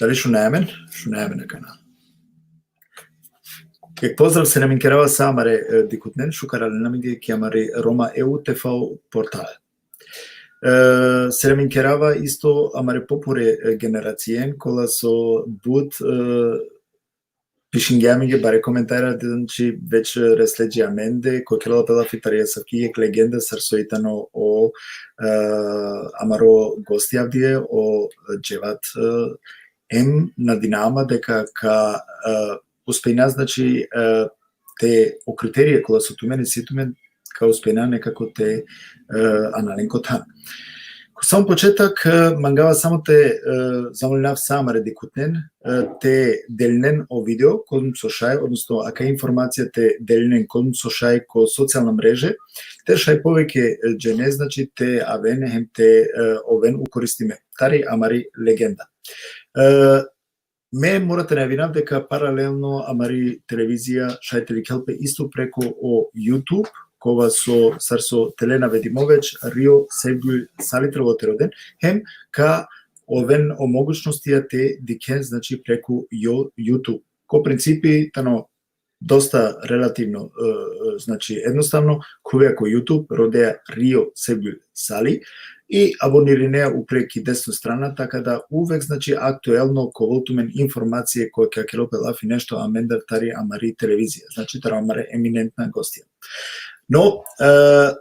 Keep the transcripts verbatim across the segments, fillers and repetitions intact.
Dali šunaja amen? Šunaja amen akana. Jekh pozdrav, selam inkerava sa amare, e, dikhutnen, šukar alen amenge ki amari Roma E U T V portal. E, selam inkerava isto amare popure, e, generacijen, kola so but, e, pišingje amenge bare komentara, znači, već resle dži amende, ko kerela pe lafi tari asavki jekh legenda, sar so i tano o, e, amaro gosti avdive, o Dževat, e, em nadinama deka ka, e, uspejna, znači, e, te o kriterija kola so tumen isi tumen, ka uspejna nekako te, e, ana len ko than. Ko samo početak, e, mangava samo te, e, zamolinav sa amare dikhutnen, e, te delinen o video, kozom so šaj, odnosno akaja informacija te delinen kozom so šaj ko socijalna mreže, te šaj poveke, e, džene, znači, te aven hem te, e, oven ukoristime. Tari amari legenda. E, Me mora te najavinav deka paralelno amari televizija šaj te dikhel pe isto preku o YouTube, kova so, sar so tele navedimo već, Rio Sevgül Sali trebela te roden, hem ka oven o mogućnostija te dikhen, znači, preku o YouTube. Ko principi, tano dosta relativno, e, e, znači, jednostavno, khuvea ko YouTube, rodea Rio Sevgül Sali, i abonirinea upre ki desno strana, taka da uvek, znači, aktuelno ka ovel tumen informacije koja ka kerel pe lafi nešto amendar tari amari televizija, znači, taro amare eminentna gostija. No, e,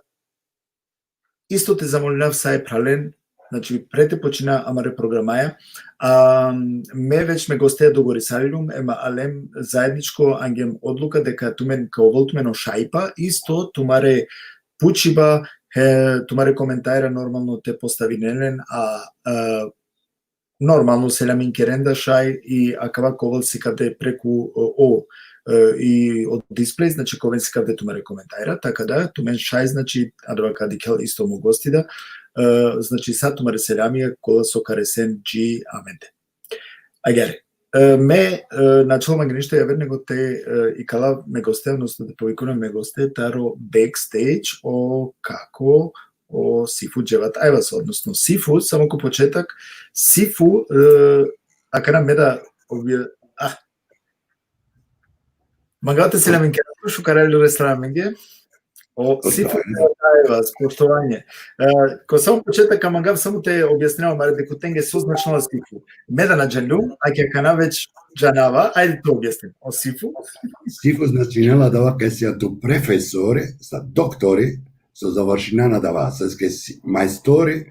isto te zamolinav sa e phralen, znači, pre te počina amare programaja, a, me već me gosteja dogovorisaliljum, em alem zajedničko angjem odluka deka tumen ka ovel tumen o šajpa, isto tumare pučiba, he, tumare komentara normalno te postavinen len, a, a, normalno selam inkeren da šaj i akava ka ovel sikavde preku, o, o, e, i o displej, znači, ka oven sikavde tumare komentara, taka da tumen šaj, znači, adava ka dikhel isto mo gosti da, e, znači, sa tumare selamija kola so ka resen dži amende. Agjaar, e, me, e, na ačhola mange ništo javer nego te, e, ikalav me goste, odnosno te povikujnav me goste taro backstage, o kako, o Sifu Dževat Ajvas, odnosno Sifu, samo ko početak, Sifu, e, akana me da obje-, ah. Mangava te selam inkerav, šukar alen resla amenge. O Sifu Dževat Ajvas, poštovanje. E, ko samo početak, ka mangav samo te objasninav amare dikhutenge so značinela Sifu. Me da na džanljum, a ki akana već džanava, ajde te objasnin. O Sifu? Sifu značinela adava kaj sian tu profesori, sa doktori, so završinena adava, soske si majstori,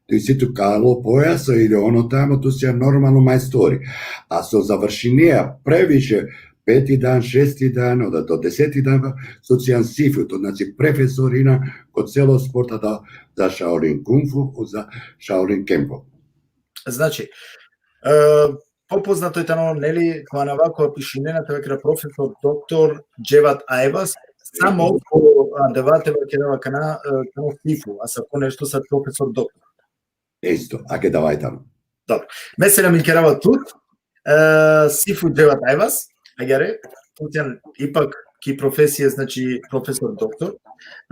tu isi tu kalo pojaso ili ono tamo, tu sian normalno majstori. A so završinea previše peti dan, šesti dan, onda do deseti dan, so sian Sifu, to znači profesorina ko celo sporta da, za Shaolin Kung Fu, za Shaolin Kempo. Znači, e, popoznato i tano, neli, ko anava kova pišinena te vakera profesor doktor Dževat Ajvas, samo ko adava te vakera akana, e, tano Sifu, asavko nešto sar profesor doktor. Isto, ake adava i tano. Dobro. Me selam inkerav tut, e, Sifu Dževat Ajvas, agjaar, tu sian ipak ki profesija, znači, profesor doktor.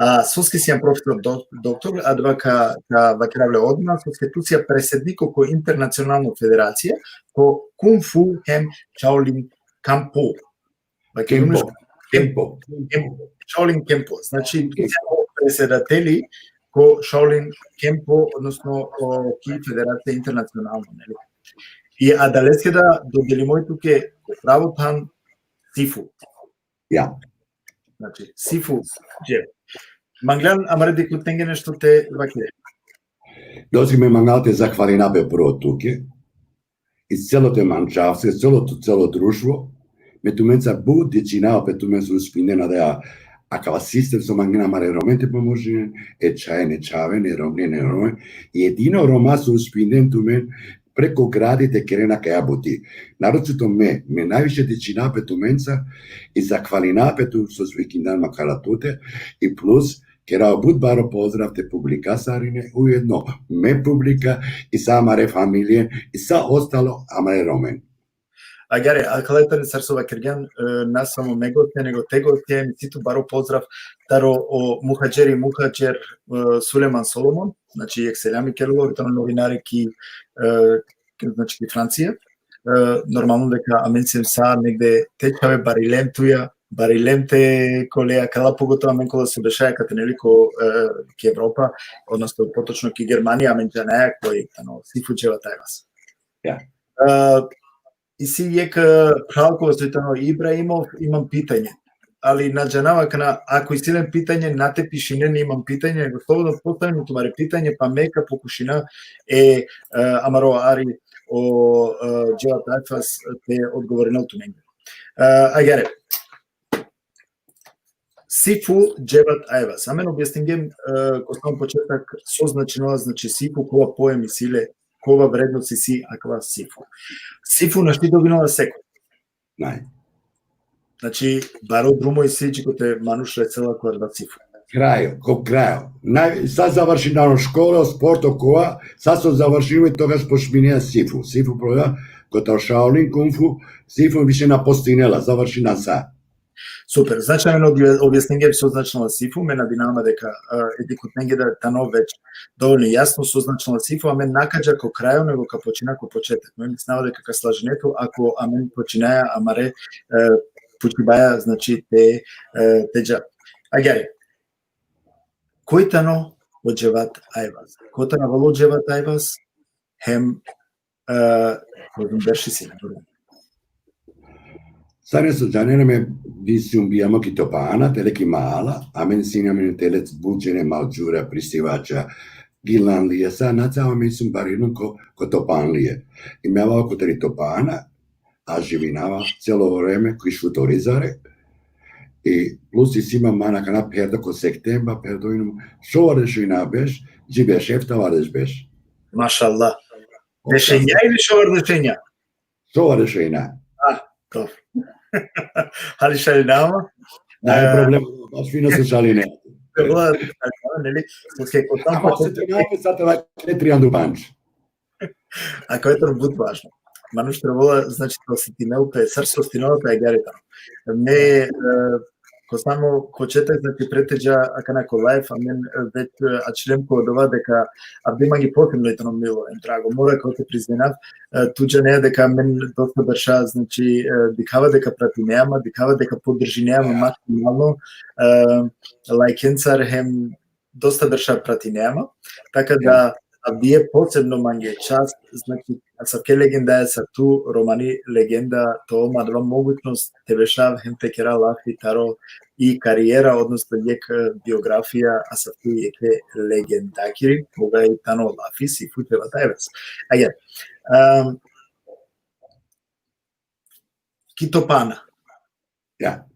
A, soske sian profesor do-, doktor, adava ka, ka vakerav le odma, soske tu sian predsedniko ko internacionalno federacija, ko Kung Fu hem Shaolin Kempo. Vakergjum Kempo. Kempo. Kempo. Shaolin Kempo. Znači, tu sian predsedateli, ko Shaolin Kempo, odnosno o, ki federacija internacionalno, neli? I adaleske da dodelimoj tuke pravo than Sifu. Ja. Znači, Sifu, gdje? Manglan, amare dikhutnenge nešto te vakere. Dosi me mangal te zahvalina pe prvo tuke, i celo te mančavske, celo, celo društvo, me tumenca but dičinava pe tumen so uspindena da ja akava sistem so mangena amare Romen te pomožinen, e čhaven, e čhaven, e Romen, e Romen, jedino Roma so uspinden tumen preko gradi te kerena kaja buti. Naročito me, me najviše dičinava pe tumenca i zahvalina pe tu so uspindan makala tute, i plus, kera but baro pozdrav te publika sarine, ujedno me publika i sa amare familije i sa ostalo amare Romen. Agjaar, akala tane sar so vakergjan, e, na samo me gostja, nego te gostja, em si tu baro pozdrav taro o Muhadžeri Muhadžer, e, Sulejman Solomon, znači, jekh selami kerela, ov tano novinari ki, e, znači, ki Francija. E, normalno deka amen siem sa negde te čhave barilem tuja, barilem te kole akala, pogotovo amen kola so bešaja kate, neli, ko, e, ki Evropa, odnosno potočno ki Germanija, amen džanaja koj tano Sifu Dževat Ajvaz. Ja. E, isi jekh, e, phral kova soj tano Ibraimov, imam pitanje. Ali na džanava kana, ako isi len pitanje, na te pišinen imam pitanje, nego slobodno postavinen tumare pitanje, pa me ka pokušina e, e, amaro Ari o, e, Dževat Ajvaz te odgovorinel tumenge. E, agjaar, Sifu Dževat Ajvaz. Amen objasningjem, e, ko samo početak so značinela, znači, Sifu, kova pojem isi le, kova vrednost isi akava Sifu. Sifu našti dobinela sekoj. Naj. Znači, baro drumo isi dži kote manuš resela ko adava Sifu. Krajo, ko krajo. Naj, sa završinava škola, sporto, kova, sa so završinava, togaš počminea Sifu. Sifu prvo, kotar Shaolin Kung Fu, Sifu više na postojnela, završina sa. Super. Znači, amen obje-, objasningjem so značinela Sifu, me nadinava ma deka, e, e dikhutnenge da tano već dovoljno jasno so značinela Sifu, amen na ka dža ko krajo, nego ka počina ko početak. Me mislinava deka ka slažine tu, ako amen počinaja amare, e, pučibaja, znači, te, e, te dža. Agjaar, koj tano o Dževat Ajvaz? Kotar avela o Dževat Ajvaz? Hem, e, kozom berš isi, na primer. Sar so džanena, me bi sum bijamo ki Topana, tele ki mala, amen sine amen tele but džene, Mađura, Pristivača, Gilanlije, sa naca, amen sum barino ko, ko Topanlije. I me avava kotar i Topana, a živinava celo vreme ko Šuto Orizari, i plus isi ma man akana pherdo ko Sektemba, pherdo inum, šovardeš šina berš, dži berš eftavardeš berš. Mašallah. Dešenja ili šovardeš šina? Šovardeš šina. Ah, dobro. Hali šalinava ma. Naj E, problem, baš fino so šaline. Trebela, neli, so ke ko tano Ama se te naj sa te vakere trianda u pandž. A kova tano but važno. Manuš trebela, znači, te osetinel pe, sar so osetinela pe, agjaar i tano. Me, e, ko samo početak, znači, pred te dža akana ko live, amen, e, već, e, ačhilem ko odova deka avdive mange posebno i tano milo, em drago, mora ko te priznav, e, tu džanea deka amen dosta berša, znači, e, dikhava deka pratinea ma, dikhava deka podržinea ma maksimalno, e, lajkencar hem dosta berša pratinea ma, taka da avdive posebno mange čast, znači, asavke legendaja sar tu, romani legenda, te ov ma adava mogućnost te bešav hem te kera lafi taro i karijera, odnosno jekh, e, biografija asavke jekhe legendakiri, koga i tano lafi Sifu Dževat Ajvaz. Agjaar, em, ki Topana. Ja.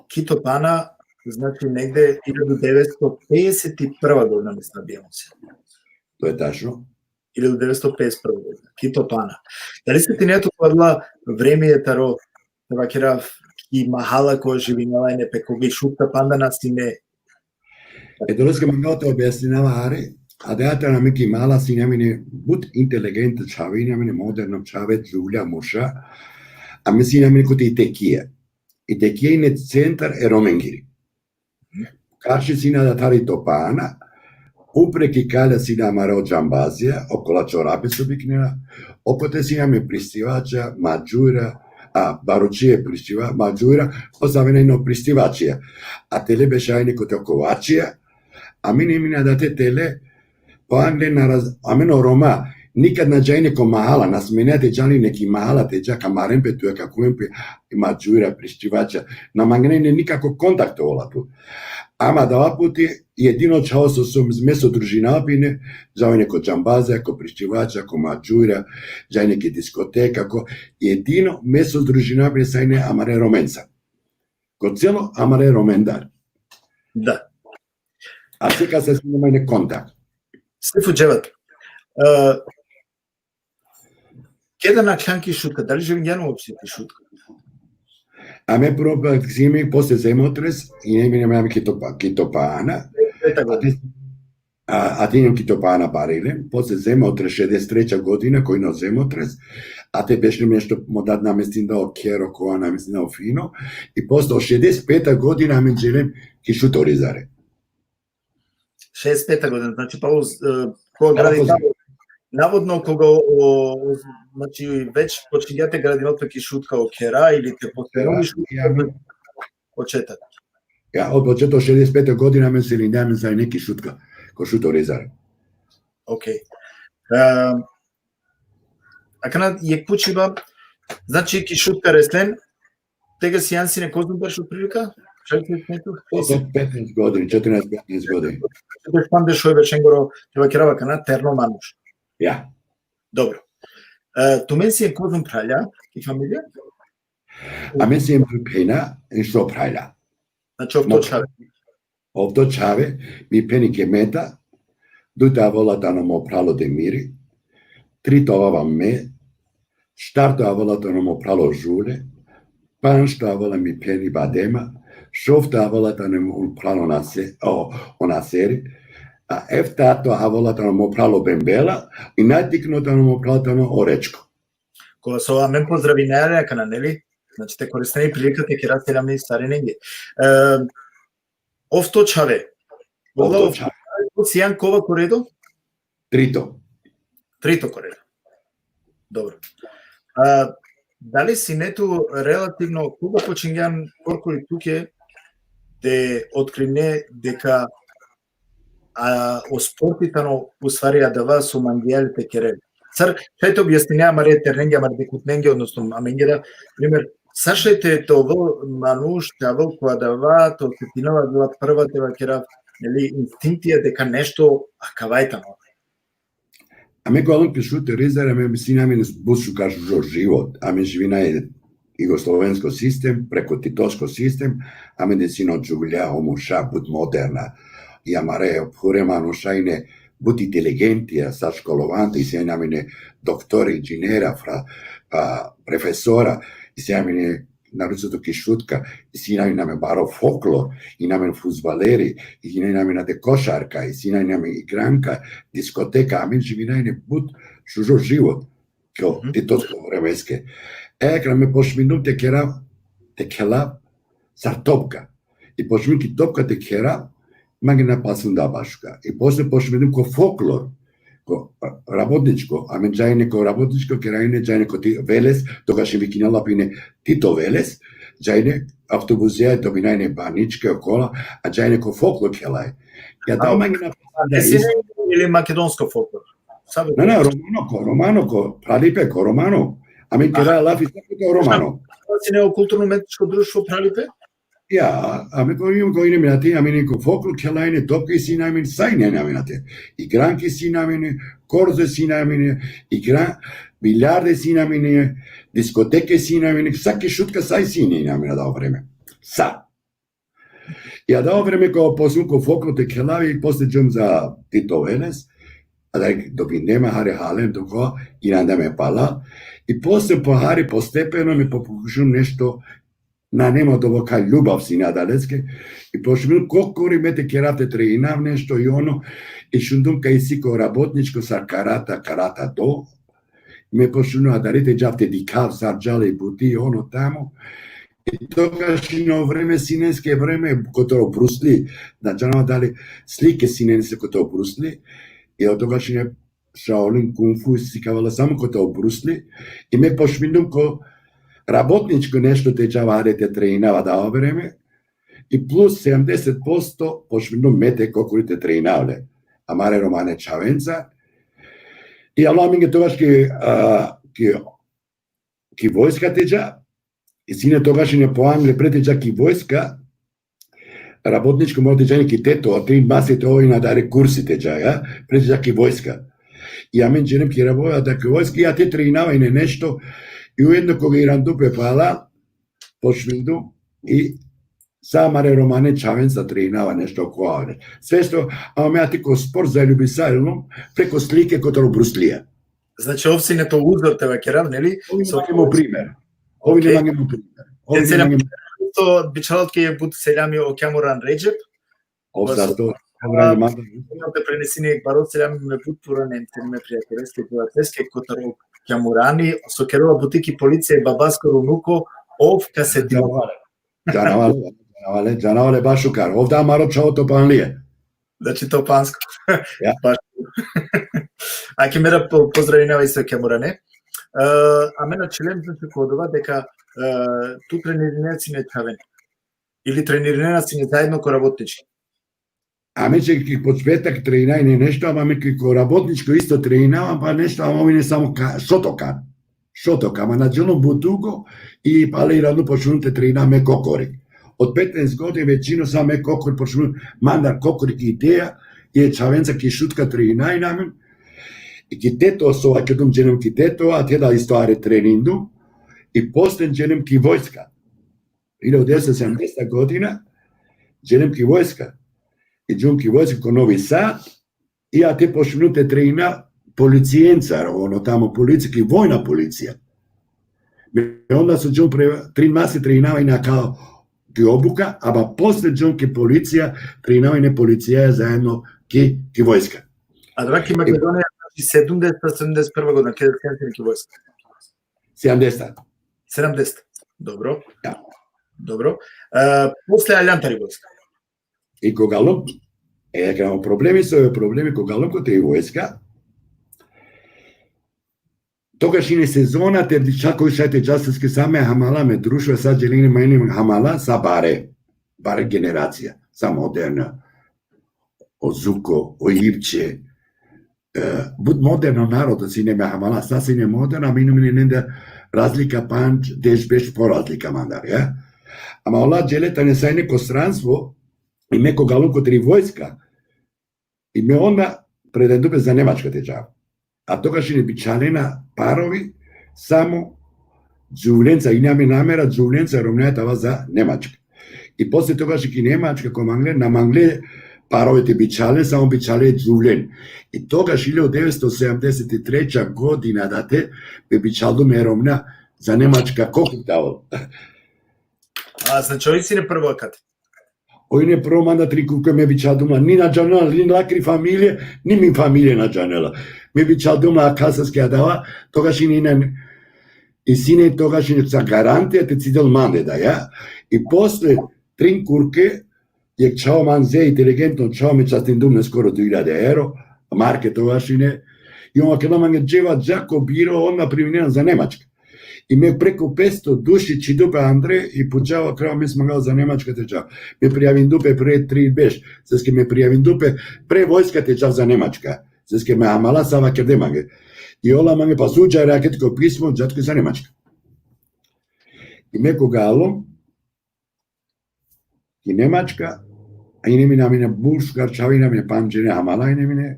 Ki Topana, znači, negde hiljadu devetsto pedeset prva godina, mislim, da bijamo se. To je tačno. Hiljadu devetsto pedeset prva godina. Ki Topana. Dali setinea tu ko adala vreme taro, te vakerav, ki mahala ko živinela ine pe, koga i Šuta panda na sine? E, doleske mangava te objasninava, Ari, adaja tane amen ki mala sine amen but inteligente čhave, ine amen moderno čhave, džuvlja, murša, amen sine amen kote i Tekija. I Tekija ine centar e Romengiri. Karši sine adatar i Topana, upre ki kalja sine amare o džambazija, okola čorape so biknena, okote sine amen Pristivača, Mađura, a, Baručije, Pristivača, Mađura, o zavena ine o Pristivačija. A tele bešaja ine kote o Kovačija, Amen, amen, adate tele, pa angle na raz-, amen o Roma, nikad na džajne ko mahala, na smena te dža li neki mahala, te dža ka maren pe tuja, ka kumen pe, i Madžura, Prištivača, na mangena ine nikako kontakt ola tu. Ama adava puti, jedino čhavo so, so me so družinava pe ine, džava ine ko Džambaza, ko Prištivača, ko Madžura, džava ine ki diskoteka, ko, jedino me so družinava pe ine sa ine amare Romenca. Ko celo amare Romendar. Da. A seka sa sine mane kontakt. Sefu Dževat, e, keda nakhlan ki Šutka, dali živingjan uopšte ki Šutka? Amen prvo praksimi posle zemotres, ine mi, amen ki Topa-, ki Topana. Peta godina. A, a inem ki Topana barile, posle zemotres šedeset treća godina, ko ine o zemotres, a te bešlem nešto mo dad namestindal o khero, kova namestindal o fino, i posle o šedeset peta godina amen dželem ki Šuto Orizari. Šedeset peta godina, znači, pa uz, e, koga Tako gradi, se- navodno koga o, o, znači, već počingja te gradinel pe ki Šutka o khera ili te pokrenuli Šutka, ja, od početak. Ja, od početka šedeset pete godine amen selindja amen sa ine ki Šutka, ko Šuto Orizari. Okej. E, akana jekh pučiba, znači, ki Šutka reslen, tegani sijan sine kozom berš otprilika? Šaj ti netu? Od petnaest godina, četrnaest, petnaest godina. Te špande šoj beršengoro, te vakerava akana, terno manuš. Ja. Dobro. E, tumen sien kozom phralja, ki familija? Amen siem duj phena, i šov phralja. Znači, ofto čhave. Ofto čhave, mi pheni Kemeta, dujto avela tano mo phralo Demiri, trito avava me, štarto avela tano mo phralo Žule, panšto avela mi pheni Badema, šovto avela tano mo phralo Nase-, o, o Naseri, a eftato avela tano mo phralo Bembela, i najtikno tano mo phralo tano o Rečko. Kova so amen pozdravinaja le akana, neli? Znači, te koristinav i prilika te kerav selami sarinenge. E, ofto čhave. Ofto čhave. Sijan kova ko redo? Trito. Trito ko redo. Dobro. A, dali sine tu relativno, koga počingjan korkori tuke te otkrine deka a, o sporti tano, u stvari, adava so mangea le te kerel. Sar, šaj te objasnine amare ternenge, amare dikhutnenge, odnosno amenge da, primer, sar šaj te, te ovel manuš, te avel ko adava, te osetinel adava prva, te vakerav, neli, instinktija deka nešto akava i tano. Amen ko alum ki Šuto Orizari, amen sine amen but šukar šužo život. Amen živinaja jugoslovensko sistem, preko titosko sistem, amen sine o džuvlja, o murša, but moderna. I amare phure manuša ine but inteligentija, sa školovanta, isi amen doktora, inženera, fra-, a, profesora, isi amen naročito ki Šutka, isi amen baro folklor, isi amen fudbaleri, isi amen ade košarka, isi amen igranka, diskoteka, amen živinaja ine but šužo život, ko Mhm. titosko vremeske. E, akana me počmindum te kerav, te khelav, sar topka. I počmindum ki topka te kherav, mange na pasunda baška. I posle počmindum ko folklor, ko, a, Rabotničko, amen džajne ko Rabotničko, kerajne džajne ko Ti-, Veles, togaš vikinela pe ine Tito Veles, džajne avtobuzija, dobinajne baničke, okola, a džajne ko folklor khelaj. Ja da, a, mange na pasunda. Isi ili makedonsko folklor? Sabe? Na, na, romano ko, romano ko, Pralipe ko, romano. Amen keraja lafi sa ko romano. Sine o kulturno-umetničko društvo Pralipe? Ja, amen ko, ko ine mi ati, amen ko folklor khelajne, topke sine amen, sa ine amen ate. Igranke sine amen, korze sine amen, igra, biljarde sine amen, diskoteke sine amen, sa ki Šutka sa sine amen adava vreme. Sa. I adava vreme ko počmindum ko folklor te khelav i posle džum za Tito Veles, a da dobindem hari halen toko, i nanda me pala, i posle po hari postepeno me pokušum nešto, na nema dovoka ljubav sine adaleske, i počmindum korkori me te kerav te treninav nešto i ono, i šundum kaj isi ko Rabotničko sar karata, karata do, me počmindum adari te džav te dikhav sar džala i buti, ono tamo. I togaš ine o vreme sineske vreme kotar o Bruce Lee, na džanav dali slike sineske kotar o Bruce Lee, i od togaš ine Shaolin Kung Fu sikavela samo kotar o Bruce Lee, i me počmindum ko Rabotničko nešto te džav ade te treninav adava vreme, i plus sedemdeset posto počmindum me te kokori te trejnav le amare romane čhavenca. I avla amenge togaš ki, a, ki, ki vojska te dža, i sine togaš ine po angle pre te dža ki vojska, rabotničko mora te dža ine ki Tetovo, trin masi te ov ine adari kursi te dža, ja, pre te dža ki vojska. I amen dželem ki Rabova, da ki vojska, i ate trejnava ine nešto, i ujedno koga irandupe pala, počmindu, i sa amare romane čhavenca trejnava nešto ko avre. Sve što, a me ati ko sport zaljubisajlum, preko slike kotar o Bruslija. Znači, ov sine to uzor te vakerav, neli? Ov ine mange mo primer. Ov ine mange mo primer. Ov ine mange mo primer. To bičhalel tuke but seljami o Kjamuran Redžep. Ov sa to. Te prenesini jekh baro seljami me but purane, me prijateljske, prijateljske, kotar o Kjamurani, so kerela buti ki policija, i babaskoro unuko, ov ka se dimo. Džanava le, džanava le, džanava le baš šukar. Ov da amaro čhavo Topanlije. Znači, Topansko. Ja. Baš. Ake mera po-, pozdravinava isto Kjamurane. E, amen ačhilem, znači, ko odova deka, e, tu trenirinea sine čhaven. Ili trenirinea sine zaedno ko rabotnički. Ame će ki početak trejnajne nešto, ama me ki ko rabotničko isto trejnava, pa nešto, ama ov ine samo ka-, Šotokan. Šotokan, ama na dželum but dugo, i pale irandu počmindum te trejnav me kokori. Od petnaest godina većino sa me kokori počmindum, mandar kokori ki ideja, i e čhavenca ki Šutka trejnajna amen, i ki Tetovo so vakerdum dželum ki Tetovo, ate da isto are trenindum, i posle dželum ki vojska. Hiljadu devetsto sedamdeseta godina, dželum ki vojska. I džum ki vojska ko Novi Sad, i ate počmindum te trejnav policijencar, ono tamo policija, ki vojna policija. Me onda so džum pre, trin masi trejnava ine akava ki obuka, ama posle džum ki policija, trejnava ine policija zaedno ki, ki vojska. A da ki Makedonija, znači, sedamdeset, sedamdeset prva godina, keda sine ki vojska. Sedamdeseta. Sedamdeset. Dobro. Ja. Dobro. E, posle aljan tari vojska. I koga alum, e, ka imam problemi, so e problemi, koga alum kote i vojska, togaš ine sezona, te dičha koj šaj te dža, soske sa me hamala, me društva, sa dželini ma ine hamala, sa bare, bare generacija, sa moderna, o Zuko, o Ipče, e, but moderno narodo sine me hamala, sa sine moderno, ama ine, ine nende razlika pandž, deš, beš po razlika mandar, ja? Ama ola džele tane sa ine ko stranstvo, i me koga alum kotri vojska, i me onda predendum pe za Nemačka te džav. A togaš ine bičhalena parovi, samo džuvlenca, ine amen namera, džuvlenca romnjaja te ava za Nemačka. I posle togaš ki Nemačka, ko mangle, na mangle parovi te bičhalen, samo bičhale džuvlen. I togaš hiljadu devetsto sedamdeset treća godina, date, me bičhaldum e romnja za Nemačka, ko kuptavo. A, znači, oj sine prvo akate? Oj ine prvo manda trin kurke me bičhaldum la, ni na džanela, ni lakri familije, ni mi familije na džanela. Me bičhaldum la, a kasaske adava, togaš ine, ine, i sine togaš ine sa garantija te cidel mande da, ja? I posle trin kurke, jekh čhavo man ze, inteligentno čhavo, me častindum le skoro duj hiljade evro, marke togaš ine, i on vakerela mange, dževa, dža ko biro, odma priminena za Nemačka. I me preko petsto duši čhidum pe andre i pučava, krava, me si mangava za Nemačka te džav. Me prijavindum pe pre trin beš, soske me prijavindum pe pre vojska te džav za Nemačka. Soske me hamala sa vakerde mange. I ola mange, pa so dža, rake tuke pismo, dža tuke za Nemačka. I me koga alum ki Nemačka, a ine mine, amine but šukar čhave, ine mine pandž džene hamala, ine mine,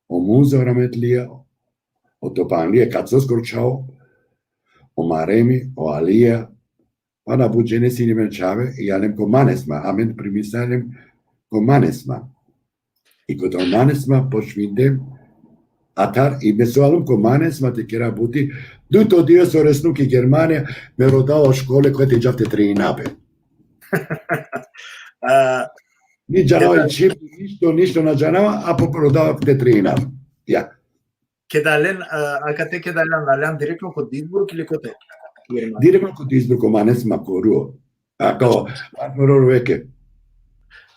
o Muzo rahmetlija, o Topanlija, Kacoskoro čhavo, o Maremi, o Alija, pana but džene sine mine čhave, i alem ko Mannesmann, amen primisajlem ko Mannesmann. I kotar o Mannesmann počmindem atar, i me so alum ko Mannesmann te kera buti, dujto dive so resnum ki Germanija, me rodava o škole, koj te džav te trejnav pe. A, ni džanava i čhib, ništo, ništo na džanava, a po rodava te trejnav. Ja. Keda aljan, a, akate keda aljan, aljan direktno ko Duisburg ili kote? Germanija. Direktno ko Duisburg, ko Mannesmann, ko Ruhr. A, kao, Arno Rohr Veke.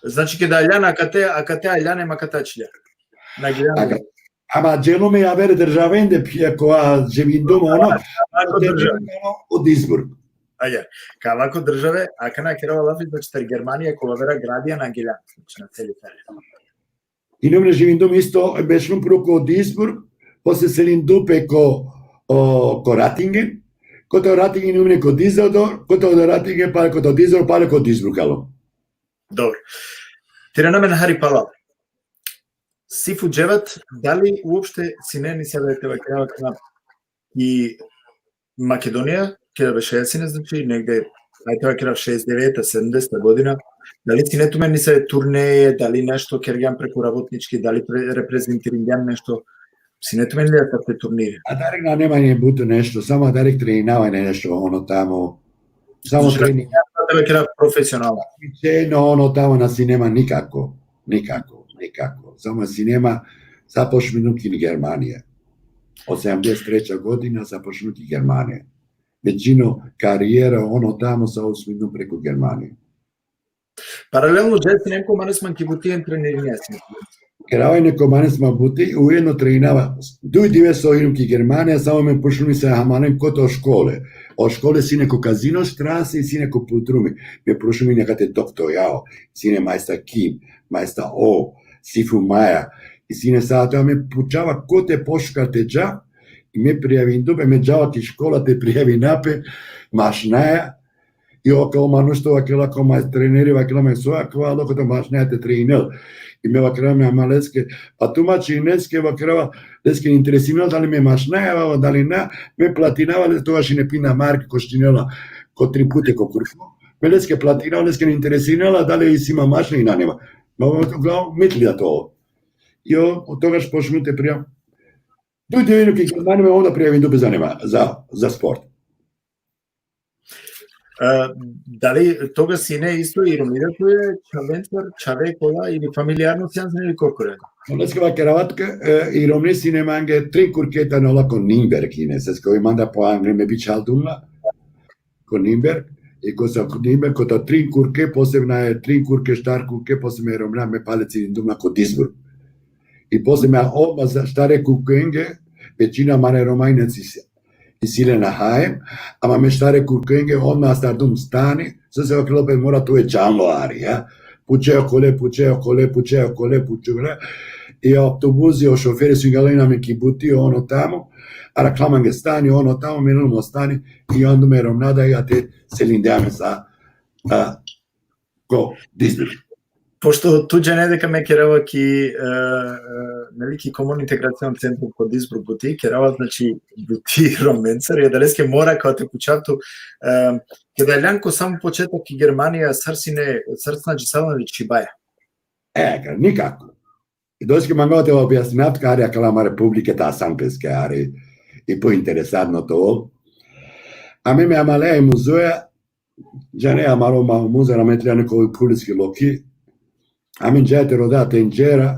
Znači, keda aljan akate, akate aljan em akate ačhiljan. Na giljan. Aka-, ama dželum e javer državende, pije kova dživindum, ono, Ako država. O Duisburg. Agjaar, ka avako države, akana kerava lafi, znači, tari Germanija, kola avera gradija na geljan, znači, na celi tari. Inum ne živindum isto, bešlum prvo ko Duisburg, posle selindum pe ko, o, ko Ratingen, kotar Ratingen inum ne ko Düsseldorf, kotar Ratingen pale ko Düsseldorf, pale ko Duisburg alo. Dobro. Te irana amen hari palal. Sifu Dževat, dali uopšte sine, nisave te vakerav akana, i Makedonija, keda beše sine, znači, negde, ajde te vakerav, šezdeset deveta, sedamdeseta godina, dali sine tumen nisave turneje, dali nešto kergjan preku Rabotnički, dali pre-, reprezentiringjan nešto, sine tumen li akate turnire? A darek nane ma ni but nešto, samo darek treninava nešto, ono tamo. Samo Znači, trening. Te vakerav profesionalno. Ceno, ono tamo na sinema nikako, nikako, nikako. Samo sinema, započminum ki Germanija. Od sedamdeset treća godina započminum ki Germanija. Većino karijera, ono tamo, sa usminum preko Germanije. Paralelno, džaja sine ko manes man ki buti, em trenirinea sine. Kerava ine ko manes man buti, ujedno treninava. Duj dive so inum ki Germanija, samo me pušumi se amalen kotar o škole. O škole sine ko Kazinostraße i sine ko Pultrumi. Me pušumi ine akate doktor Jao, sine majstor Kim, majstor O, Sifu Maja. I sine sa, a me pučava kote pošukar te dža, i me prijavindum pe, me džava ki škola te prijavinav pe, mašnaja, i okolo manuš so vakerela, ko ma treneri vakerela me so, akava alo kotar mašnaja te treninel. I me vakerava me amaleske, a tu mašinaske, vakerava, leske interesinela dali me mašnaja, dali na, me platinava, le togaš ine pinda marke koštinela, ko tri pute ko kurko. Me leske platinava, leske interesinela dali isi ma mašna i nane ma. Ma, uglavnom, mitli da to. I o, od togaš počminum te prijav. Duj dive inum ki Germanija, me onda prijavindum pe za nema, za, za sport. E, dali togaš sine isto i Romnija, tu e čhavencar, čhave kola ili familijarno sian ili korkore? Leske vakerava tuke, e, i Romni sine mange trin kurke tane ola ko Nürnberg ine, seske oj manda po Anglija, me bičhaldum la ko Nürnberg, i ko sa Nürnberg, kotar trin kurke, posle me, trin kurke, štar kurke, posle me Romnja, me pale cidindum la ko Duisburg. I posle me odma za štare kurkenge, većina amare Roma ine isi, isi len na hajem, ama me štare kurkenge odma astardum stani, so se vakerela pe mora tu e džanlo ari, ja. Puče okole, puče okole, puče okole, puče okole. I avtobusi, o šoferi so ingja len amen ki buti, ono tamo, arakhla mange stani, ono tamo, me inum o stani, i andum e Romnja da, i ate selindum amen sa, a, ko Duisburg. Pošto tu džane deka me kerava ki, e, e, neli, ki Komuni Integracion Centrum ko Duisburg buti, kerava, znači, buti Romencar, i adaleske mora ka te pučav tu, e, keda aljan ko samo početok ki Germanija, sar sine, sar sine, znači, sar sine čhibaja? E, nikako. I doske mangava te objasninav tuke, akala amare publike te asan peske, ari, i po interesantno te ol. Amen me amaleja i muzoja, džane, amaro ma-, muzo, amen trijanda ko pulski loki, amen džaja te rodaja tendžera,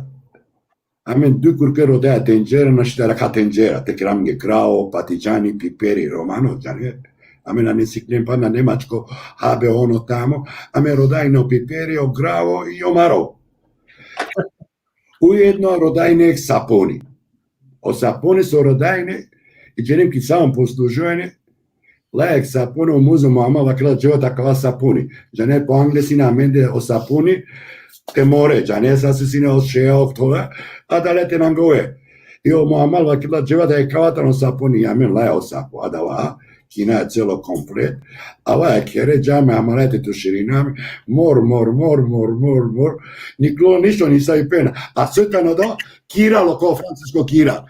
amen duj kurke rodaja tendžera, našti te arakha tendžera, te kera mange grao, patidžani, piperi, romano, džane. Amen nane sikljum pana nemačko, habe, ono tamo, amen rodaja ine o piperi, o grao i o maro. Ujedno rodaja ine sapuni. O sapuni so rodaja ine, i džanem ki samo poslužujanje, laja sapuni, o muzo mo amal vakerela: Dževat, akava sapuni. Džane, po Anglija sine amende o sapuni, te more, džane, sa so sine o šeja, o tola, adale te nangove. I o mo amal vakerela: Dževat, akava tano sapuni, i amen laja o sapu-, adava, kinaja celo komplet, avaja khere, dža me amaleja te tuširinav amen, mor, mor, mor, niklo ništo, nisavi pena. A so tano adava? Kiral, ko francusko kiral.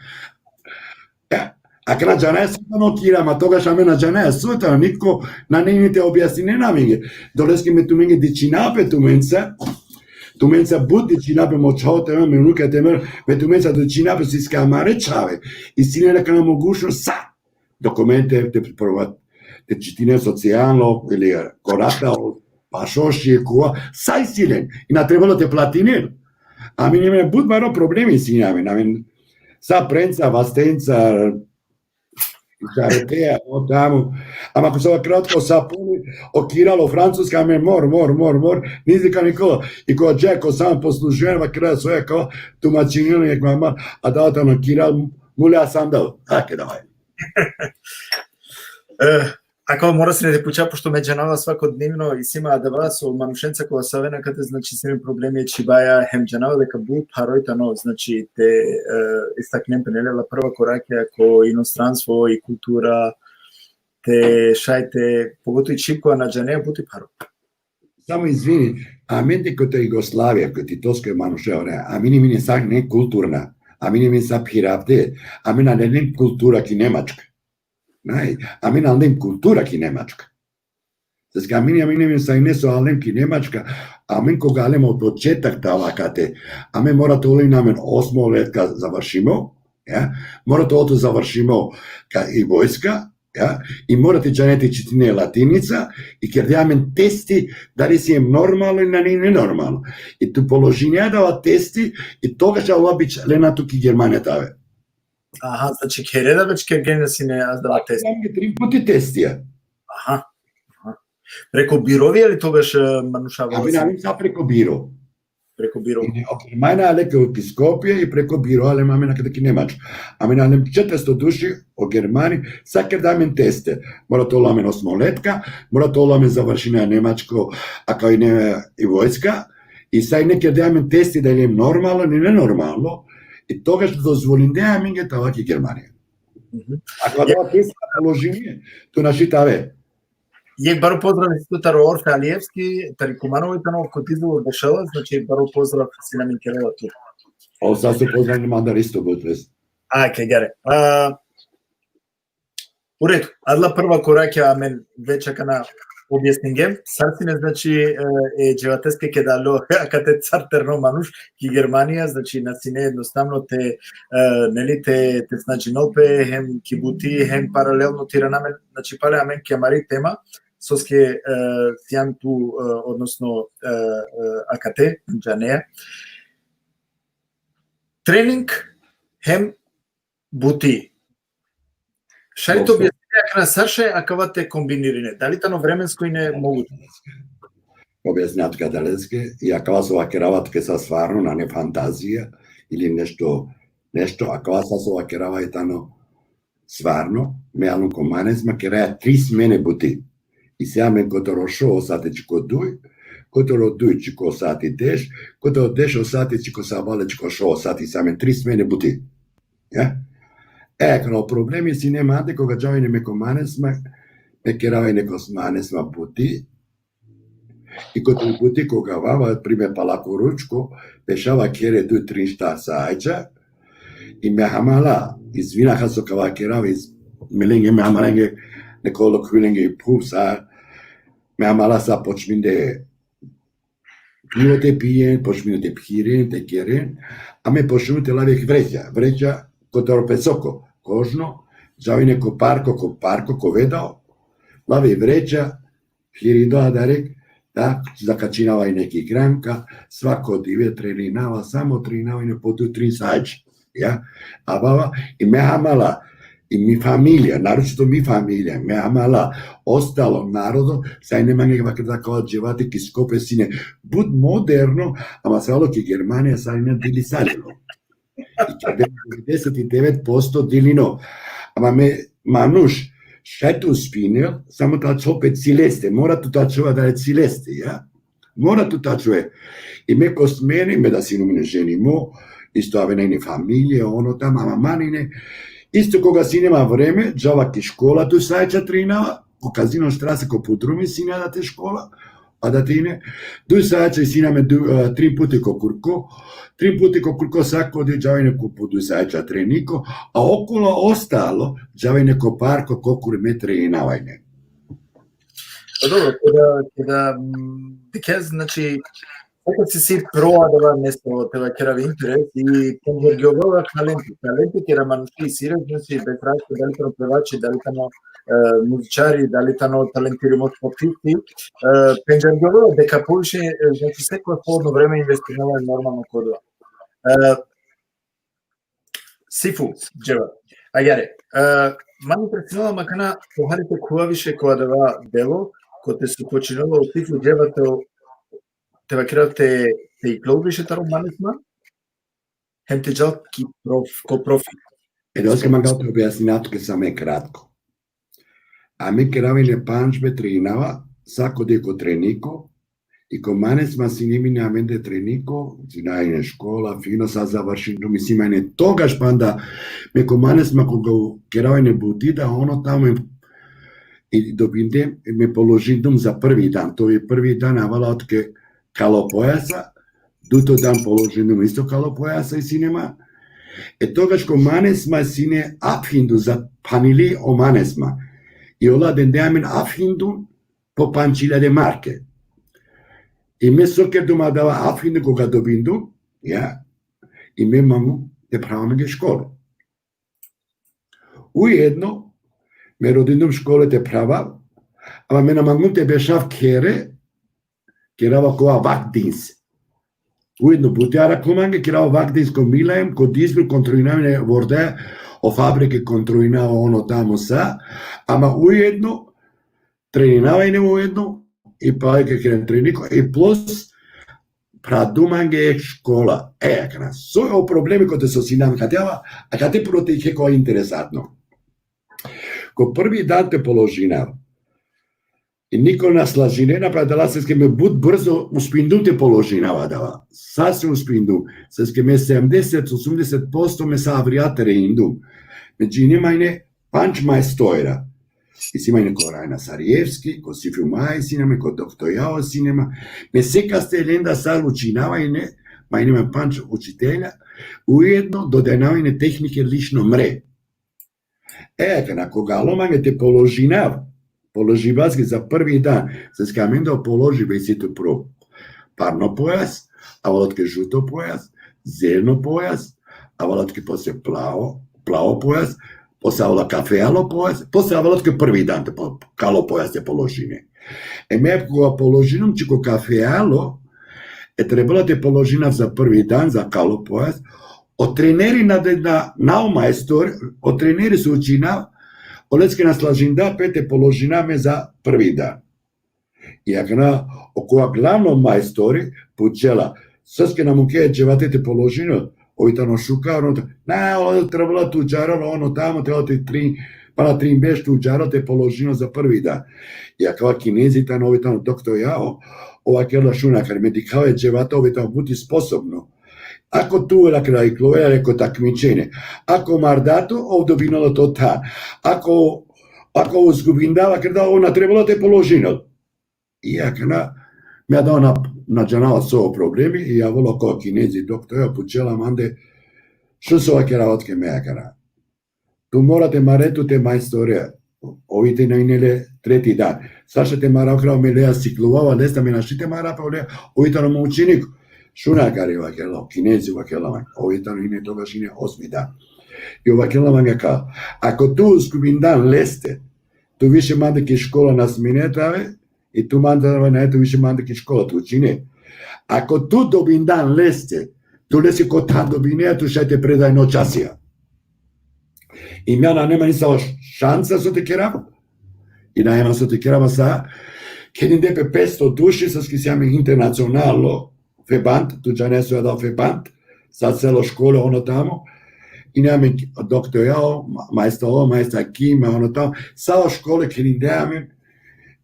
E, akana džanaja so tano kiral, ma togaš amen na džanaja so tano, niko nane ine te objasninen amenge. Doleske me tumenge dičhinav pe tumenca, tumenca but dičhinav pe, mo čhavo te mere, me unuka te mere, me tumenca dičhinav pe, siske amare čhave isi len akana mogućnost sa dokumente te prova-, te čitinen socijalno ili korata, o pasoši, kova, sa isi len, i na trebela te platinen. Amen, amen but baro problemi isi amen, amen sa prenca, vastenca, karetea, o tamo. Ama ko so kratko, sapuni, o kiral, o francuska, amen mor, mor, mor, mor, nizi ka niklo. I ko džaja ko samo poslužujanje, vakerela so ja, kao, tumačinela jekh mama, adava tano kiral, mule asandal. Ake, davaj. E, Ako mora sine te puča, pošto me džanava svakodnevno, isi ma adava so manušenca kola so avena kate, znači, sine problemi e čhibaja, hem džanava deka but pharoj tano, znači, te, e, istaknem pe, neli, la prva korakija ko inostranstvo i kultura, te šaj te, pogotovo i čhib kola na džanea, but i pharoj. Samo izvini, amen te kote Jugoslavija, kote Titoske manuše, one, amen ime sa nekulturna, amen ime sa phiravde, amen na len kultura ki Nemačka. Naj, amen na len kultura ki Nemačka. Znači, amen, amen ime sa ine so alem ki Nemačka, amen koga alem od početak te ava kate, amen mora te olim amen osmo letka završimo, ja? Mora te oto završimo ka i vojska, ja? I mora te džane te čitine latinica, i kerde amen testi, dali si em normalno ili na, nenormalno. I tu položinea adava testi, i togaš alo bič lena tu ki Germanija te ave. Aha, znači, khere da već kergena sine adava testi. Amen trin puti testija. Aha, aha. Preko birovi ili togaš, e, manuša? Amen, amen sa preko biro. Preko biro. I o Germanija ale ki Skopje i preko biro ale amen akate ki Nemačka. Amen ale četiristo duši o Germani, sa kerde amen teste. Mora te ola amen osmoletka, mora te ola amen završina nemačko, a kao i ne, i vojska, i sa i ne kerde amen testi dali em normalno ili nenormalno, i togaš dozvolinde amenge te ava ki Germanija. Mhm. Ako adava testi na položinea, tu našti te ave. Jekh baro pozdrav isto taro Orfe Alijevski, tari Kumanovo i tano kote izvoli bešela, znači, baro pozdrav sine amen kerela tu. O, sa so pozdrav mandar isto but vez. A, ke gare. A, u redu, adala prva korakija amen već akana objasningjem, sar sine, znači, e, e dževateske keda alo akate car terno manuš ki Germanija, znači, na sine jednostavno te, e, neli, te, te snađinol pe, hem ki buti, hem paralelno te iran amen, znači, pale amen ki amari tema, soske, e, sian tu, e, odnosno, e, e, akate, džanea. Trening hem buti. Šaj te objasnine akana sar šaj akava te kombinirine. Dali tano vremensko ine moguće? Objasnjav tuke adaleske, i akava so vakerava tuke sa stvarno, nane fantazija ili nešto, nešto, akava sa so vakerava i tano stvarno, me alum ko Mannesmann, keraja tri smene buti. Isi amen kotaro šov o sati dži ko duj, kotaro duj dži ko sati deš, kotaro deš o sati dži ko sabale dži ko šov o sati, isi amen tri smene buti. Ja? E, akana o problemi sine mande koga džava ine me ko Mannesmann, me kerava ine ko Mannesmann buti, i kote buti koga avava, primer, pala ko ručko, bešava khere duj trin štar saatja, i me hamala, izvina, ka so ka vakerav, iz-, me lenge, me hamalenge, nekolo khuv lenge i phuv sa, me hamala sa počminde pivo te pijen, počminde te phiren, te keren, a me počminde te lav jekh vreća, vreća kotaro pesoko, kožno, džava ine ko parko, ko parko, ko vedao, lav jekh vreća, phirindo adari, da, zakačinava ine ki granka, svako dive treninava, samo treninava ine po duj trin saatja, ja? Avava, i me hamala, i mi familija, naročito mi familija, me hamala, ostalo narodo, sa ine mange vakerda kao dževati ki Skopje sine but moderno, ama sa alo ki Germanija sa ine dilisalilo. I devedeset i devet posto dilino. Ama me manuš, šaj te uspinel, samo te ačhol pe cileste, mora tu te ačhove adale cileste, ja? Mora tu te ačhove. I me ko smene, me da sine mine ženimo, isto avena ine familija, ono tamo, ama man ine. Isto koga sine ma vreme, džava ki škola, duj saatja treninava, ko Kazino štrase, ko podrumi sine adate škola, adate ine, duj saatja sine amen du-, e, trin puti ko kurko, trin puti ko kurko svako dive džava ine ko po duj saatja treninko, a okolo ostalo džava ine ko parko, kokuri me treninava ine. Pa dobro, keda, keda, mm, dikhe, znači, seka si si pro adava mesto te vakerav interes i pendžargjovela talenti. Talenti kera manuši sire, znači, bez razlike dali tano pevači, dali tano, e, muzičari, dali tano talentirimo sportisti, e, pendžargjovela deka poviše, e, znači, sekoja slobodno vreme investirela normalno ko adava. E, Sifu, dževa. Agjare, e, man interesinela ma akana pohari te khuva više ko adava delo, kote so počinela o Sifu dževa te, te vakerav te, te iklol više taro Mannesmann, hem te džal ki prof-, ko profi. E, doske mangava te objasninav tuke sa me kratko. A me kerava ine pandžbe, trenava, sako dive ko treniko, i ko Manasma sine ine amende treniko, znači, ine škola, fino sa završindum, mislim, ine togaš panda, me ko Manasma koga kerava ine buti da, ono tamo i dobinde, me položindum za prvi dan, to je prvi dan, avela otke kalo pojasa, duto dan položindum isto kalo pojasa i sine ma, e togaš ko Manasma sine afhindu za phanili o Manasma, i ola dende amen afhindu po pandž hiljade marke. I me so kerdum adava afhindu koga dobindum, ja, i me mangum te phrav amenge školo. Ujedno, me rodindum škole te phravav, ama me na mangum te bešav khere, kerava kova vakdins. Ujedno buti arakhlo mange, kerava vakdins ko Mülheim, ko Duisburg, kontrolinava ine vorde, o fabrike kontrolinava, ono tamo sa, ama ujedno treninava ine ujedno, i pa ke keren treniko, i plus phravdum mange jekh škola. E, akana, so o problemi kote so sine ma kate, ama, akate prvo te dikhe kova interesantno. Ko prvi dan te položinav, i niko na slažinena pe adala, soske me but brzo uspindum te položinav adava. Sar so uspindum? Soske me sedemdeset, osumdeset posto me sa avrijatere indum. Me džinema ine pandž majstora. Isi ma ine ko Rajna Sarajevski, ko Sifu Maj sine ma, ko doktor Jao sine ma. Me sekaste lenda sar učinava ine, ma ine ma pandž učitelja, ujedno dodajnava ine tehnike lično mre. E, akana, koga alo mange te položinav, položibaske za prvi dan, soske amende o položibe isi tu pro parno pojas, avela tuke žuto pojas, zeleno pojas, avela tuke posle plavo, plavo pojas, posle avela kafejalo pojas, posle avela tuke prvi dan te po-, kalo pojas te položine. E me koga položinum dži ko kafejalo, e trebela te položinav za prvi dan, za kalo pojas, o treneri na, na, na o majstor, o treneri so učinava, oleske na slažinda pe te položinav me za prvi dan. I akana, okova glavno majstori pučela, soske na muke dževate te položinel, ov i tano šukar, ono ta-, na, o trebela tu džarel, ono tamo, trebela te trin, pana trin berš tu džarel te položinel za prvi dan. I akava Kinezi tano, ov i tano doktor Jao, ov vakerela: Šun akari, me dikhava e dževate, ov i tano but sposobno. Ako tu, vakerela, iklovea le ko takmičenje, ako marda tut, ov dobinela to than. Ako, ako izgubinda, vakerela, ov na trebela te položinel. I akana, me adava na, na džanava so o problemi, i avela ko Kinezi doktor, pučela mande: Šun so vakerava tuke me akana? Tu mora te mare tut e majstorea. Ov i tano ine le treti dan. Sar šaj te marav, vakerava, me lea siklovava leste, me našti te marav pe oleja, ov i tano mo učenik. Šun akari, vakerela, Kinezi, vakerela, ov i tano ine togaš ine osmi dan. I ov vakerela mange ka: Ako tu izgubindan leste, tu više mande ki škola na smine te ave, i tu mande, na, tu više mande ki škola te učine. Ako tu dobindan leste, tu leske ko than dobinea, tu šaj te preda ine o časija. I me nane ma nisavo šansa so te kerav. I nane ma so te kerav, sa, kedinde pe petsto duši, soske sijam internacionalo, Verband, tu džane so adava Verband, sa celo škole, ono tamo. Ine amen doktor Jao, ma-, majstor Jao, majstor Kim, ono tamo. Sa o škole kedinde amen,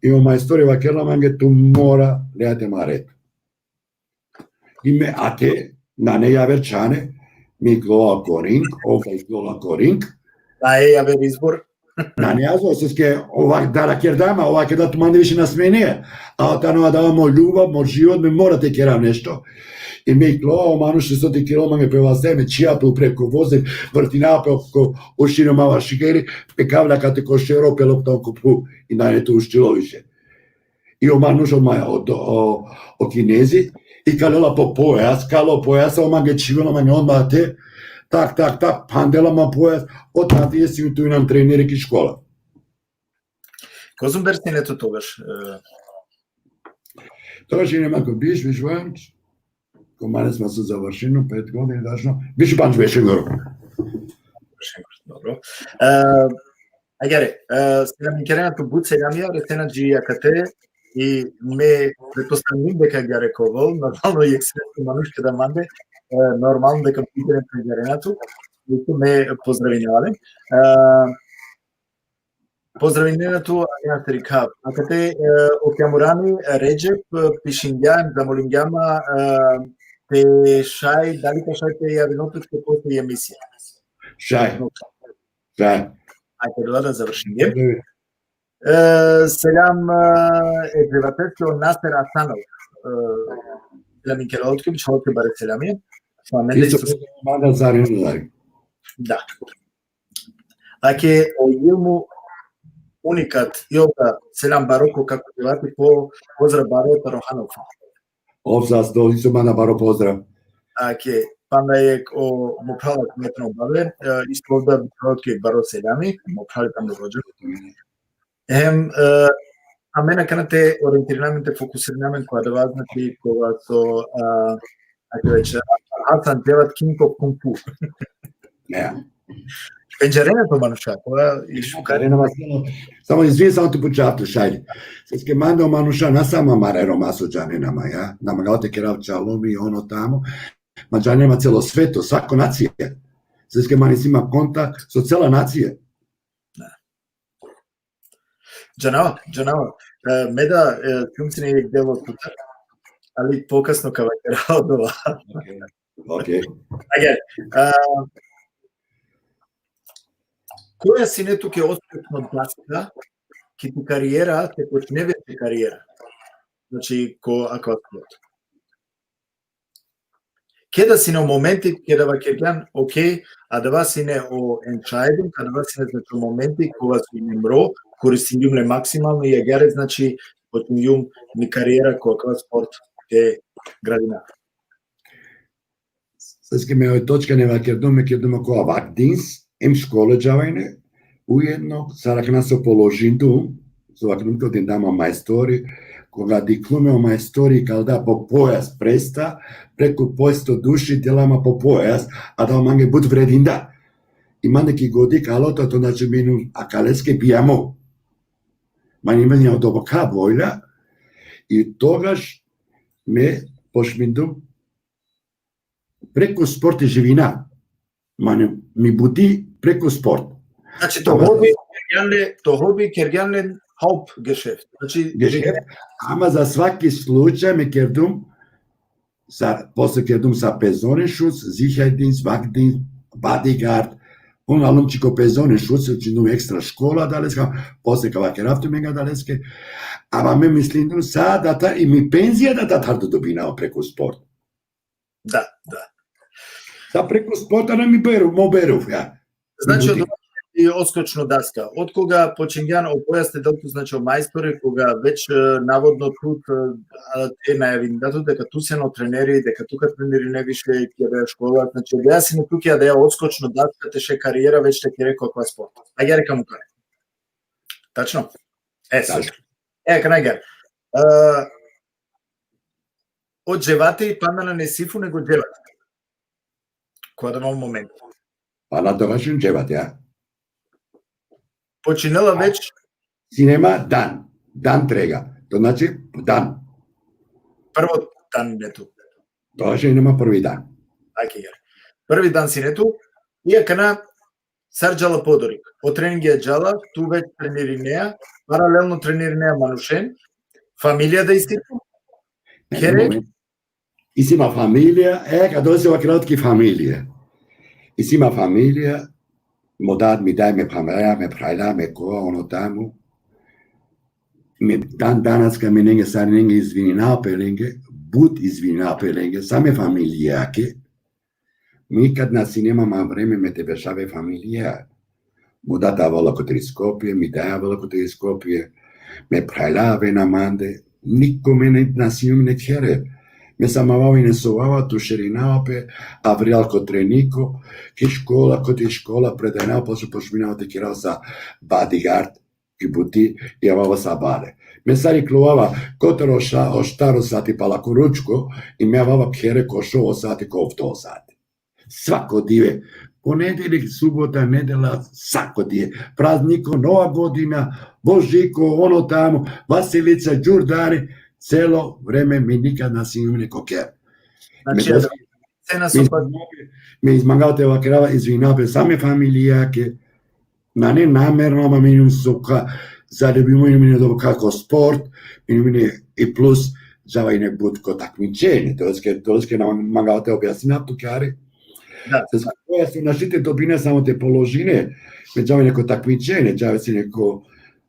i o majstori vakerela mange: Tu mora lea te mare tut. I me ate, nane javer čhane, me iklova ko ring, ov iklova ko ring. Nane javer izbor. Nane javer, soske ov vakerda, kerda ma, ov vakerda: Tu mande više na smine. A tano adava mo ljubav, mo život, me mora te kerav nešto. I me iklova, o manuš so te kerela mange pe vazda, me čhija pe upre ko voze, vrtinava pe ko ušino ma vašikeri, pe kavla kate ko šero, pe lopta ko phu, i nane tu uštilo više. I o manuš, o ma-, o, o, o Kinezi, ikalela po pojas, kalo pojas, o mange čhivela mange odma te, tak, tak, tak, phandela ma pojas, o tati isi tu inan treneri ki škola. Kozom berš sine tu togaš, e? Togaš sine ma ko biš, biš u pandž, ko Manasma so završinum, pet godine, tačno, biš u pandž berš sine. Dobro. E, Agjaar, e, selam kerena tu but selamija, resena dži akate, i me pretpostavim deka agjaar ka ovel, normalno, jekh svetsko manuš keda mande, e, normalno deka me kerena tu agjaar, tu, i tu me pozdravinava le. E, Pozdravinena tu, Agjaster Ikhav. Akate, e, o Kjamurani, e, Redžep, e, pišingja, zamolingjama, e, te šaj, dali ka šaj te javino tut ke posle i emisija. Šaj. Šaj. Ajde, da završim. E, selam, e, e Dževateske, o Naser Asanov. E, selam i kerela tut, bičhalel tut bare selami. Šaj, mende Isto isto. Manda zarino zari. Da. Ake o Ilmu unikat, Ilda, selam baro ko kako Dževati, po, pozdrav baro taro Hanofa. Ov sa sto isto manda baro pozdrav. Ake, panda jekh o mo phrala Metno Bave, e, isto da bičhalel tut baro selami, mo phral tano rođeno. Hem, e, amen akana te orientirina amen, te fokusirina amen ko adava, znači, kova so, a, ako već, a, Hasan Dževat, King of Kung Fu. Ja. Pendžarena to manuša, kova i šukare. Samo izvin, samo te pučav tu, šaj. Seske manda o manuša na samo amare Roma so džanena ma, ja. Na mangava te kerav čalumi, ono tamo. Ma džanena ma celo sveto, svako nacija. Seske man isi ma kontakt so cela nacija. Džanava, džanava. E, me da, e, sijum sine jekh delo tutar, ali pokasno ka vakerav odova. Okej. Agjaar, a, koja sine tuke oskutno daska ki tu karijera, te počne veće karijera? Znači, ko akava sport. Keda sine o momenti, keda vakergjan, okej, adava sine o entscheidung, adava sine, znači, o momenti kova so ine mro, koristingjum le maksimalno, i agjaar, znači, počmingjum mi karijera ko akava sport te gradina. Seske me oj točka ne vakerdum, me kerdum ko avak dins, em škole džavajne, ujedno, sar akana so položindum, so vakerdum ko dindama majstori, koga dikhlum me o majstori kalda po pojas presta, preku posto duši dela ma po pojas, a da mange but vredinda. I mande ki godi kalo to, to znači minu akaleske bijamo. Mani meni odobka volja, i togaš me počmindum preku sport te živina. Mane, mi buti preku sport. Znači, to hobi, kergjan le, to hobi, kergjan le Hauptgeschäft. Znači, Gešef, ama za svaki slučaj me kerdum, sa, posle kerdum sa Personenschutz, Sicherheitsdienst, Wachdienst, Bodyguard, on alum čiko Personenschutz, učindum ekstra škola adaleske, posle ka vakerav tumenga adaleske, ama me mislindum sa da ta, i mi penzija da ta thar da dobina preku sport. Da, da. Sa preku sporta na mi beru, mo beru, ja. Znači, Buti. Od i odskočno daska. Od koga počingjan o pojas te del tut, znači, o majstore, koga već, e, navodno tut, e, a, te najavingja tut deka tu sine o treneri, deka tu ka trenirine više, ki adaja škola, znači, deka sine tu ki adaja odskočno daska te šaj karijera, već te kere ko akava sport. Agjaar ka mukha. Tačno? E, sad. Tačno. E, akana agjaar. E, o Dževati, panda nane Sifu, nego Dževati. Ko adava moment. Pa na togaš Dževat, ja. Počinela već Sine ma dan, dan trega. To znači dan. Prvo dan, ne tu. Togaš sine ma prvi dan. Okej, ja. Prvi dan sine tu, i akana sar džala podorik. O treningija džala, tu već trenirinea, paralelno trenirinea manušen, familija da isi tu, Ne, Kere? Moment. Isi ma familija, e, ka dođe ovak kratki familija. Isi ma familija, mo dad, mi daj, me phamralja, me phralja, me kova, ono tamo. Me dan danas ka me nenge, sarinenge izvinina pe lenge, but izvinina pe lenge, sa me familijake. Mi kad na sine ma ma vreme me te bešave familija. Mo dad avela kotar i Skopje, mi daj avela kotar i Skopje, me phralja avena mande, nikome ne, na sijum ne khere. Me samo avava i ne sovava, tuširinava pe, avrijal ko treniko, ki škola, kotar i škola, predajnava, posle počminava te kerav sa bodyguard, ki buti, i avava sabale. Me sar iklovava, kotar o ša-, o štar o sati pala ko ručko, i me avava khere ko šov o sati, ko ofto o sati. Svako dive. Ponedeljik, subota, nedela, svako dive. Prazniko, Nova godina, Božiko, ono tamo, Vasilica, Đurdani, celo vreme mi nikad na sijum ne ko kher. Znači, Me cena mi so pa me izmangava te vakerava, izvinava pe sa me familijake, nane namerno, ama mi inum so ka zaljubimo, mi inum dobo ka ko sport, mi inum i plus džava ine but ko takmičenje, to jest ke, to jest ke na mangava te objasninav tu kari. Da. Te pojas našti te dobine, samo te položine, me džava ine ko takmičenje, džava sine ko,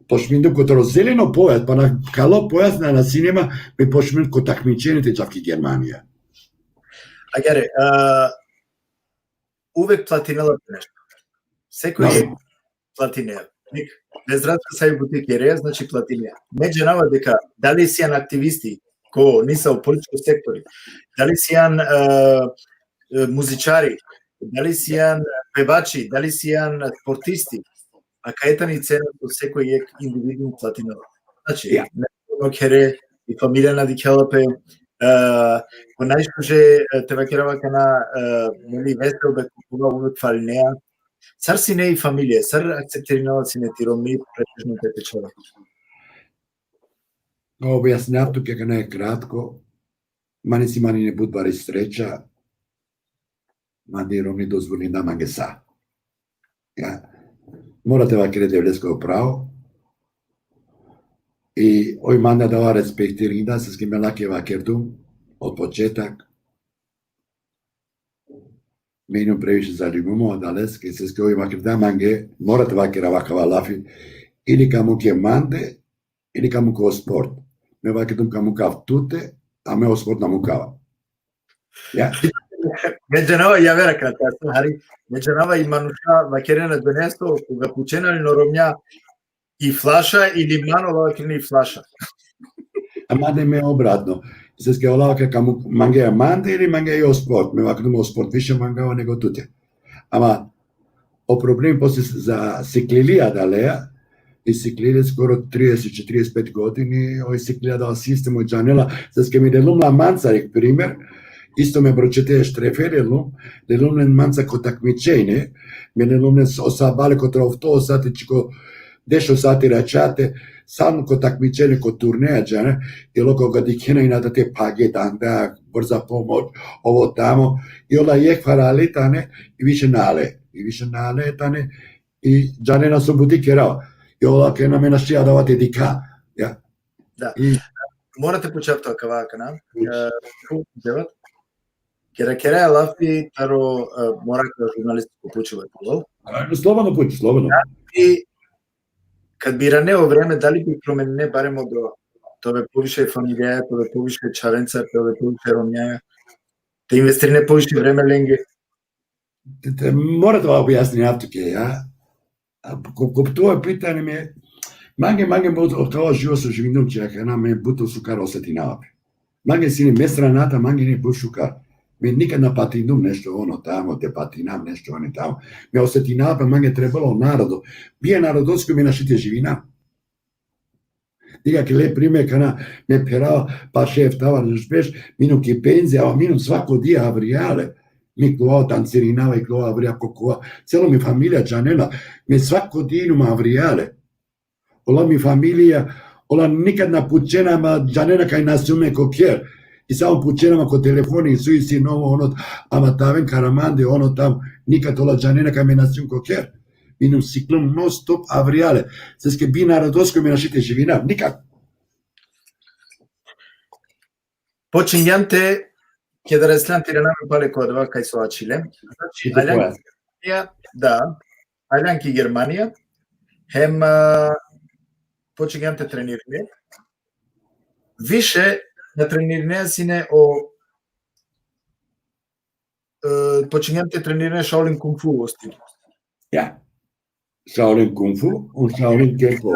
počmindum ko taro zeleno pojas, pana kalo pojas na, na sine ma, me počmindum ko takmičenje te džav ki Germanija. Agjaar, a, uvek platinela te nešto. Sekoj Da. jekh platinea. Nik, bez razlika savi buti kerea, znači platinea. Me džanava deka, dali sian aktivisti, ko nisavo političko sektori, dali sian, e, e, muzičari, dali sian pevači, dali sian sportisti, akaja tani cena so sekoj jekh individuum platinela. Znači, Ja. Ono khere, i familija na dikhela pe, e, ko najšuže, e, te vakerav akana, e, neli, veselbe, kova uvek falinea. Sar sine i familija, sar akceptirinela sine ti romni, pretežno te čhave? Objasninav tuke akana kratko, man isi man ine but bari sreća, mande i romni dozvolinda mange sa. Ja. Mora te vakere Devlesko pravo. I oj mande adava respektirinda, seske me lake vakerdum od početak. Me inum previše zaljubumo adaleske, seske oj vakerda mange, mora te vakerav akava lafi, ili ka muke mande, ili ka muke o sport. Me vakerdum ka mukav tute, a me o sport na mukava. Ja. Me džanava, javera kratko, hari, me džanava i manuša vakerena denesto, koga pučena li o romnja i flaša ili man, ola vakerena i flaša. A mande me obratno. Seske ola ka, ka mu-, mange mande ili mange o sport. Me vakerdum o sport više mangava nego tute. Ama o problem posle za siklili adalea, i siklili skoro trideset, četrdeset pet godini, oj siklili adava sistem, oj džanela, seske mi lelum la manca, jekh primer, isto me bročete štrefe lelum, lelum len manca ko takmičenje, me lelum len o sabale ko travto sati, čiko deš o sati račate, samo ko takmičenje, ko turneja džane, i loko ga dikhena i na date phage, danda, brza pomoć, ovo tamo, i ola jekh far ale tane, i više na ale, i više na ale tane, i džanena so buti kera. I ola kena me našti adava te dikha. Ja. Da. I Mora te pučav tu akava akana. E, tu, Dževat? Kera, kera lafi taro, e, mora ka žurnalističko pučibe palo. Slobodno puč, slobodno. I kad bi irane o vreme, dali bi promenine barem odova? Te ove poviše familijaja, te ove poviše čhavenca, te ove poviše romnjaja. Te investirine poviše vreme lenge. Te, te, mora te objasninav tuke, ja. A, ko, ko to pitanje me, mange, mange, but, od taro život so živindum, če akana me but šukar osetinava pe. Mange sine me stranata, mange ine but šukar. Me nikad na patindum nešto ono tamo, te patinav nešto ono tamo. Me osetinava pe, mange trebela o narodo. Bi e narodosko me našti te živinav. Dikh, akale primer kana me pherava, pa šef tava nešbeš, mi inum ki penzija, ama mi inum svako di avrijale. Mi klova tancirinava, i klova avrijale ko kova. Celo mi familija džanela, mi svako di inum avrijale. Ola mi familija, ola nikad na pučena ma, džanena kaj na sium me ko kher. I samo pučena ma ko telefoni, so isi, novo, ono, ama te aven kara mande, ono tamo, nikad ola džanena kaj me na sium ko kher. Mi inum siklum non stop avrijale. Seske bi narodosko me našti te živinav, nikad. Počingjam te, keda reslam te irana amen pale ko adava kaj so ačhile. Znači, Ide aljan koja? ki, da, aljan ki Germanija, hem, a, počingjam te trenirine. Više na trenirine sine o, e, počingjam te trenirine Shaolin Kung Fu o stil. Ja. Shaolin Kung Fu und Shaolin Kempo.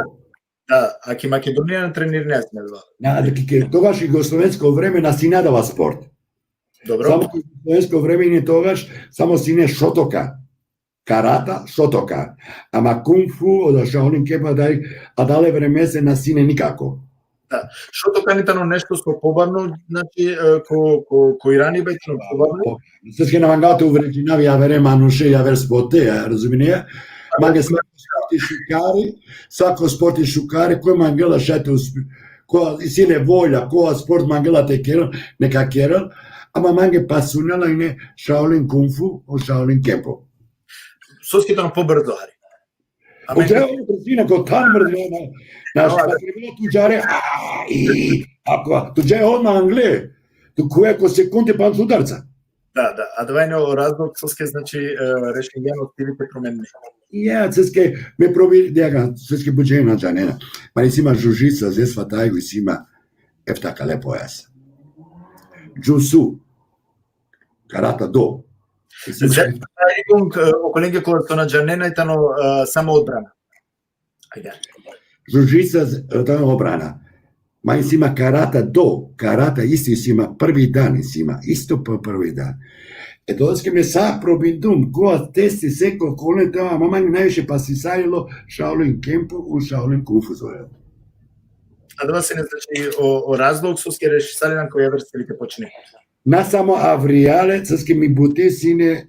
Da, a ki Makedonija na trenirine sine adava. Na, da, ki, ki, togaš jugoslovensko vreme na sine adava sport. Dobro. Samo ki jugoslovensko vreme ine togaš, samo sine Šotokan. Karata, Šotokan. Ama Kung Fu, oda Shaolin Kempo, da, adale vremese na sine nikako. Šotokan i tano nešto so pobarno, znači, e, ko, ko, ko Irani be tano pobarno. Seske na mangava te uvredinav javere manuše, javer sporte, ja, razumine? Mange svako sporti šukari, svako sporti šukari, koj mangela šaj te uspe-, ko isi le volja, ko sport mangela te kerel, neka kerel, ama mange pasunela ine Shaolin Kung Fu, o Shaolin Kempo. Soske tano pobrzo, hari. Amen. Ođe on brzina ko than mrzena, na, na, što treba tu džare, a, i, ako, tu džaj odmah angle, tu kuje ko sekunde panč udarca. Da, da, adava ine o razlog soske, znači, e, rešingjan o stili te promenine. Ja, soske, me probi, ja, soske buđe na džanena. Ma isi ma žužica, zesva tajgu isi ma efta kale pojas. Džusu, karata do. Isi ma Zesva tajgu, e, okolenge kola so na džanena i tano, e, samo odbrana. Ajde. Žužica, z-, tano odbrana. Ma isi ma karata do, karata isto isi ma prvi dan isi ma, isto po prvi dan. E, doske me sa probindum, ko testi seko kole te, ama manje najviše pasisarilo Shaolin kempu, u Shaolin kung fu zove. Adava sine, znači, o, o razlog soske rešisalinan ko javer stili te počine. Na samo avrijale, soske mi buti sine,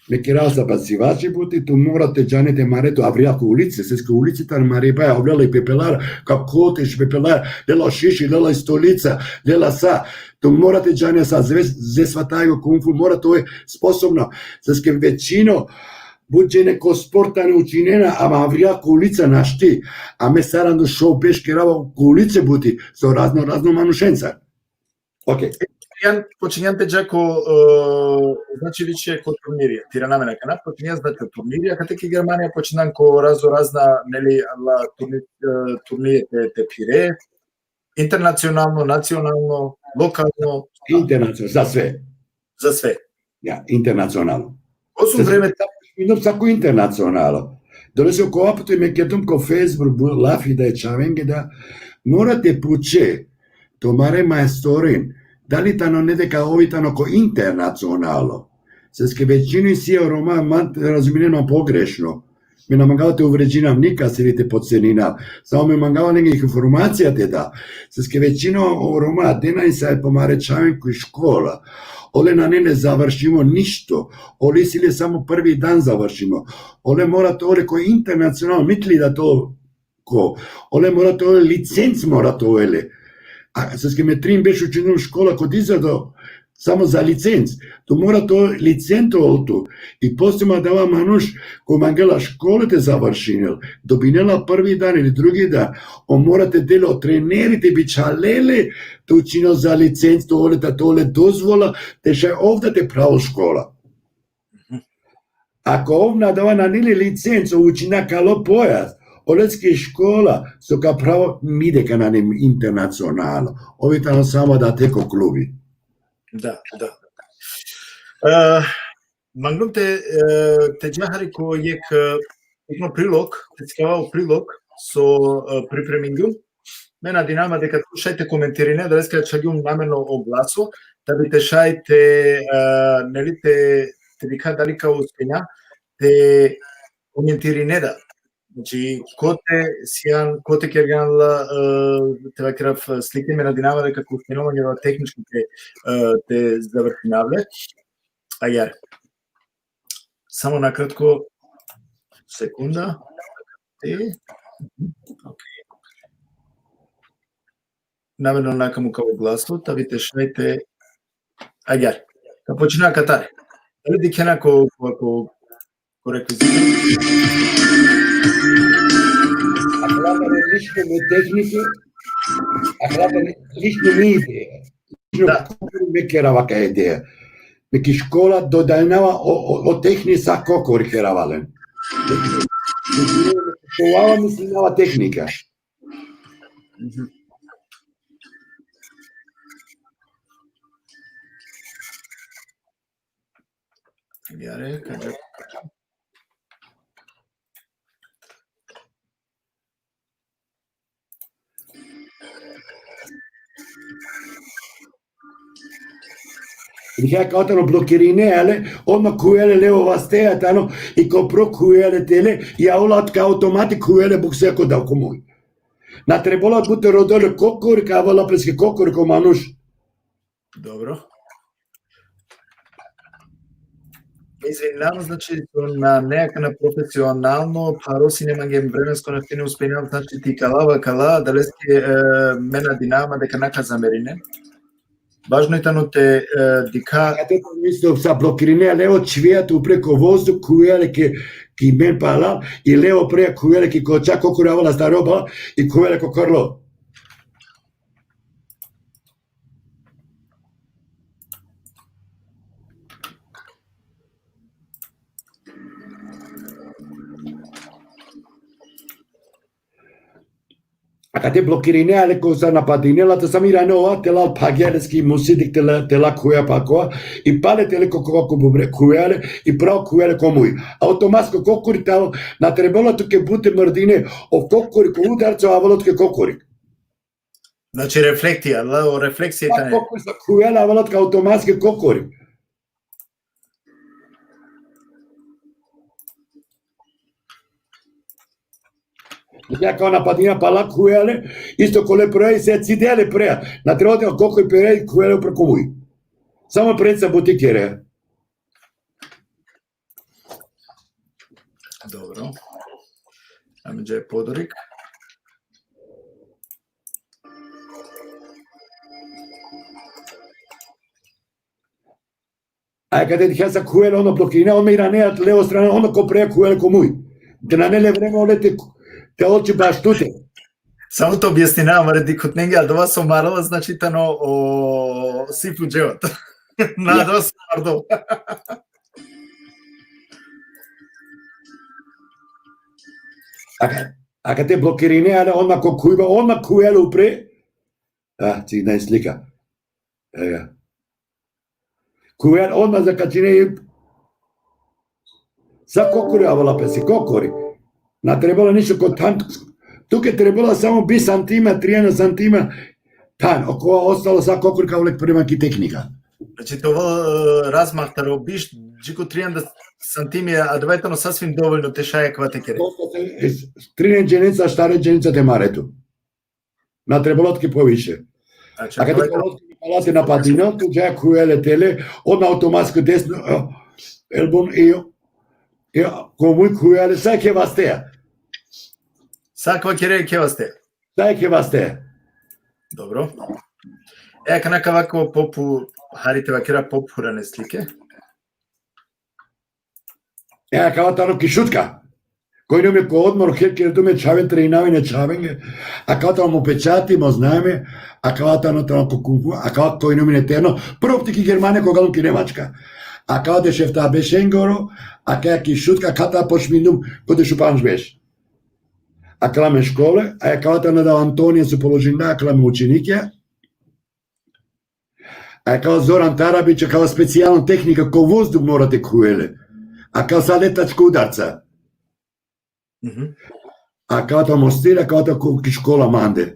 me kera zabazivači buti, tu mora te džane te mare tu avrijal ko ulice, soske ulice tane maribaja, avrijal i pepelar, ka kote š pepelar, lela šiši, lela i stolica, lela sa, tu mora te džane sa, zve-, zesva tajgu kung fu, mora te ove sposobno, soske većino, but džene ko sport tane učinena, ama avrijal ko ulica našti, a me sarando šov berš kerava ko ulice buti, so razno, razno manušenca. Okej. Počinjan, počinjan te dža ko, e, znači, više ko turnirija. Ti irana amen akana, počinjan, znači, turnirija, kate ki Germanija počinjan ko razno razna, neli, la turni-, e, turnirija te, te phire, internacionalno, nacionalno, lokalno. Internacionalno, za sve. Za sve. Ja, internacionalno. Ko sum vreme ta- Idem sako internacionalo. Dolese ko apto me kedum ko Facebook, bu-, lafi da e čhavenge da, mora te puče tumare maestrin, dali tano ne deka ovi tano ko internacionalo. Soske većini si o Roma, ma razuminen ma pogrešno. Me na mangava te uvredinav nikas ili te podceninav. Samo me mangava lenge informacija te da. Soske većina o Roma, dena i sa e pomare čhaven ko škola. Ole nane ne završimo ništo. Ole isi le samo prvi dan završimo. Ole mora te ole ko internacional, mitli da to ko. Ole mora te ole licenc mora te ole. A soske me trin berš učinum škola ko dizado, samo za licenc. Tu mora te ole licenc te ol tu. I posle ma adava manuš ko mangela škola te završinel, dobinela prvi dan ili drugi dan, on mora te del o treneri te bičhalel le, te učinel za licenc, te ole, te ole dozvola, te šaj ov da te phravol škola. Ako ov na dava nane le licenco, učina kalo pojas, oleske škola, so ka phravol, mi deka nane internacionalno. Ovi tano samo da te ko klubi. Da, da. E, manglum te, e, te dža hari ko jekh, e, jekh prilog, te sikava o prilog, so, e, pripremingjum. Me nadinava ma deka tu šaj te komentirine, adaleske ačhagjum namerno o glaso, da bi te šaj te, e, neli te, te dikha dali ka uspinja, te komentirine da. Znači, kote sian, kote kergjan la, e, te vakerav slike, me nadinava ma deka ka uspinava tehnički te, e, te završinav le. Ajar. Samo nakratko, sekunda. E, okej. Namerno nakam ukavo glaso, ta bi te šaj te, ajar. Ka počina katar. Dali dikhena ko, ko, ko, ko rekviziti? Akala tane lično mi tehnike, akala tane lično mi ideja. Da. Me kerava ka ideja. Me ki škola dodajnava o, o, o tehnisa kokori kerava len. Školava mislinava tehnika. Mhm. Jare, kada Dikhea kao tano blokirine, ale, odma kujele le o vasteja tano, i ko pro kujele tele, i aola ka automatik kujele bukse ko da ko muj. Na trebola bute rodele kokori, ka avela peske kokori ko manuš. Dobro. Izvinjavam, znači, so nane akana profesionalno, pharo sine mange, vremensko našti, na uspejnav, znači, te ikalava kala, adaleske, e, me nadinava ma deka na ka zamerine. Važno i tano te, e, dikha. Ato to isto sa blokirine, a leo čvija tu pre ko vozduh, khuja le ke ki men pala, i leo pre khuja le ki koča, kokori avela staro ba, i khuja le ko krlo. Akate blokirine ale ko sa napadine la, to sam irane ova, te lal phagja le ski musidik, te la, te la khuja pa koa, i pale te le ko koa ko bubre khuja le, i pravo khuja le ko muj. Automatsko kokori tano, na trebela tuke but te mrdine, o kokori ko udarco avela tuke kokori. Znači, reflektija, la, o refleksija tane. Kokori sa khuja le avela tuke automatske kokori. Ja kao napadina pala khuja le, isto kole prea, i se cide le prea. Na treba te kokori prea i khuja le upre ko muj. Samo prenca buti kere. Dobro. Ajmo gdje je Podorik. A kada dikhea sa khuja le, ono blokirine, ono irane levo strana, ono ko prea khuja le ko muj. Te nane le vreme ole te, te oči baš tute. Samo te objasnina, amare dikhutnenge, adava so marela, znači, tano o sifu dževat. Na, da, stvarno. Aka, aka te blokirine, ale odmah ko khuja, odmah khuja le upre. A, ti naj slika. Ega. Khuja le odmah zakačine i sa kokori avela pesi, kokori. Na trebela ništa ko than, tuke trebela samo bi santima, trianda santima, than, okova ostalo sa kokori ka avela prema ki tehnika. Znači, to, e, razmah taro biš, dži ko trianda santimi, adava tano sasvim dovoljno te šaj akava te kere. Dosta te, e, trin dženeca, štare dženeca te mare tu. Na trebela tuke poviše. Znači, a kada adava trebela tuke pala te napadina, tu dža khuja le tele, odmah automatsko desno, e, elbon i, i ko muj khuja le, sa ke vasteja. Sa ko kere ke vasteja. Sa ke vasteja. Dobro. E, akana kava ko popu, hari te vakera, pophurane slike. E, akava tano ki Šutka. Ko inum ko odmor, her kere tumen čhaven, trenavin e čhavenge. Akava tano mo pečati, mo znajme. Akava tano, tano ko kung fu, akava ko inum terno. Prvo puti ki Germanija, koga lum ki Nemačka. Akava dešefta bešengoro, akava ki Šutka, akava počmindum ko dešupandž beš. Akala me škole, a akava tano da Antonija so položinda, akala me učenikija. A akava Zoran Tarabić, akava specijalna tehnika ko vozduh mora te khuja le. Akava sa letačko udarca. Mhm. Akava tano stil, akava tano ko, ki škola mande.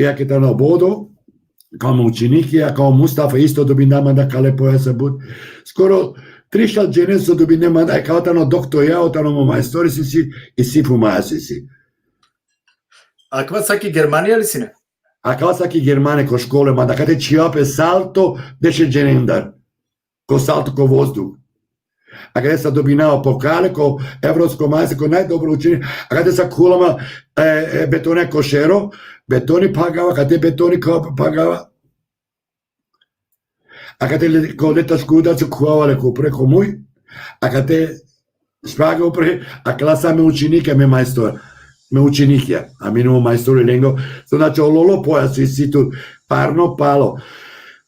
I akava tano Bodo, akava mo učeniki, akava Mustafa isto dobinda mande akale pojasa but. Skoro trišel džene so dobinde mande, akava tano doktor Jao, tano mo majstori sisi, i sifu maja sisi. Akava sa ki Germanija li sine? Akava sa ki Germanija ko škole mande, akate čhija pe salto, dešet dženendar. Ko salto ko vozduh. Akate sa dobinava pokale ko evropsko majstor, ko najdobro učenje. Akate sa khulama, e, e, betone ko šero, betoni phagava, akate betoni ko phagava. Akate le, ko letačko udarco khuvava le ko pre ko muj, akate špaga upre, akala sa me učenikija, me majstor, me učenikija, a mi num majstori lengo, so znači o lolo pojaso isi tu parno palo.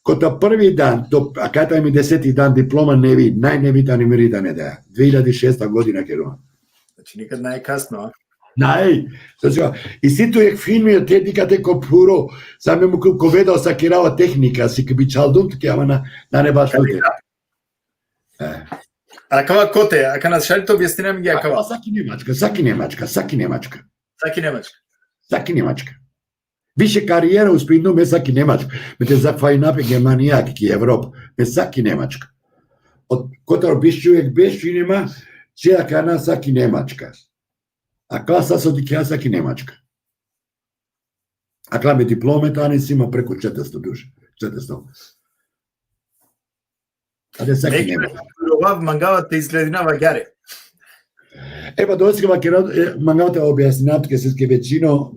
Kota prvi dan, to, akate mi deseti dan, diploma nevi, najnevi tani miri dane da. Dve hiljadi šesta godina keruma. Znači, nikad naj kasno, a? Naj, znači, isi tu jekh filmi, te dikha te ko phuro, sa me mukhu ko vedel sa kerava tehnika, si ke bičhaldum tuke, ama na, nane baš tute. E. Akava kote, akana šaj te objasnine amenge akava. Akava sa ki Nemačka, sa ki Nemačka, sa ki Nemačka. Sa ki Nemačka. Sa ki Nemačka. Više karijera uspešno me sa ki Nemačka. Me te zahvalina pe Germanija ki Evropa. Me sa ki Nemačka. Od kotar biš čovek beš inema, će akana sa ki Nemačka. Akala sa so dikhea sa ki Nemačka. Akala me diplome tani si ma preko četiristo duše. Četiristo. Ade sa ki Nemačka. Rovav, mangava te izgledina vagjare. E pa dosta ka vakera, e, mangava te objasnina tuke, seske većino,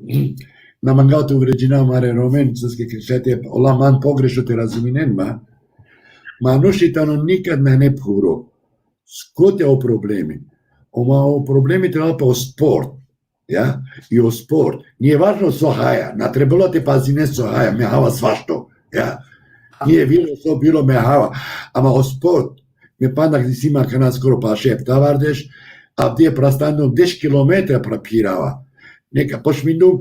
na mangava te uvredinav amare Romen, soske šaj te ola man pogrešno te razuminen ma. Manuš i tano nikad nane phuro. Kote o problemi? Oma o problemi trebela pe o sport. Ja? I o sport. Nije važno so haja, na trebela te pazine so haja, me hava svašto. Ja? Nije bilo so bilo, me hava. Ama o sport, me panda isi ma akana skoro paše eftavardeš, avdive prastandum deš kilometra pra phirava. Neka počmindum,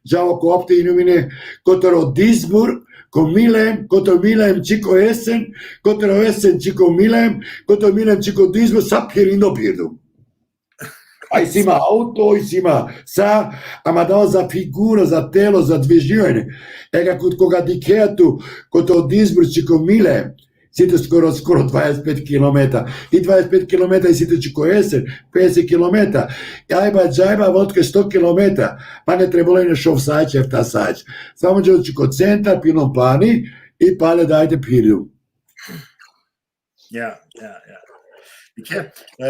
džava ko apte, inum ine kotar o Duisburg, ko Mülheim, kotar o Mülheim dži ko Essen, kotar o Essen dži ko Mülheim, kotar o Mülheim dži ko Duisburg, sa phirindo phirdum. A isi ma auto, isi ma sa, ama dava za figura, za telo, za dviživanje. Ega kut koga dikhea tu, kotar o Duisburg dži ko Mülheim, isi tu skoro, skoro dvadeset pet kilometara. I dvadeset pet kilometara isi tu dži ko Essen, pedeset kilometara. Ajba, džajba, voltke sto kilometara. Pa ne trebela ine šov sać, efta sać. Samo džal dži ko centar, pindum pani, i pale dajte phirdum. Ja, ja, ja. Dikhe, e,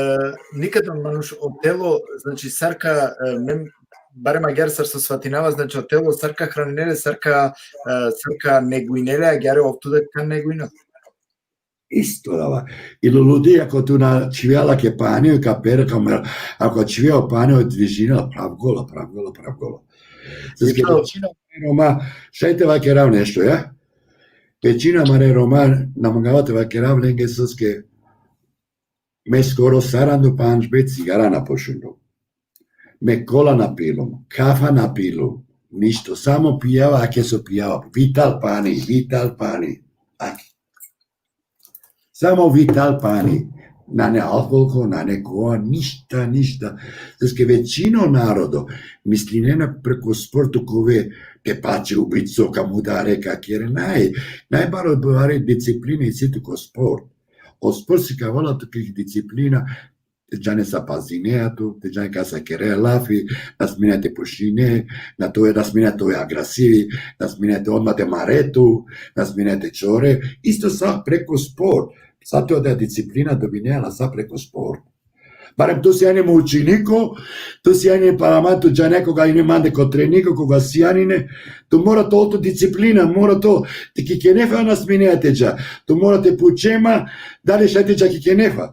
nikad manuš o telo, znači, sar ka, e, mem, barem agjar sar so svatinava, znači, o telo sar ka hranine le, sar ka, e, sar ka neguine le, agjar ov tu da ka neguine. Isto dava. I luludi, ako tu na čhivea lake pani, ka pere, ka mera, ako čhivea pani, o dvižina, pravgola, pravgola, pravgola. Soske većina amare Roma, šaj te vakerav nešto, ja? Većina amare Roma, na mangava te vakerav lenge, soske me skoro saranda pandž be cigara na pušindum. Me kola na pilum, kafa na pilum, ništo, samo pijava, ake so pijava, Vital pani, Vital pani. Ake. Samo Vital pani. Nane alkohol, nane kova, ništa, ništa. Soske većino narodo mislinena preko sportu kove te pače ubico, ka mudare, ka kere. Naj, najbaro bari disciplina isi tu ko sport. O sport sikavela tuke disciplina, te džane sa pazinea tu, te džane kasa kere lafi, na smine te pušine, na te, na smine te agresivi, na smine te odma te mare tu, na smine te čore. Isto sa preko sport. Sa te oda disciplina dobinea la sa preko sport. Barem tu sijan ine mo učeniko, tu sijan ine, para man tu džane, koga ine mande ko treniko, koga sijan ine, tu mora te ol tu disciplina, mora te, te ki kenefa na smine te dža. Tu mora te puče ma, dali šaj te dža ki kenefa.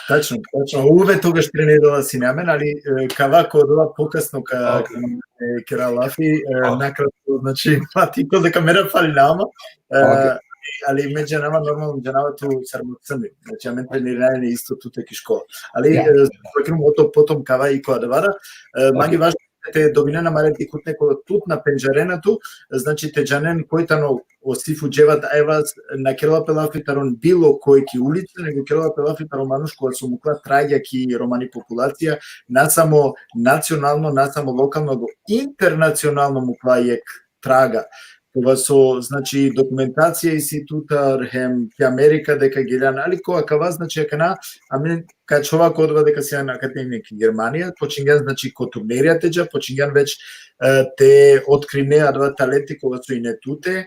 Tačno, tačno. Uvek togaš trenirela sine amen, ali, e, ka vaka odova pokasno ka, Ok. ka, e, kera lafi, e, nakratko, znači, ma ti to deka mera falinama, e, Ok. ali me džanava, normalno džanava tu sar mo crni. Znači, amen trenirina isto tute ki škola. Ali, Ja. e, potom, potom ka vaka i ko adavara, e, mange važno te dobinen amare dikhutne kola tut na pendžarena tu, znači te džanen koj tano o Sifu Dževat Ajvaz, na kerela pe lafi taro bilo koj ki ulica, nego kerela pe lafi taro manuš kova so mukla tragja ki romani populacija, na samo nacionalno, na samo lokalno, nego internacionalno mukla jekh traga. Kova so, znači, dokumentacija isi tutar hem ki Amerika deka geljan, ali ko akava, znači, akana, amen ka ačhova ko odova deka sijan akate ki Germanija, počingjan, znači, ko turnerija te dža, počingjan već, e, te otkrine adava talenti kova so ine tute.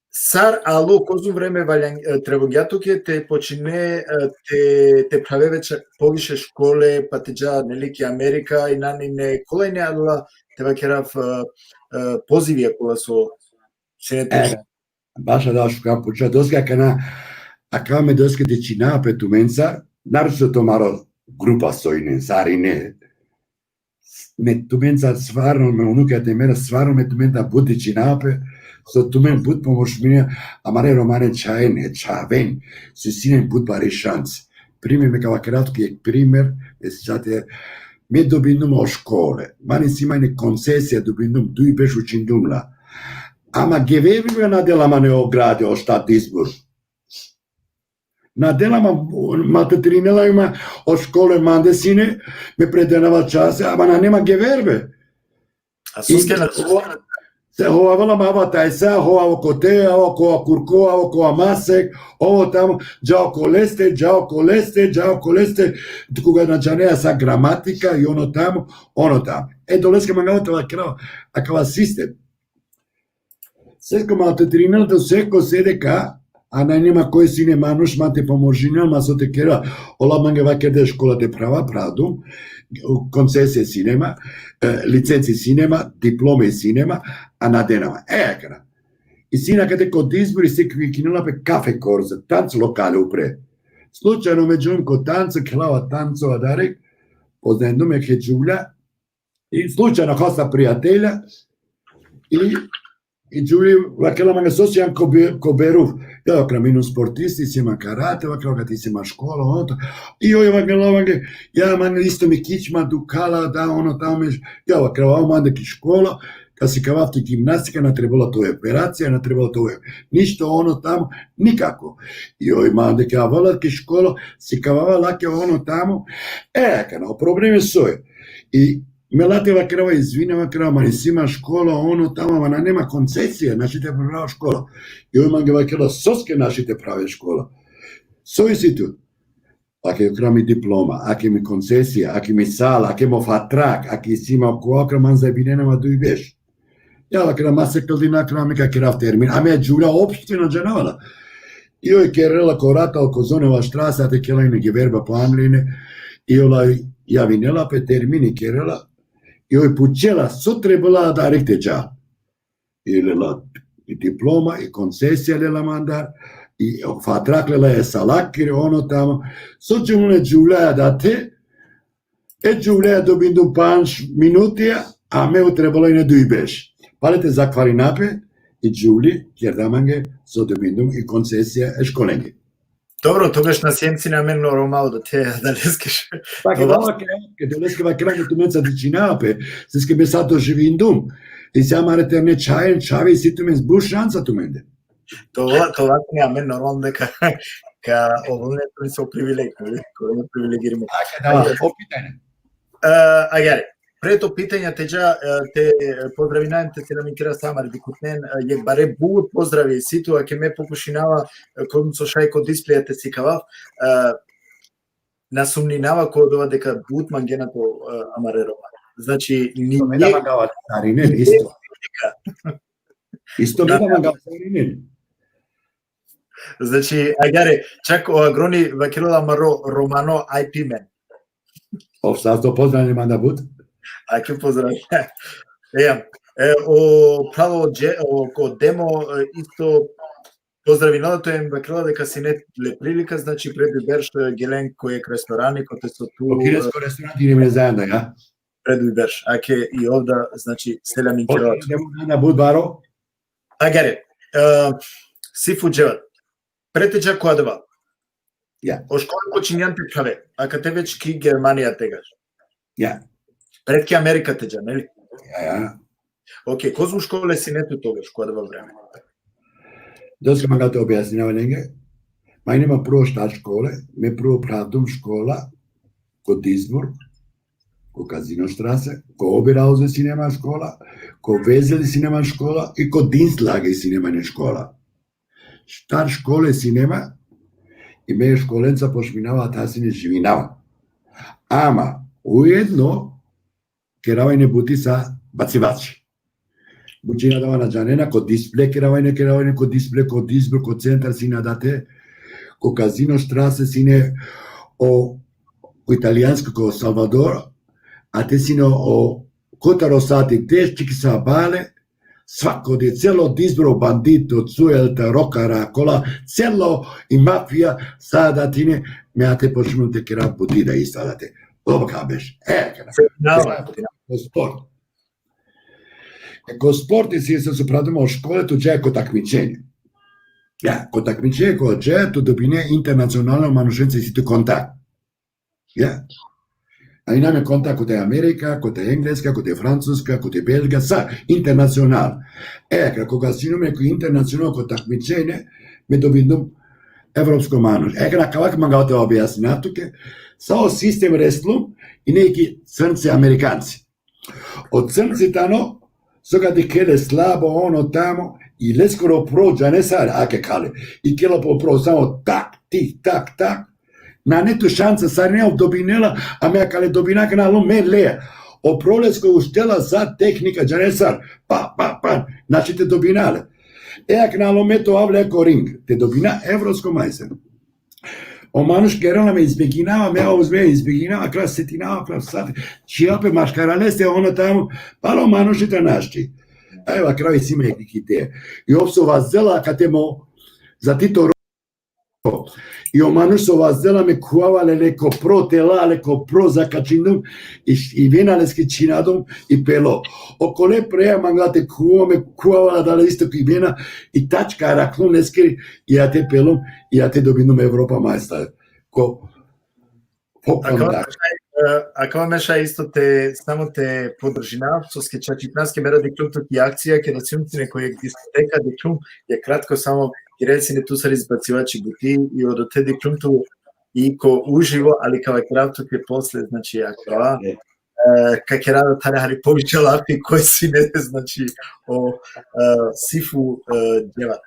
Sar alo, kozom vreme valjan, e, trebogja tuke te počine, e, te, te prave već poviše škole, pa te dža, neli, ki Amerika, i nane ine, kola ine adala, te vakerav, e, e, pozivija kola so sine tu. E, baš adava šukar puča, doske akana, akava me doske dičinava pe tumenca, naročito tumaro grupa so ine, sar ine. Me tumenca stvarno, me unuke te mera, stvarno me tumenca but dičinava pe, so tumen but pomožmine, amare romane čhaven, čhaven, so isi len but bari šansa. Primer, me ka vakerav tuke jekh primer, e, sate, me dobindum o škole. Man isi ma ine koncesija, dobindum, duj berš učindum la. Ama geverbe na dela man o gradi, o štat Duisburg. Na dela man, maltretirinela ma o škole mande sine, me predenava čase, ama nane ma geverbe. A soske na Se hovavela ma ava tajsa, hovavo kote, avo kova kurko, avo kova masek, ovo tamo, dža okoleste, dža okoleste, dža okoleste, koga na džanea sa gramatika i ono tamo, ono tamo. E, doleske mangava te vakerav, akava sistem. Seko maltretirinela te seko se deka, A nane ma koj sine manuš man te pomožinel, ma so te kera, ola mange vakerde škola te prava, pravdum, koncesije sine ma, e, licenci sine ma, diplome sine ma, a na dena ma. E, akana. I sine akate ko Duisburg, i si vikinela pe Kaffeekorso, tanc lokale upre. Slučajno, međutim, ko tanco, khelava tanco adari, poznajendum jekhe džuvlja, i slučajno hasa prijatelja, i, i džuvli vakela mange so sian ko be-, ko Beruf. Ja, vakera, mi inum sportisti, isi ma karate, vakera, vakera, isi ma škola, ono to. I oj vakela mange, ja, man isto mi kičma dukhala, da, ono tamo, ja, vakera, mande ki škola, ka sikavav ti gimnastika, na trebela te oj operacija, na trebela te oj ništo, ono tamo, nikako. I oj mande ka avela ki škola, sikavava lake, ono tamo. E, akana, o problemi soj. I me late vakerava, izvini, vakerava, man isi ma škola, ono tamo, ma nane ma koncesija, našti te prava škola. I oj mange vakerela, soske našti te prave škola? So isi tut? Ake, vakera, mi diploma, ake mi koncesija, ake mi sala, ake mo fatrak, ake isi ma ko, vakera, man zajebinena ma duj berš. Ja, vakera, ma se kldina, vakera, me ka kerav termin. A me džuvlja opština džanava la. I oj kerela ko Rathaus, ko Sonnenstraße, ate kela ine gewerbe po amline. I ola javinela pe, termini kerela. I oj pučela so trebela adari te dža. I lela i diploma, i koncesija lela mandar, i fatrak lela, e salakiri, ono tamo. So džuvle džuvlja adate, e džuvlja dobindum pandž minutija, a me trebela ine duj berš. Pale te zahvalina pe, i džuvli kerda mange so dobindum i koncesija e školenge. Dobro, togaš na siem sine amen normalno da te adaleske š-, Tako da, dobro. Ke, ke doleske vakera, tumenca dičina pe, seske me sa doživindum. I sa amare terne čhaven, čhave, isi tumen but šansa tumende. To, to sine amen normalno da ka, ka ovel ne so privilegija, ko privilegirimo. Ake, da, o pitanje. E, agjaar, pred o pitanja te dža, e, te pozdravinav, te selamin kerav sa amare dikhutnen, e, jekh bare but pozdravi isi tu, ake me pokušinava, e, kote so šaj ko displeja te sikavav, e, na sumninava ko odova deka but mangena to, e, amare Roma. Znači, ni... Isto me da mangava sarinen, isto. Isto me da mangava sarinen. Znači, agjaar, čak o Agroni vakerela amaro romano I P man. Ov sasto pozdravlja manda but. Ake pozdravlja. E, e, o pravo dže-, o, ko Demo, e, isto pozdravinela tu, em vakerela deka sine le prilika, znači, pred duj berš, e, gelen ko jekh restorani, kote so tu, o kinesko, e, restoranti, idem zajedno, ja? Pred duj berš. Ake i ov da, znači, selamin kerav. Pozdrav, Demo, manda but baro. Agjaar, e, Sifu Dževat, pred te dža ko adava. Ja. O škole počinjan te prave, akate već ki Germanija tegaš. Ja. Pred ki Amerika te dža, neli? Ja, ja. Okej, kozom škole sine tu togaš ko adava vreme? Dosta mangava te objasninav lenge. Ma ine ma prvo štar škole, me prvo pravdum škola ko Duisburg, ko Casinostraße, ko Oberhausen sine ma škola, ko Wesel sine ma škola i ko Dinslaken sine ma ine škola. Štar škole sine ma, i me školenca počminava, ta sine živinava. Ama, ujedno, kerava ine buti sa bacivači. Bučina adava na džanena, ko Display kerava ine, kerava ine ko Display, ko Duisburg, ko centar sine adate, ko Casinostraße sine o, o italijansko ko Salvador, a te sine o, o kotaro sati deš, čiki sabale, svako di, celo Duisburg, bandito, Zuhälter, rokara, kola, celo i mafija, sa adatine, me ate počminum te kerav buti da isto adate. Oba ka beš. E, kana. Ko sport. E, ko sport isi, so pravdum, o škole tu džaja ko takmičenje. Ja, ko takmičenje ko džaja, tu dobine internacionalno manušenca, isi tu kontakt. Ja. A ine ma kontakt kote Amerika, kote Engleska, kote Francuska, kote Belgija, sa internacional. E, ka, koga sinum ko internacional ko takmičenje, me dobindum evropsko manuš. E, kana, kava mangava te objasninav tuke, sa o sistem wrestling, ine ki crnci Amerikanci. O crnci tano, so ka dikhel le slabo, ono tamo, i leskoro pro, džane sar, ake kale. I kela po pro samo tak, tik, tak, tak. Nane tu šansa, sarine ov dobinela, a me akale dobina kana, alo me le. O pro lesko uštela sa tehnika, džane sar, pa, pa, pa, našti te dobina le. E, akana alo me te ovav le ko ring, te dobina evropsko majster. O manuš kerela me izbeginava, me uzme izbeginava, akala setinava, akala sat, čhija pe maškara leste, ono tamo, palo manuš i te našti. Evo, akava isi me ki te. I ov so vazdela akate mo, za Tito ro-, i o manuš so vazdela me kuvava le, le ko pro tela, le ko pro zakačindum, i, i vena leske čhinadum, i pelo. Okole preja manga te kuva me, kuvava adale isto ki vena, i tačka araklum leske, i ate pelum, i ate dobinum Evropa majster. Ko, ko Akava kontakt. Meša, e, akava Meša isto te, samo te podržinav, soske čačipnaske mera dikhlum tu ki akcija, keda sijum sine ko jekh diskoteka, dikhlum, jekh kratko samo, kirel sine tu sar izbacivači buti, i odote dikhlum tu i ko uživo, ali ka vakerav tuke posle, znači, akava, E. e, ka kerav tane hari poviše lafi koj sine, znači, o, e, Sifu, e, Dževat.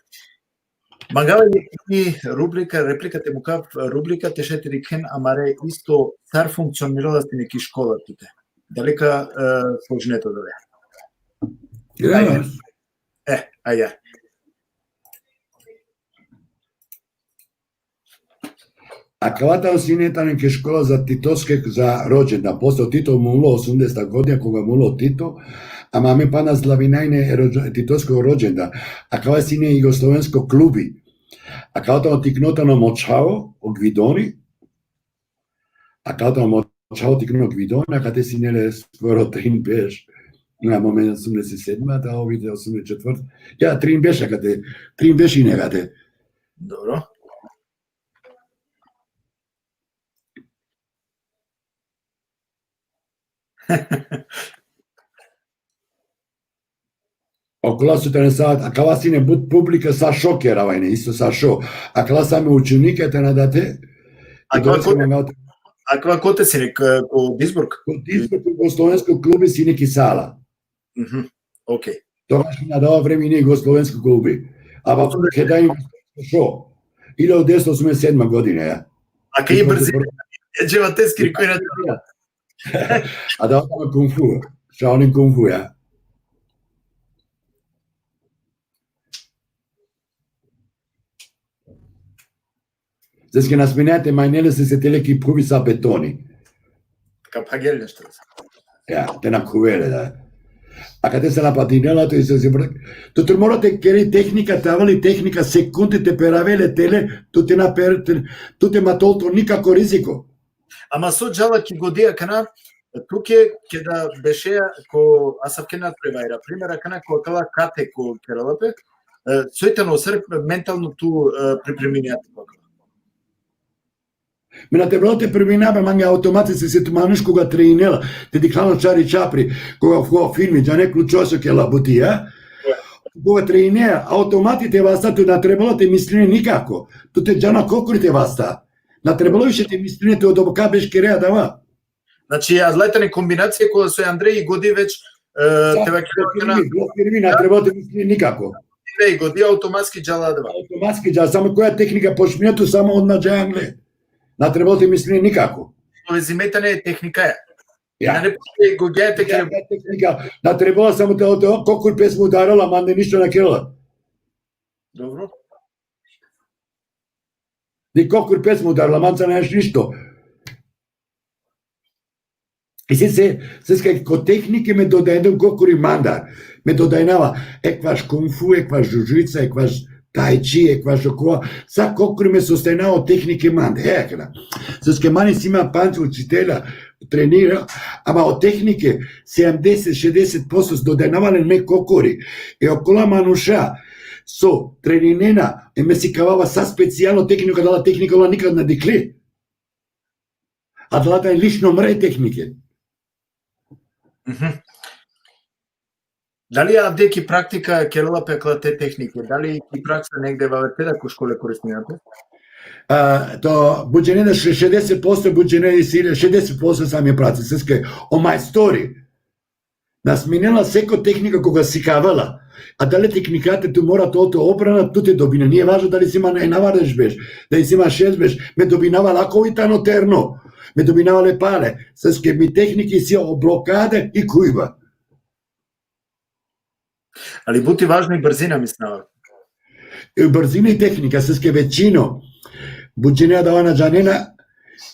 Mangava i rubrika, replika te mukav, rubrika te šaj te dikhen amare isto sar funkcionirala sine ki škola tute. Dali ka, e, složine tu dole? Ja, E, aja. akava tano sine tane ki škola za Titoske, za rođendan. Posle Tito mulo, osumdeseta godina, koga mulo Tito, ama me pana slavinaja ine rođe-, Titosko rođendan. Akava sine jugoslovensko klubi. Akava tano tikno tano mo čhavo, o Gvidoni. Akava tano mo čhavo tikno Gvidoni, akate sine le skoro trin beš. Na moment osumdeset sedma, da ovi de osumdeset četvrta. Ja, trin beš akate, trin beš ine akate. Dobro. Okola so tane sa, akava sine but publika sa šo kerava ine, isto sa šo. Akala sa me učenike tane adate. Akava Dole so kote, mangava te- akava kote sine, k-, ko Duisburg? Ko Duisburg, ko jugoslovensko klubi sine ki sala. Mhm, okej. Togaš na dava vreme ine jugoslovensko klubi. Ama keda im šo. Hiljadu devetsto osumdeset sedma godina, ja. A kaj je brzi? E, Dževateskiri, koj na A da, tano kung fu. Shaolin kung fu, ja. Zaske na smine te manjnel le, se tele ki phuvi sa betoni. Ka phagel nešto. Ja, te na khuvele, da. Akate sa na patinela, to isto si. Tu, tu mora te kere tehnika, te avel i tehnika, sekunde te perave le tele, tu te na per-, te, tu te matol to nikako riziko. Ama so džala ki godi akana, tuke keda bešea ko asavke na trebajra. Primer, akana ko akala kate ko kerela pe, e, soj tano sar mentalno tu, e, pripreminea te ko akala. Me na trebela te pripremina, be, mange automatski, se tu manuš koga treninela, te dikhlano Charlie Chaplin, koga ko filmi, džane, ključo so kerela buti, ja? Koga treninea, automati te vasta, tu na trebela te misline nikako. Tu te džana kokori te vasta. Na trebela više te misline, te odoboka beš kerea adava. Znači, adala tane kombinacija kola so Andrej i godi već, e, Sa, te vakera firmi, do firmi, na trebela te misline nikako. I godi automatski džala adava. Automatski dža, samo koja tehnika počmine tu, samo odma dža angle. Na trebela te misline nikako. Povezime tane tehnikaja. Ja. Na ne postoji gogja te Ja, kere. ja tehnika, na trebela samo te, te kokori pesmu udarela, mande ništo na kerela. Dobro. Ni kokori pesmu udarela, manca neš ništo. I se, se, se kaj ko tehnike me dodajnum kokori mandar. Me dodajnava ekvaš kung fu, ekvaš džudžica, ekvaš tai chi, ekvaš okova. Sa kokori me sostajnava o tehnike mande. E, akana. Zaske mani si ma panč učitelja, trenira, ama o tehnike sedamdeset, šedeset posto dodajnava len me kokori. E okola manuša so treninena, e me sikavava sa specijalno tehnika, dala tehnika ola nikad na dikhle. A dala taj lično mre tehnike. Mhm. Dali avde ki praktika kerela pe akala te tehnike? Dali ki praksa negde vavetela ko škole koristinate? A, to but džene da še-, šedeset posto but džene isi, šedeset posto sami praksa, seske o majstori. Na sminela seko tehnika koga sikavela. A dali tehnikate tu mora to, to obrana, tu te dobina. Nije važno dali si ma na-, na vardeš beš, dali si ma šest beš, me dobinava lako i tano terno. Me dobinava le pale. Seske mi tehniki si o blokade i kujba. Ali but i važno i brzina, mislinava. E, brzina i tehnika, seske većino but džene adava na džanena,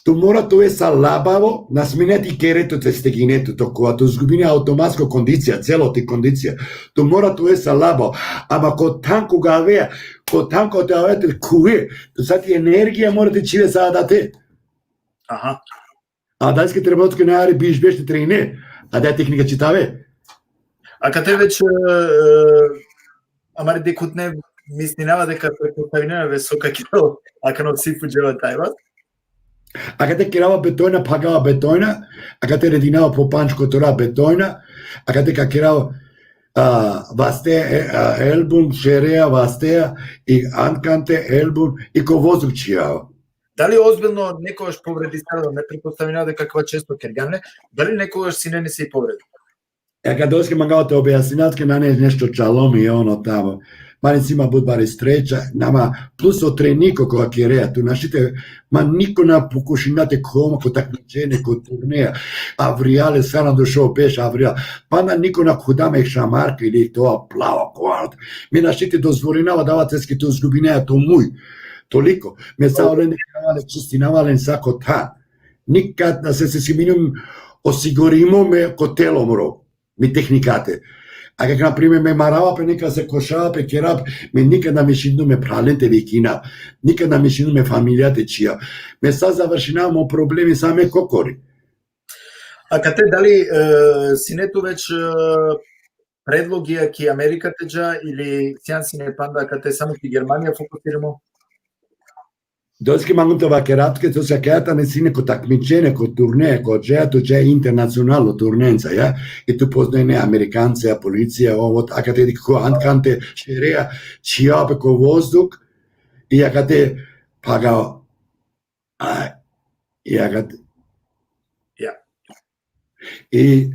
tu mora te ove sa labavo, na smine te kere tu te stegine tu, to kova tu zgubine automatsko kondicija, celo ti kondicija. Tu mora te ove sa labavo. Ama ko than koga avea, ko than koga te avea te khuve, tu sa ti energija mora te čhive sa adate. Aha. A danas ke treba otke nari biš biš te trenine, a da tehnika čitave. Akate već, e, amari dikhutne mislinava deka pretpostavinena ve so ka kerel akana o Sifu džela tajva. Akate kerava betojna, phagava betojna, akate redinava po pandž kotora betojna, akate ka kerava, a, vaste, e, a, elbum, šerea, vastea, i antkante, elbum, i ko vozduh čhijava. Dali ozbiljno nekogaš povredisalo, ne pretpostavina deka akava često kergjan le, dali nekogaš sine nesi povreda? E, kad doske mangava te objasninav, ke nane nešto čalom i ono tamo. Mani si ma but bari sreća, nama plus o treniko koga kerea, tu našti te, ma niko na pokušina te khuva ma ko takmičenje, ko turneja, avrijale, saranda šov beš avrijal, pa na niko na khuda ma jek šamarka ili to plavo kova. Me našti te dozvolinava dava ceske tu zgubinea to muj, toliko. Me sa olen kerava le, čistinava len sa ko than. Nikad na se, se, se minum osigurimo me ko telo mro, mi tehnikate. Ako, na primer, me marava pe neka se košava pe kerap, me nikad na mišindu me phralen te vikina, nikad na mišindu me familija te čija. Me sa završinava mo problemi sa me kokori. Akate dali, e, sine tu već, e, predlogija ki Amerika te dža ili sian sine panda akate samo ki Germanija fokusirimo? Doske mangum te vakerav tuke, to se kea tane sine ko takmičenje, ko turneja, ko džeja, tu džeja internacionalno turnenca, ja? I tu poznajne Amerikance, ja, policija, ovo, akate dikh ko antkante, šerea, čhija pe ko vozduh, i akate paga, a, i akate Ja. I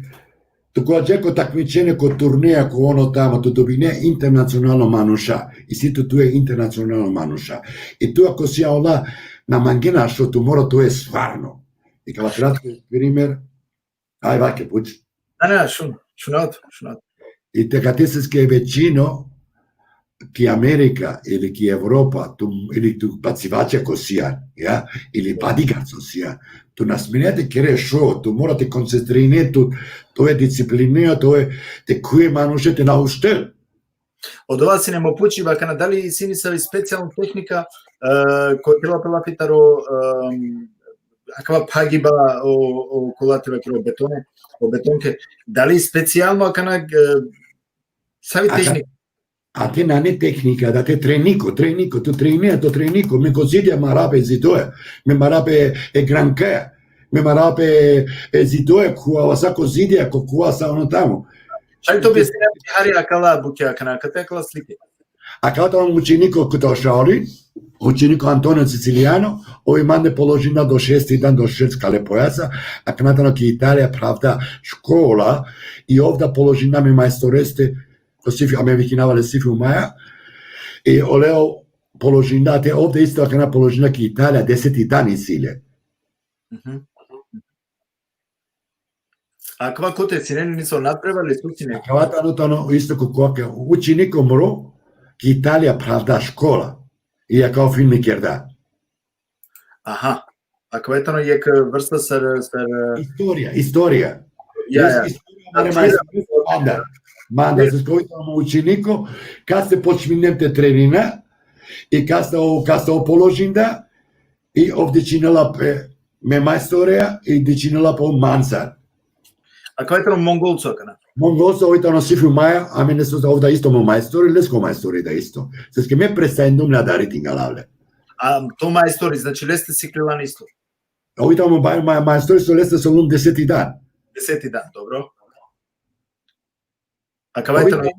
tu koga dža ko takmičenje, ko turneja, ko ono tamo, tu dobine internacionalno manuša. I si tu, tu e internacionalno manuša. I tu ako si ola na mangena što, tu mora tu e stvarno. I kava kratko primer, aj vake, puč. Na, na, šun, šunav, šunav. I te kate seske većino ki Amerika ili ki Evropa, tu, ili tu bacivača ko sian, ja? Ili bodyguard so sian. Tu na smine te kere šo, tu mora te koncentrine tu, to e discipline, to e te kuje manuše te na uštel. Odova sine mo pučiba, akana dali sine savi specijalno tehnika, e, koja kerela pe lafi taro, e, akava phagiba o, o kolate, vakerel o betone, o betonke, dali specijalno akana, e, savi Akana- tehnika? A te nane tehnika, da te treniko, treniko, tu trenija, to treniko, me ko zidija marape zidoja, me marape e grankaja, me marape e zidoja, kua, sa ko zidija, ko kua sa ono tamo. Šaj to objasnine hari akala bukja, akana, akate akala slike. Akava tano učeniko kote o Šauli, učeniko Antonio Siciliano, oj mande položina do šesti dan, do šest kale pojasa, akana tano ki Italija pravda škola, i ovda položina me majstoreste, ko Sifi, a me vikinava le Sifi Maja, i oleo položina te ovda isto akana položina ki Italija, deseti dan isi le. Mhm. Akava kote sine, niso nadpreva li su sine? Akava tano, tano isto ko koke, učeniko mro, ki Italija pravda škola, i akava filmi kerda. Aha. Akava tano jek vrsta sar, sar, Istorija, istorija. ja, ja. Istorija, mare majstori, manda. Manda, se skovi tano učeniko, kad se počminem te trenina, i kad se o, kad se o položinda, i ovde činela pe me majstoreja, i de činela po mancar. Akava tano Mongolco akana. Mongolco, oj tano Sifi Maja, a me neso ovda isto mo majstori, lesko majstori da isto. Seske me presajndum na dari tingalavle. A to majstori, znači leste siklilan isto. Oj tano mo baj-, ma-, majstori so leste so lum deseti dan. Deseti dan, dobro. Akava Oj tano,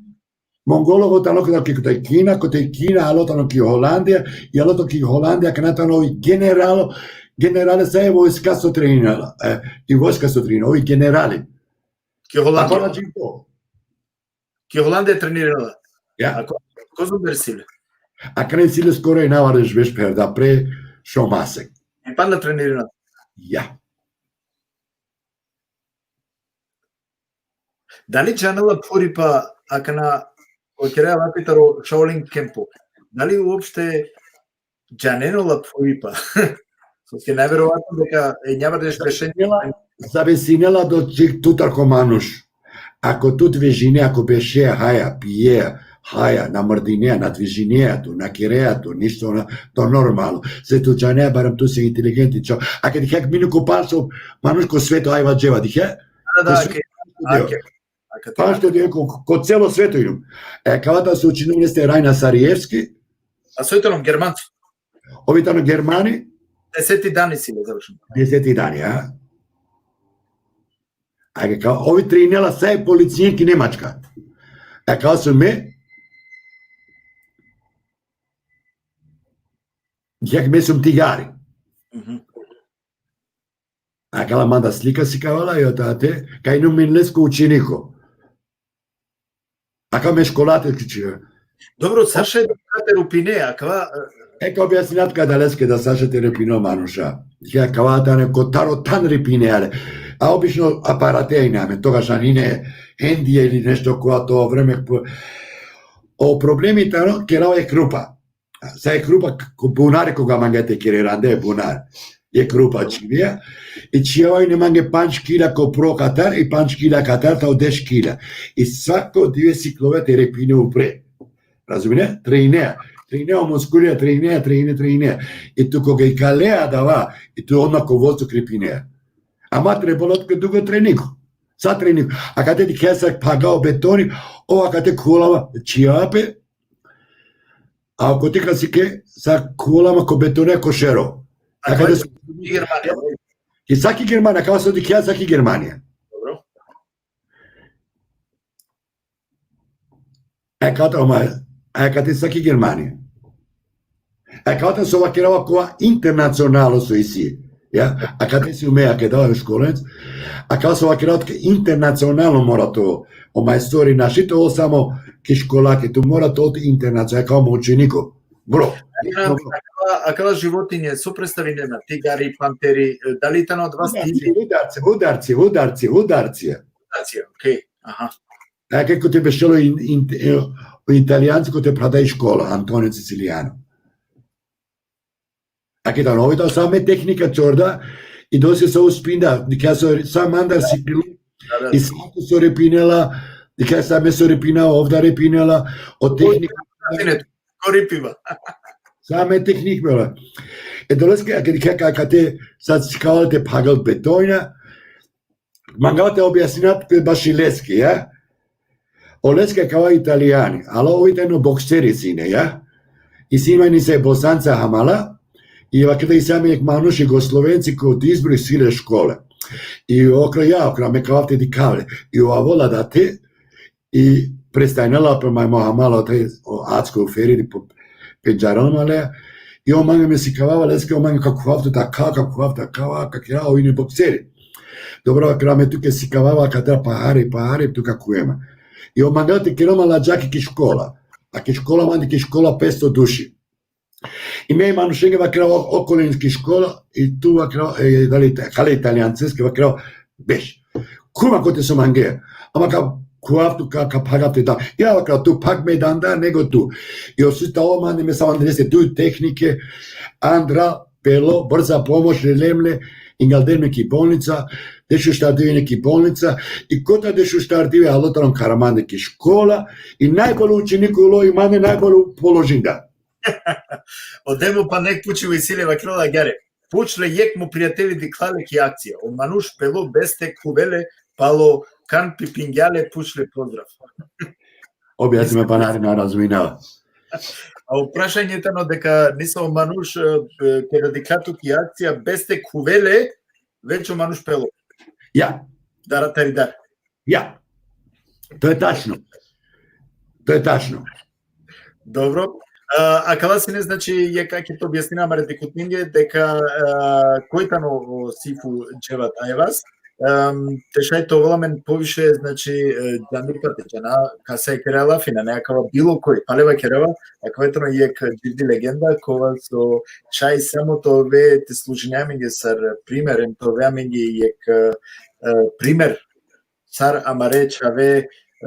Mongolo oj tano kote, kote Kina, kote Kina, alo tano ki Holandija, i alo tano ki Holandija, akana tano oj generalo, generale sa e vojska so trenirala, e, i vojska so trenirala, oj generali. ki Holandija. Akana džito. Ki Holandija trenirala. Ja. Ako, kozom berš si le? Akana isi le skoro i navareš već perda pre šov masek. I panda trenirala. Ja. Dali džanela phuripa akana, o kera lafi taro Shaolin Kempo? Dali uopšte džanena ola phuvipa? Soske najverovatno deka e njavardeš bešenja. Zavisinela do čik tutar ko manuš. Ako tu dvižinea, ako bešea, haja, pijea, haja, na mrdinea, na dvižinea tu, na kerea tu, ništo, na, to normalno. Se tu džanea, barem tu si inteligenti, čo. A kad dikhe minu ko panšto manuš ko sveto, ajva dževa, dikhe? Da, da, ake, ake, ake. Panšto deo ko, ko celo sveto inum. E, kavata so učinum leste Rajna Sarijevski. A so tano Germanco? Ovi tano Germani. Deseti dani si le završen. Deseti dani, a? Ake, kao, ovi trenela sa e policijen ki Nemačka. E, kao so me, jak me sum tigari. Mhm. Akala manda slika sikavela, jo tate, kaj inum men lesko učeniko. Aka me školate kičija. Dobro, sar šaj te rupine, akava, e, Eka objasnina tuke adaleske da sar šaj te rupine o manuša. Ja, kava tane ko taro than rupine ale. A obično aparate ine amen, togaš nane hendija ili nešto ko ato vreme. O problemi tano, kerava jekh rupa. Sa jekh rupa, ko bunari koga mangea te kere, rande bunar. Jekh rupa čhivea. I čhivava ine mange pandž kila ko pro katar, i pandž kila katar, tano deš kila. I svako dive siklovea te rupine upre. Razumine? Trenea. Trenea o muskulja, trenea, trenea, trenea. I tu koga ikalea adava, i tu odma ko vozduk rupinea. Ama trebalo tuke dugo treningo. Sa treningo. Akate dikhea sa phaga o betoni, o akate khuvela ma čhivava pe, a kote ka sikhe sa khuvela ma ko betoni ko šero. Akate i Germanija. I sa ki Germanija, kava so dikhea sa ki Germanija. Dobro. Akate, oma, akate sa ki Germanija. Akate so vakerava kova internacionalo so isi. Ja, akate si ume, akate da školenc. Akate so vakerava tuke internacionalo mora to. O majstori našti te ol samo ki škola, ke tu mora te ol internacionalo, kao mo učeniko. Bro. Akala, akala životinje, so predstavinena, tigari, panteri, e, dali tano adava stili? Udarci, udarci, udarci, udarci. Udarci, okej, aha. Ake kote bešelo in, in, e, o Italijanci kote phrada i škola, Antonio Siciliano. Ake tano, ovi tano sa me tehnika čorda, i dosi sa uspinda, dikha so sa mandar sikilo, Da, da. I sa so rupinela, dikha sa me so rupina, ov da rupinela, o tehnika. Sine, ko rupiba. Sa me tehnik bela. E doleske, ake dikha ka, kate, sa sikavela te phagal betona, mangava te objasnina pe baši leske, ja? Oleske kava Italijani, ala ovi tano bokseri sine, ja? I sine mani se Bosanca hamala, i vakeda isi amen jekh manuš Jugoslovenci ko Duisburg, isi le škola. I okra ja, okra me kava te dikhav le. I ov avela date, i predstavnela pe ma mo hamala te o Acko Feridi po pendžarel ma le. I ov mange me sikavava leske, ov mange ka khuvav tu ta kha, ka khuvav ta kava, ka kera, ov ine bokseri. Dobro, kera, me tuke sikavava kate pahari, pahari, tu ka khuve ma. I ov mangela te kerel ma ladžaki ki škola. A ki škola mande ki škola petsto duši. I me manušenge vakerava okolenski škola, i tu vakerava, e, dali, kale Italijanceske vakerava, beš. Khuv ma kote so mange. Ama ka khuvav tu, ka, ka phagav te da. Ja vakerava, tu phag me danda nego tu. I osusta o mande me sa mandrese tu tehnike, andral, pelo, brza pomoć, lelem le, ingalde me ki bolnica, dešuštar dive ine ki bolnica, i kota dešuštar dive alo tano kara mande ki škola, i najbolji učenik ulo, i mande najbolji položinda. O demo pa nek pučiba isi le, vakerela agjaar. Puč le jekh mo prijateli, dikhlja le ki akcija. O manuš pelo, bes te khuvel le, palo kan pipingja le, puč le pozdrav. Objasni me, pana, na razumina. A o prašanje tano deka nisavo manuš, e, keda dikhlja tut ki akcija, bes te khuvel le, već o manuš pelo. Ja. Dara tari dar. Ja. To je tačno. To je tačno. Dobro. A, akala sine, znači, jekh kate objasnina amare dikhutnenge deka, a, koj tano o Sifu Dževat Ajvaz. Em, te šaj te ovel amen poviše, znači, e, džanipa te džana kasa kerela lafi, nane akava bilo koj, pale vakerava, akava tano jekh dživdi legenda, kova so šaj samo te ove te služini amenge sar primer, em te ove amenge jekh, e, primer sar amare čhave, e,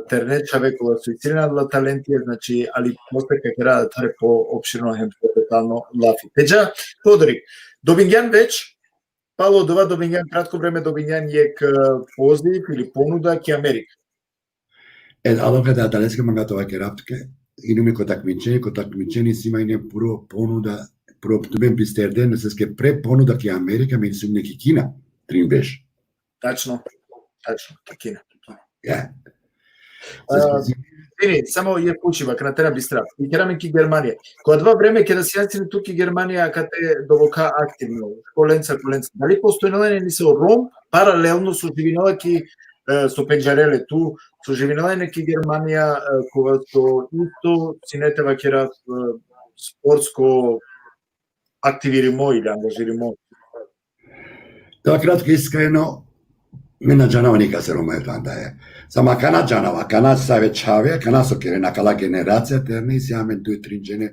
terne čhave kola so isi len adala talentija, znači, ali posle ka kera tare poopširno hem podetalno lafi. Te dža, Todorik, dobingjan već, palo odova dobingjan, kratko vreme dobingjan jekh, e, poziv ili ponuda ki Amerika. E, alo kada adaleske manga te vakerav tuke, inum ko takmičenje, ko takmičenje si ma ine prvo ponuda, prvo tumen bisterden, seske pre ponuda ki Amerika, me isi ine ki Kina, trin berš. Tačno, tačno, ki Kina. Ja. A, izvini, samo jekh pučiba, kana te na bistra. Ikera amen ki Germanija. Ko adava vreme keda sijan sine tu ki Germanija, akate dovaka aktivno, kolenca, kolenca. Dali postojnela ine nesavo Rom, paralelno so živinela ki, e, so pendžarele tu, so živinela ine ki Germanija, e, kova so isto sine te vakera, e, sportsko aktivirimo ili angažirimo? Te vakerav tuke iskreno, me na džanava nikase Roma e tanda e. Samo akana džanava, akana save čhave, akana so kerena akala generacija, terne isi amen duj trin džene,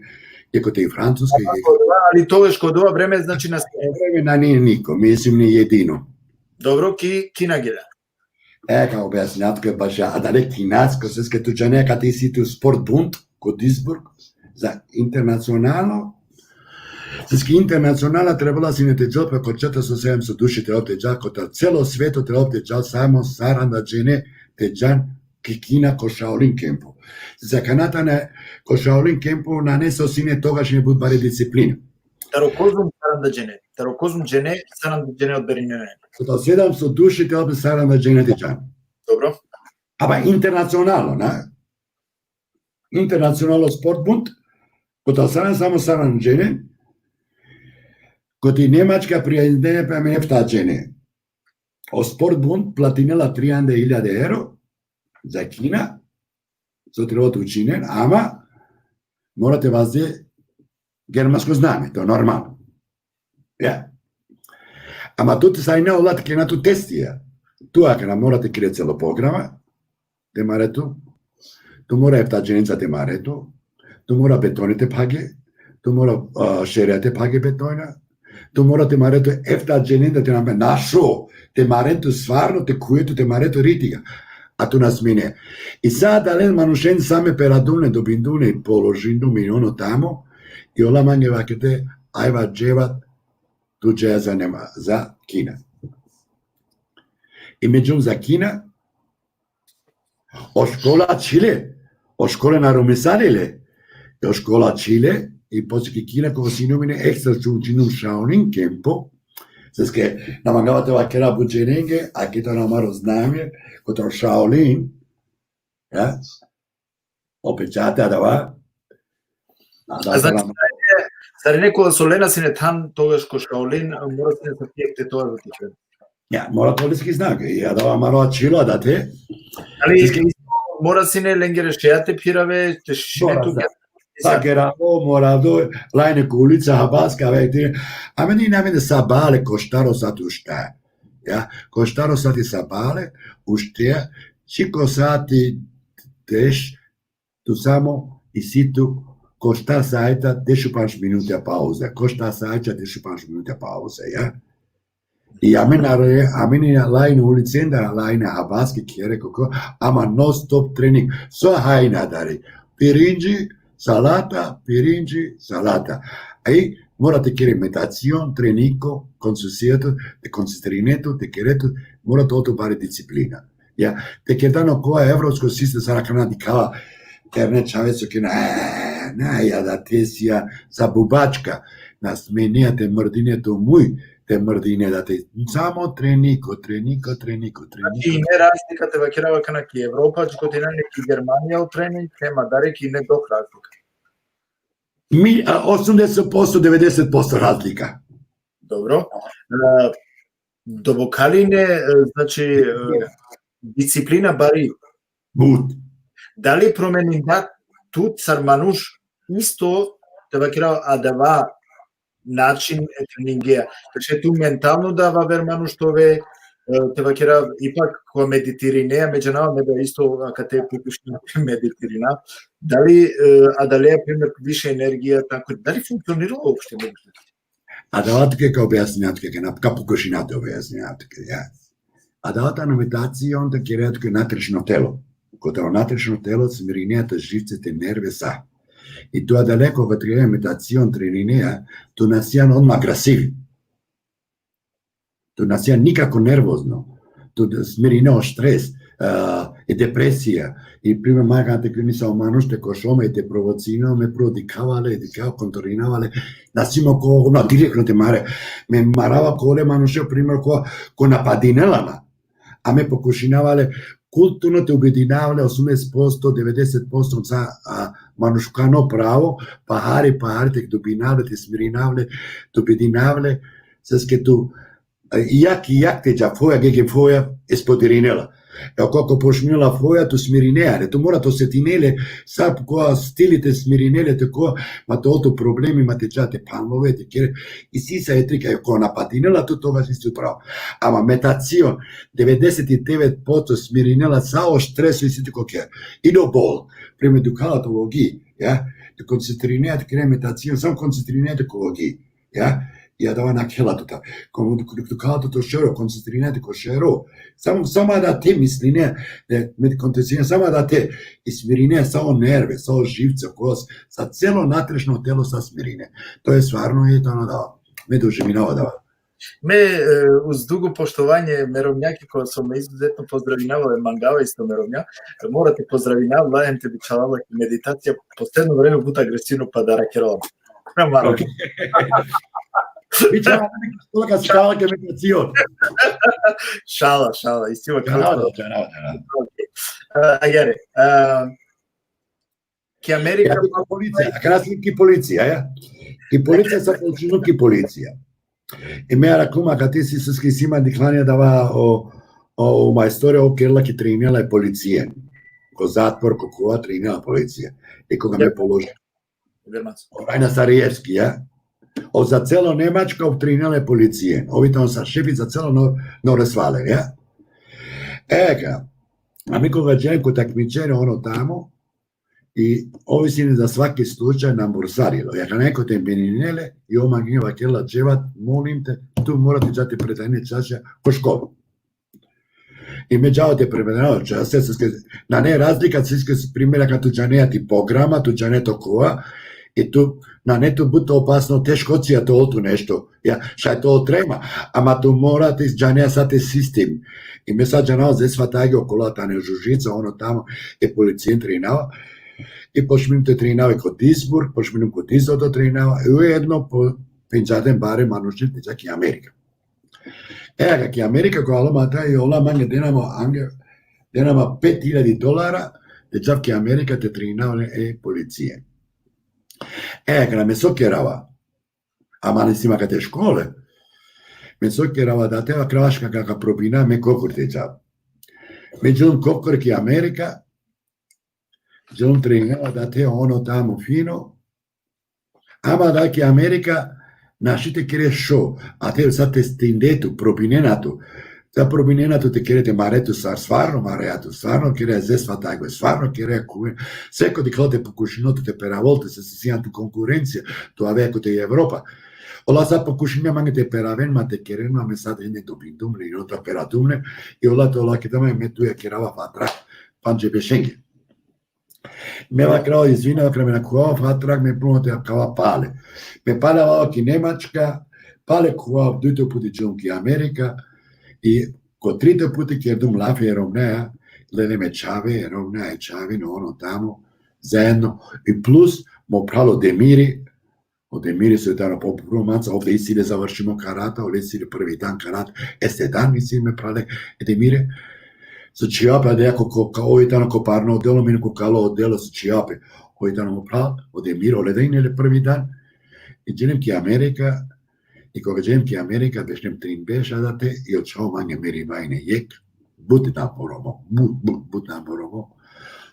jekh kote i Francuska, jekh Ali to već ko odova vreme, znači, na vreme nane niko, me isi ine jedino. Dobro, ki, Kina gela. E, ka objasninav tuke baš, adale Kinasko, seske tu džane, akate isi tu Sportbund, ko Duisburg, za internacionalno, seske internacionalna trebela sine te džal pe ko četiristo, sedamsto duši trebela te džal, kotar celo sveto trebela te džal, samo saranda džene te džan ki Kina ko Shaolin kempo. Seske akana tane ko Shaolin kempo nane so sine togaš ine but bari disciplina. Taro kozum saranda džene, taro kozum džene, saranda džene odberinena. Kotar sedamsto duši trebela saranda džene te džan. Dobro. Ama internacionalno, na? Internacionalno Sportbund, kotar saranda, samo saranda džene, koti Nemačka prijavine pe amen efta džene. O Sportbund platinela trianda hiljade evro za Kina, so trebela te učinen, ama mora te vazde germansko znanje, to je normalno. Ja. Ama tu te sarine ola te kerena tu testija. Tu akana mora te kere celo programa, te mare tu. Tu mora efta dženenca te mare tu. Tu mora betoni te phage. Tu mora, a, šerea te phage betona. Tu mora te mare tu efta dženen da te na našo. Te mare tu stvarno, te khuje tu, te mare tu ritiga. A tu na smine. I sa adale manušen sa me peradune, dobindune, položindune i ono tamo, i ola mange vakerte, ajva dževat, tu džaja za Nema-, za Kina. I me džum za Kina, o škola čhile, o škola na rumisalile, o škola čhile, i posle ki Kina, ko sinum ine ekstra čum činum Shaolin kempo, seske na mangava te vakera but dženenge, a ki to na amaro znanje, kotar Shaolin, ja, o pečate adava, A znači, sarine, sarine kola so lena sine than togaš ko Shaolin, mora sine sa pijek te toga za te. Ja, mora to liski znak, i adava amaro ačhilo adate. Ali mora sine lengere šeja te phirave, te šine tu. Sa geravo, mora do, lajne ko ulica, habaske, ave, te, amen ine amen sabale ko štaro sati ušteja. Ja, ko štaro sati sabale ušteja, či ko sati deš, tu samo isi tu ko štar sajta dešupandž minuta pauza, ko štar sajta dešupandž minuta pauza, ja. I amen are, amen ine lajne ulicendar, lajne habaske, khere koko, ama non stop trening. So hajna adari? Pirinđi, salata, pirinđi, salata. Aj, mora te kere meditacion, treniko, koncentrine tu, te koncentrine tu, te kere tu, mora te ovel tu bari disciplina. Ja, te kere tano ko evropsko sistem, sar akana dikhava, terne čhave so kerena, e, na, ja, da te sija sa bubačka, na smenea te mrdine to muj, te mrdine da te, samo treniko, treniko, treniko, treniko. Znači, ine razlika te vakerava akana ki Evropa, dži kote nane ki Germanija o trening, hem adari ki ine doh razlika. Mi, a, osamdeset posto, devedeset posto razlika. Dobro. E, doboka li ine, e, znači, e, disciplina bari? But. Dali promeninda tut sar manuš isto, te vakerav, adava način e treningea? Te šaj tu mentalno da vaver manuš te ove, e, te vakerav, ipak ko meditirine, me džanava me da isto akate pokušina meditirina. Dali, e, adalea primer više energija, tako, dali funkcioniralo uopšte? Adava tuke ka objasninav tuke, ka na, ka pokušinav te objasninav tuke, ja. Adava tano meditacija, on te kere tuke natrešno telo. Kotar o natrešno telo smirinea te živce, te nerve sa. I tu adaleko kad trene meditacion, treninea, tu na sian odma agresivi. Tu na sian nikako nervozno. Tu smirine o stres, a, i depresija. I primer, ma, kad te krini sa o manuš te košo me, te provocino me, prvo dikhava le, dikhava, kontrolinava le. Na si mo ko, na, direktno te mare. Me marava ko ole manuše, primer, ko, ko napadinela ma. A me pokušinava le kulturno te ubedinav le osamdeset posto, devedeset posto sa, a, manuškano pravo, pahari, pahari te dobinav le, te smirinav le, te ubedinav le, seske tu, a, jak, jak te dža foja, gege foja, espodirinela. E, ako, ako počminela foja, tu smirinea le, tu mora te osetine le, sa ko stili te smirine le, te ko, ma te ol tu problemi, ma te dža te phanlove, te kere, isi sa e trika, e, ko napadinela tu, togaš isi tu pravo. Ama meditacion, devedeset i devet posto smirinela sa o stres, isi tu ko kere. I do bol, primer, dukhala to logi, ja? Te koncentrinea te kere meditacion, samo koncentrinea te ko logi, ja? I adava nakhela tutar. Komu dukhala to šero, koncentrinea te ko šero. Samo, samo adate misline, e, me koncentrinea, samo adate, i smirine sa o nerve, sa o živce, kos, sa celo natrešno telo sa smirine. To je stvarno, i to adava. Me doživinava adava. Me, e, uz dugo poštovanje me romnjake, koga so me izuzetno pozdravinava, e, mangava isto me romnja, mora te pozdravinav la, hem te bičhalav la ki meditacija posledno vreme but agresivno pa da rakerela. Prema. Okej. Bičhalav la, škola ka sikava ke meditacion. Šala, šala, isi ma. Džanav, džanav, džanav. Okej. E, agjaar, e, ki Amerika. Ja, ki policija, akana si ki policija, ja? Ki policija, sa počinel ki policija. I me arakhlum akate, si, si, si ma dikhljan adava o, o, o majstori, ov kerela ki, trenela e policije. Ko zatvor, ko kova trenela policija. I koga me položi. Ov Rajna Sarajevski, ja? Ov za celo Nemačka ov trenela e policije. Ov i tano sa šefi za celo Nor-, Nordrhein-Westfalen, ja? E, ka, a mi koga džajem ko takmičenje, ono tamo, i ov sine za svaki slučaj namborsarilo. I akana neko te menine le, i ov mangini, vakerela: Dževat, molim te, tu mora te dža te predane čaša ko škola. I me džava te predanav čaša, seske, nane razlika, seske, primer, kad tu džanea ti programa, tu džane to kova, i tu, nane tu but opasno, teškocija te ol tu nešto. Ja, šaj te ol trema, ama tu mora te džanea sa te sistem. I me sa džanav, zes fatagi okola tane Žužica, ono tamo, e policije trenava. I počminum te trenava ko Duisburg, počminum ko Düsseldorf trenava. I ujedno po, pendžarden bare manušen te dža ki Amerika. E, ka ki Amerika, ko alo mata, i ola mange dena ma ange, dena ma pet hiljadi dolara, te džav ki Amerika te trenav e policije. E, ka, me so kerava. Ama nisi ma akate škole. Me so kerava, adate vakerava: Šaj ka, ka, ka probina me kokor te džav. Me džum kokor ki Amerika, džum trenava adate, ono tamo fino. Ama da ki Amerika, našti te kere šo, ate sa te stinde tu, probinena tu. Sa probinena tu te kere, te mare tu sar, stvarno marea tu, stvarno kere, zes fatagi, stvarno kere kuve. Seko dikhlo te pokušinol tu te peravel tu, se, se sian tu konkurencija, tu avea kote i Evropa. Ola sa pokušinena mange te peraven ma, te keren ma, me sa te ne dobindum le, i ola te peradum le, i ola te, ola keda ma, me tu ja kerava fatra pandže bešenge. Me vakerava: Izvini, vakerava, me na khuva fatra, me prvo te kava pale. Me pale avava ki Nemačka, pale khuva, dujto puti džum ki Amerika, i ko trito puti kerdum lafi e romnjaja, lele me čhave, e romnja, e čhave, no, ono tamo, zajedno, i plus mo phral o Demiri, o Demiri so tano po prvo manca, ov isi le završimo karate, ov isi le prvi dan karate, este dan isi me phrale, e Demire. So čhija pe, adava ko, ko, ka, ov tano ko parno odelo, me ko kalo odelo, so čhija pe. Ov tano mo phral, o Demir, ole da ine le prvi dan. I džanem ki Amerika, i koga džanem ki Amerika, bešnem trin berš adate, i o čhavo mange meri vajne jek, but namboromo, but, but, but namboromo.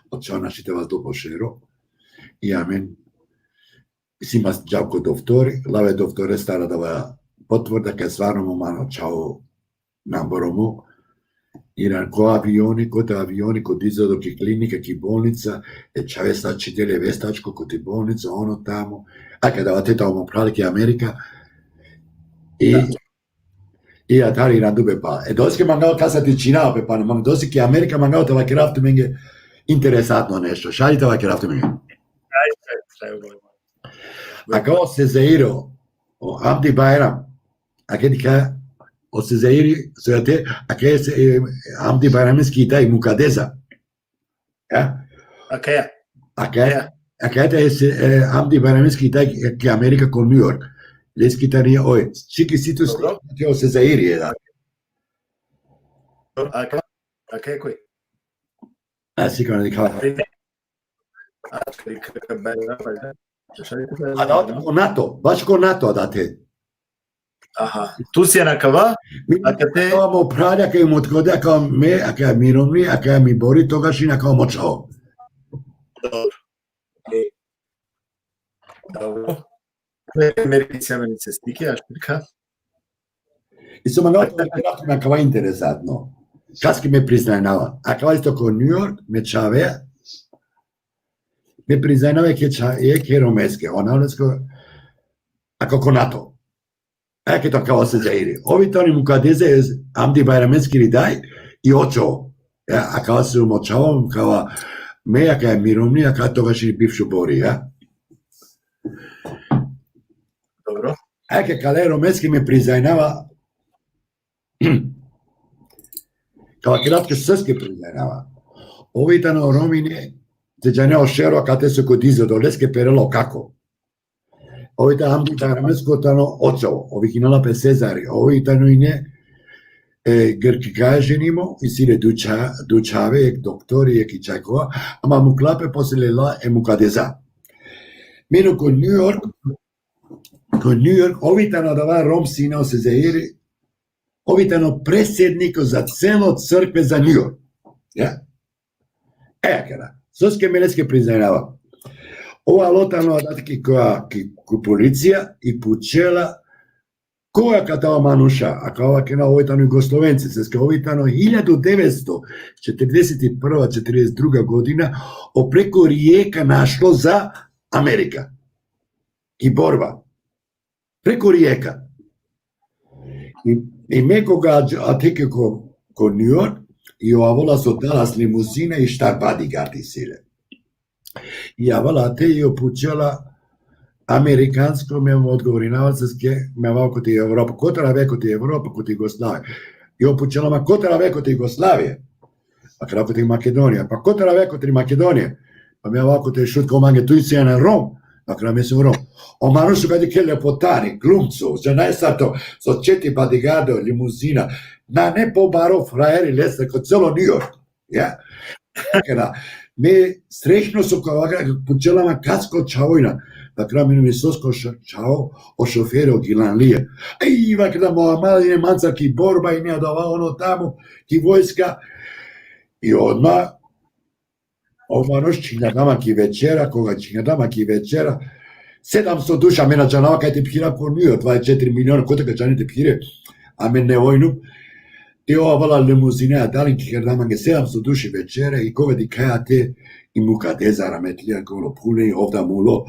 O čhavo našti te vazdel po šero. I amen, isi ma džav ko doftori, lave doftore, stara dava potvrda kaj stvarno mo mano čhavo namboromo. I na ko avioni, kote avioni, ko dizo do ki klinika, ki bolnica, e čhave sa čhidele vestačko, koti bolnica, ono tamo. A kada vate tamo mo phral ki Amerika, i, i atar i randu be pa. E doske mangava kasa te čhinav pe pa, mang doske ki Amerika mangava te vakerav tumenge, interesantno nešto. Šalite ovakve rafte mi. Ajde, ajde, ajde. Ako o Sezairi, o Hamdi Bajram, ako je dikha o Sezairi, so ja te, ako je se, e, Hamdi Bajraminski i taj Mukadeza. Ja? Akaja. Ako je, Ja. ako je taj se, e, Hamdi Bajraminski i taj ki Amerika ko New York. Leski tani, oj, čiki si tu Dobro. Slika, o Sezairi, da. Akaja, akaja koji? A si kao nekava. A, čekaj, kaka Bajram, Bajram. Čekaj, A da, ko NATO, baš ko NATO da te. Aha, tu si anakava? Mi A kad te- kao mo pralja, kao mo tgode, kao me, a kao Miromi, a kao mi Bori, toga si na kao mo čao. Dobro. E, dobro. Merice, merice slike, a špirka? I so mangava te na kava interesantno. Kaski me priznajnava. A kava isto ko New York, me čave, me priznajnava ke ča-, e ke Romeske, ona Romesko, ako ko NATO. A ke to kao Sezairi. Ovi tani Mukadeze, Hamdi Bajraminski i daj, i očo. Ja, a kava se umočavam, kava me, a kava Miromi, a kava toga si bivšu Bori, ja. Dobro. A ke kale Romeski me priznajnava, kava kratke Srpske priznajnava. Ovi tano Romine, te džane o šero, kate se ko dizo, do leske perelo kako. Ovi tano Hamdi Bajraminsko tano očo, ovi kinala pe Sezairi, ovi tano ine, e, Grkika ženimo, isi le duča-, dučave, ek doktori, ek i čakova, ama mukla pe posle lela e Mukadeza. Mino ko New York, ko New York, ovi tano dava Rom sine o Sezairi, ovi tano presedniko za celo crkve za New York. Ja? E, akera. Soske me leske priznajnava. Ov alo tano adatke ki, ki, ki policija i pučela koga kata o manuša, a kava kena ovi tano Jugoslovenci, soske ovi tano hiljadu devetsto četrdeset prva, četrdeset druga godina, o preko rijeka našlo za Amerika. Ki borba. Preko rijeka. I, i me koga dž-, ateke ko, ko New York, i o avola so Dallas limuzina i štar bodyguard isi le. I avola te i o pučela amerikansko, me odgovorinava soske, me avava kote Evropa. Kotar ave kote Evropa, kote Jugoslavija. I o pučela ma kotar ave kote Jugoslavija. Vakera kote Makedonija. Pa kotar ave kote Makedonija. Pa me avava kote Šutko, mange tu isi ena Rom. Vakera me si Rom. O manuš so ka dikhel le potari, glumco, džanaja sar to, so četiri bodyguardo, limuzina. Nane pobaro frajeri leste ko celo New York. Ja? Vakera, me srećno so ka vakera, pučela ma kasko čhavo ina. Vakera, mino mi sosko š-, čhavo, o šoferi o Gilanlija. Ej, vakera, mo amal ine mancar ki borba, ine adava ono tamo, ki vojska. I odma, o manuš činjadama ki večera, koga činjadama ki večera, sedamsto duša, me na džanava kaj te phira ko New York, dvadeset četiri miliona, kote ka džani te phire, a me nevojno. I o avola limuzina, a dalin ki kerdama nge sedamsto duši večera, i koga dikhaja te i Mukadeza rahmetlija, kolo phune i ovda mulo.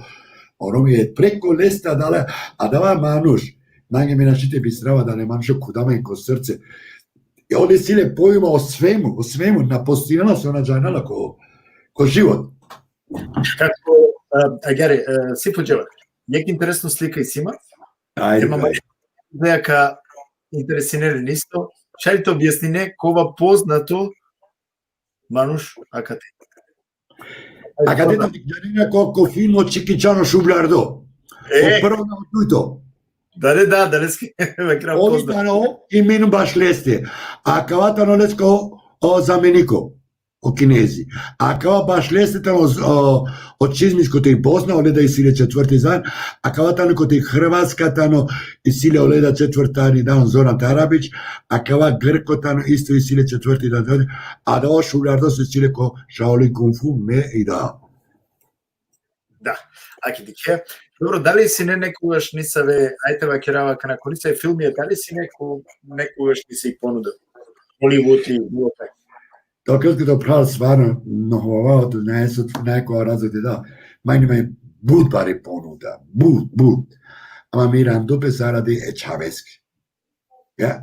Ono mi je preko lesta dala, adava manuš, mange me našti te bistrava dale manuš kudama i ko srce. I on isi le pojma o svemu, o svemu, na postinala so na džanela ko, ko život. Kako, a, agjaar, a, si pučela. Jek interesno slika isi ma. Ajde, Ema ma-, deka interesinere isto. Šaj te objasnine kova poznato manuš akate. Akate da džanina ko, ko filmo Čiki Čano Šubljardo. E, O prvo na o dujto. da, da, da, da, leske, me kra Ovi poznato. tano i mino baš leste. Akava tano lesko o zameniko, o Kinezi. Akava baš leste tano o, o Čizmić kote i Bosna, ole da isi le četvrti dan. Akava tano kote i Hrvatska tano isi le ole da četvrti dan Zoran Tarabić. Akava Grko tano isto isi le četvrti dan. A da o Šubljardo so isi le ko Shaolin Kung Fu, me i da. Da. Aki dikhe. Dobro, dali sine nekogaš nisave, ajde vakerava kana korisaj filmija, dali sine neko, nekogaš nisi ponuda? Hollywood i bilo kaj. Dokaz ke to prav stvarno, no, hova, tu ne so, neko razlog te da. Manje, manje but bari ponuda, but, but. Ama mi irandu pe zaradi e čhaveske. Ja?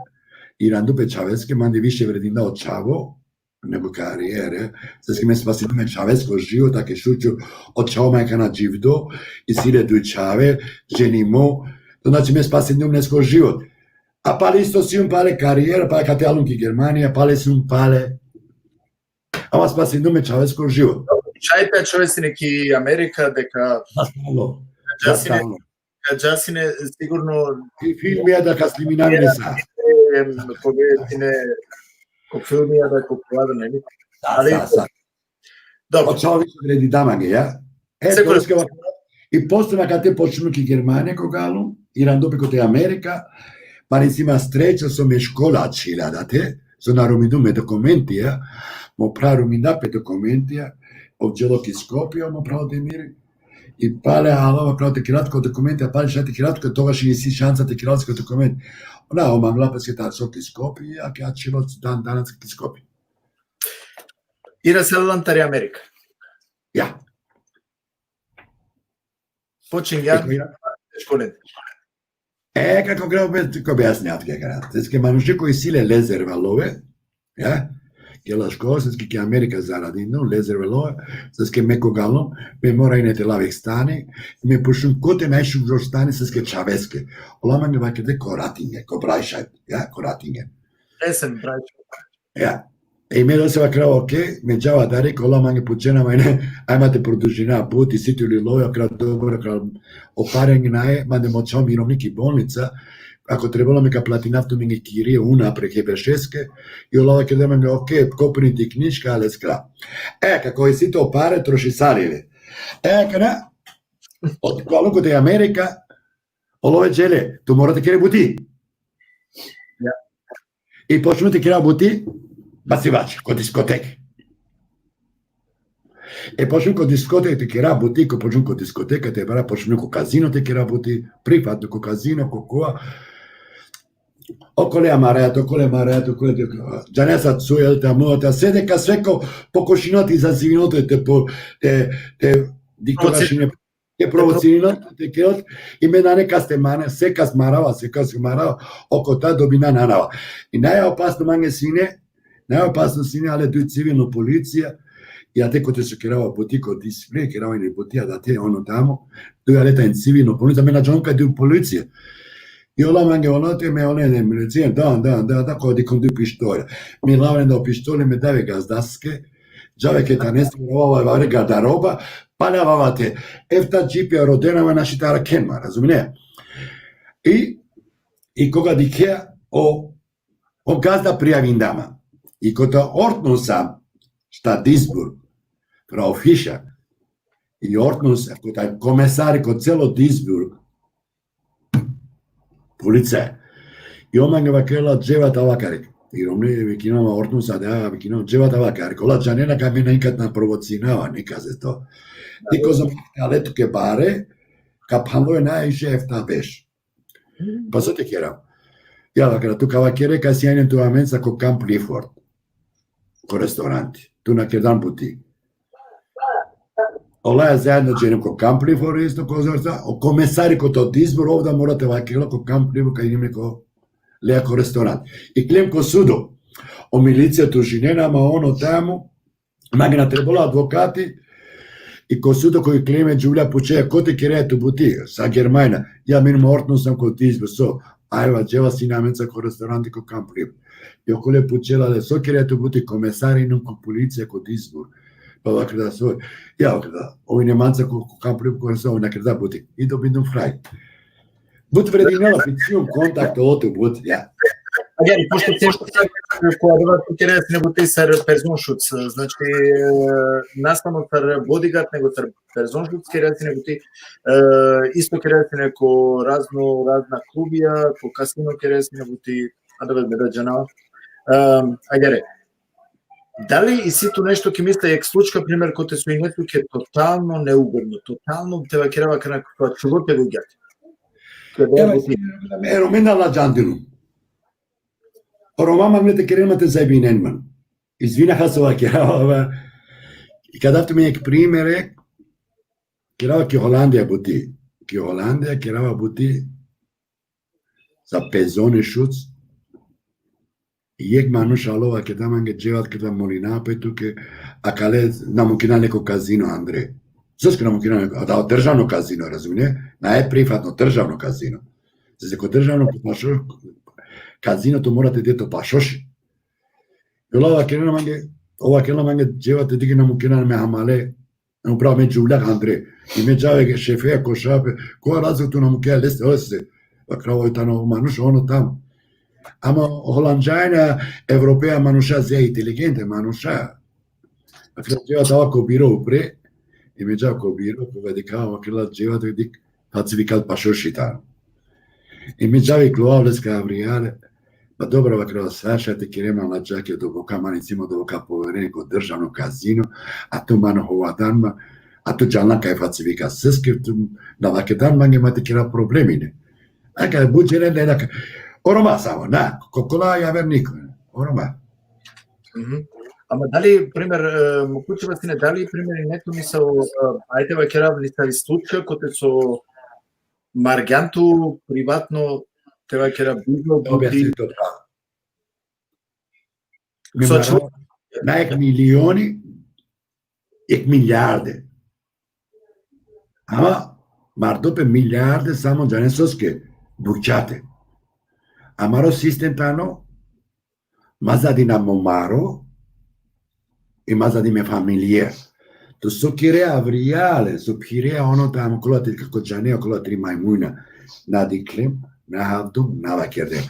Irandu pe čhaveske, mande više vredinda o čhavo, nego karijere. Zaske me spasindume čhavesko život, ake šučo, o čhavo maj akana dživdo, isi le duj čhave, ženimo, to znači me spasindume nesko život. A pale isto sium pale karijera, pale kate alum ki Germanija, pale sium pale. Ama spasindume čhavesko život. Šaj te ačhove sine ki Amerika, deka Da stalno. Dža Da sine, stalno. dža sine sigurno I filmija da ka sniminam ne sa. em, kove sine, ko filmija da ko plada, ne? Sa, Ali- sa, sa. Dobro, O čhavo više vredi da mange, ja? E, Sigurno. Turska, i posle na kate počnu ki Germanija ko galo, i randopi kote Amerika, pa nisima sreća so me škola ačhila date, so na rumindum me dokumentija, mo phra ruminda pe dokumentija, ov dželo ki Skopje, mo phra Demiri, i pale alo, mo phra te kratko dokumentija, pale šaj te kratko, togaš isi šansa te kratko dokument. Ona, o mangla peske ta so ki Skopje, a ke ačhilo dan danas ki Skopje. I raselam tari Amerika. Ja. Počingjan školen. E, kako greo be, ko objasnjat ke kara. Seske manuše ko isi le lezerva love, ja? Ke la škola, seske ki Amerika zaradino, lezerva love, seske me ko galo, me mora ine te lav ek stani, me pušun kote najšukro stani, seske čhaveske. Ola mange vakerde ko ratinge, ko brajšaj, ja, ko ratinge. Esen, brajšaj. Ja. E, me dose vakera, okej, me džava dari, kola mange pučena mane, ajma te produžina, but, isi tu li love, vakera dobro, vakera, o pare nae, mande mo čhavo mi romni ki bolnica, ako trebela me ka platinav tumenge kirije unapred ke beršeske, i ola vakerde mange, okej, kopni ti knjiška, alles klar. E, kako isi to pare, trošisali le. E, kana, od, ko alo kote Amerika, o love džele, tu mora te kere buti. Ja. I počnu te kera buti, basivač, ko diskotek. E počnu ko diskotek te kera buti, ko počnu ko diskoteka te bara, počnu ko kazino te kera buti, privatno ko kazino, ko kova. Okole amarajat, okole amarajat, okole te, džanesa cu, jel, te amo, te sede ka sve ko pokušino te izazivino te, te po, te, te, di koga Provocir- šine, te provocirino, te kerot, i me nane kas te mane, se kas marava, se kas marava, oko ta dobina nanava. I najopasno mange sine, najopasno sine, ale tu civilno policija, i ate kote so kerava buti ko displej, kerava ine buti, a date ono tamo, tu ale ta in civilno policija, me na džanum kaj tu policija. I ola mange ono te me one ne milicija, da, da, da, da, ko dikhon tu pištolja. Mi lavne da pištolja, me dave gazdaske, džave ke tane se, ova, ova, ova, gardaroba, pale avava te. Efta džipja rodena ma, našti te arakhen ma, razumine? I, i koga dikhea, o, o gazda prijavinda ma. I kota ordnung sam, šta Duisburg, Frau Fischer, i ordnung sam, kota komesari ko celo Duisburg, policija. I ov mange vakerela, dževat avakari. I romni vikina ma, ordnung sam, da, vikina, dževat avakari. Kola džanena kaj me nikad na provocinava, nikad za to. Ti kozom ale tuke bare, ka phanlo najviše efta beš. Pa so te kera? Ja, vakera, tu ka vakere kaj sijajnen tu amenca ko Camp Clifford. Ko restoranti. Tu na kerdan buti. Ola zajedno dženem ko Camp Clifford isto ko zorca, o komesari koto Duisburg, ov da mora te vakerel ko Camp Clifford kaj idem ko, lea ko restorant. Iklem ko sudo. O milicija tužinena ma, ono tamo, mange na trebela advokati, i ko sudo ko iklem e džuvlja pučea, kote kerea tu buti, sa Germanija, ja, me ordnung sam ko Duisburg, so, ajva, džela sine amenca ko restoranti ko Camp Clifford. I okole pučela le, so kerea tu buti, komesari, inum ko policija ko Duisburg. Pa vakerda so, ja, vakerda, ov ine manca ko, ko Camp Clifford, ko restoranti, ov na kerda buti. I dobindum fraj. But vredinela, fikcion kontakt, oto but, ja. Agjaar, pošto, pošto ko adava tu kerea sine buti sar personenschutz, znači, e, na samo sar bodyguard, nego sar personenschutz kerea sine buti, e, isto kerea sine ko razno, razna klubija, ko kasino kerea sine buti, adava me da džanava. E, agjaar, dali isi tu nešto ki misla, jekh slučka, primer, kote so ine tuke totalno neugodno, totalno te vakerava kana ko ačhilo te gugja. Evo, e Romen na la džandinum. O Roma mangle te keren ma, te zajbinen man. Izvina, ha, so vakerava, ova. I ka dav tumen jekh primere, kerava ki Holandija buti. Ki Holandija kerava buti za personenschutz. Jekh manuš alo vakerda mange, Dževat, kerda molina pe tuke, akale na mukina neko kazino andre. Soske na mukina neko, a da, državno kazino, razumine? Na e privatno, državno kazino. Znači, ko državno pašo-, kazino tu mora te de to pašoši. I ola vakerena mange, ova vakerela mange, Dževat, te dikh, na mukina me hamale, upravo me džuvlja andre. I me džava ke šefeja, ko šape, ko razlog tu na mukina leste, leste. Vakerava, oj tano manuš, ono tam. Ama holandžajna, Evropeja manuša, ze inteligente manuša. Vakerela, Dževat, dava ko biro upre, i me džava ko biro, koga dikhava, vakerela, Dževat, dikh, falsifikat pašoši tano. I me džava iklova leske avrijale, pa dobro, vakerela, sar šaj te kere, man ladžake doboka, man isi mo doboka poverenje ko državno kazino, a tu man hovadan ma, a tu džanela kaj falsifikat, soske tu na vakerdan mange, ma te kera problemine. Aka but džene da, aka. O Roma samo, na, ko-, kola javer niko. O Roma. Mhm. Ama dali, primer, e, moguće vas ine, dali, primer, ine tu misal, e, ajde vakerav, nisar i slučaj, kote so margjan tu privatno, te vakerav, bizo buti. Objasni to pravo. Mi So maro-, ču- na jekh milioni, jekh milijarde. Ama mardo pe milijarde samo džane soske, bučate. Amaro sistem tano, ma zadina mo maro, i ma zadin me familija. To so kere avrijale, so phire ono tamo, kola tri, kako džane, kola tri majmuna. Na dikhlem, na havdum, na vakerde.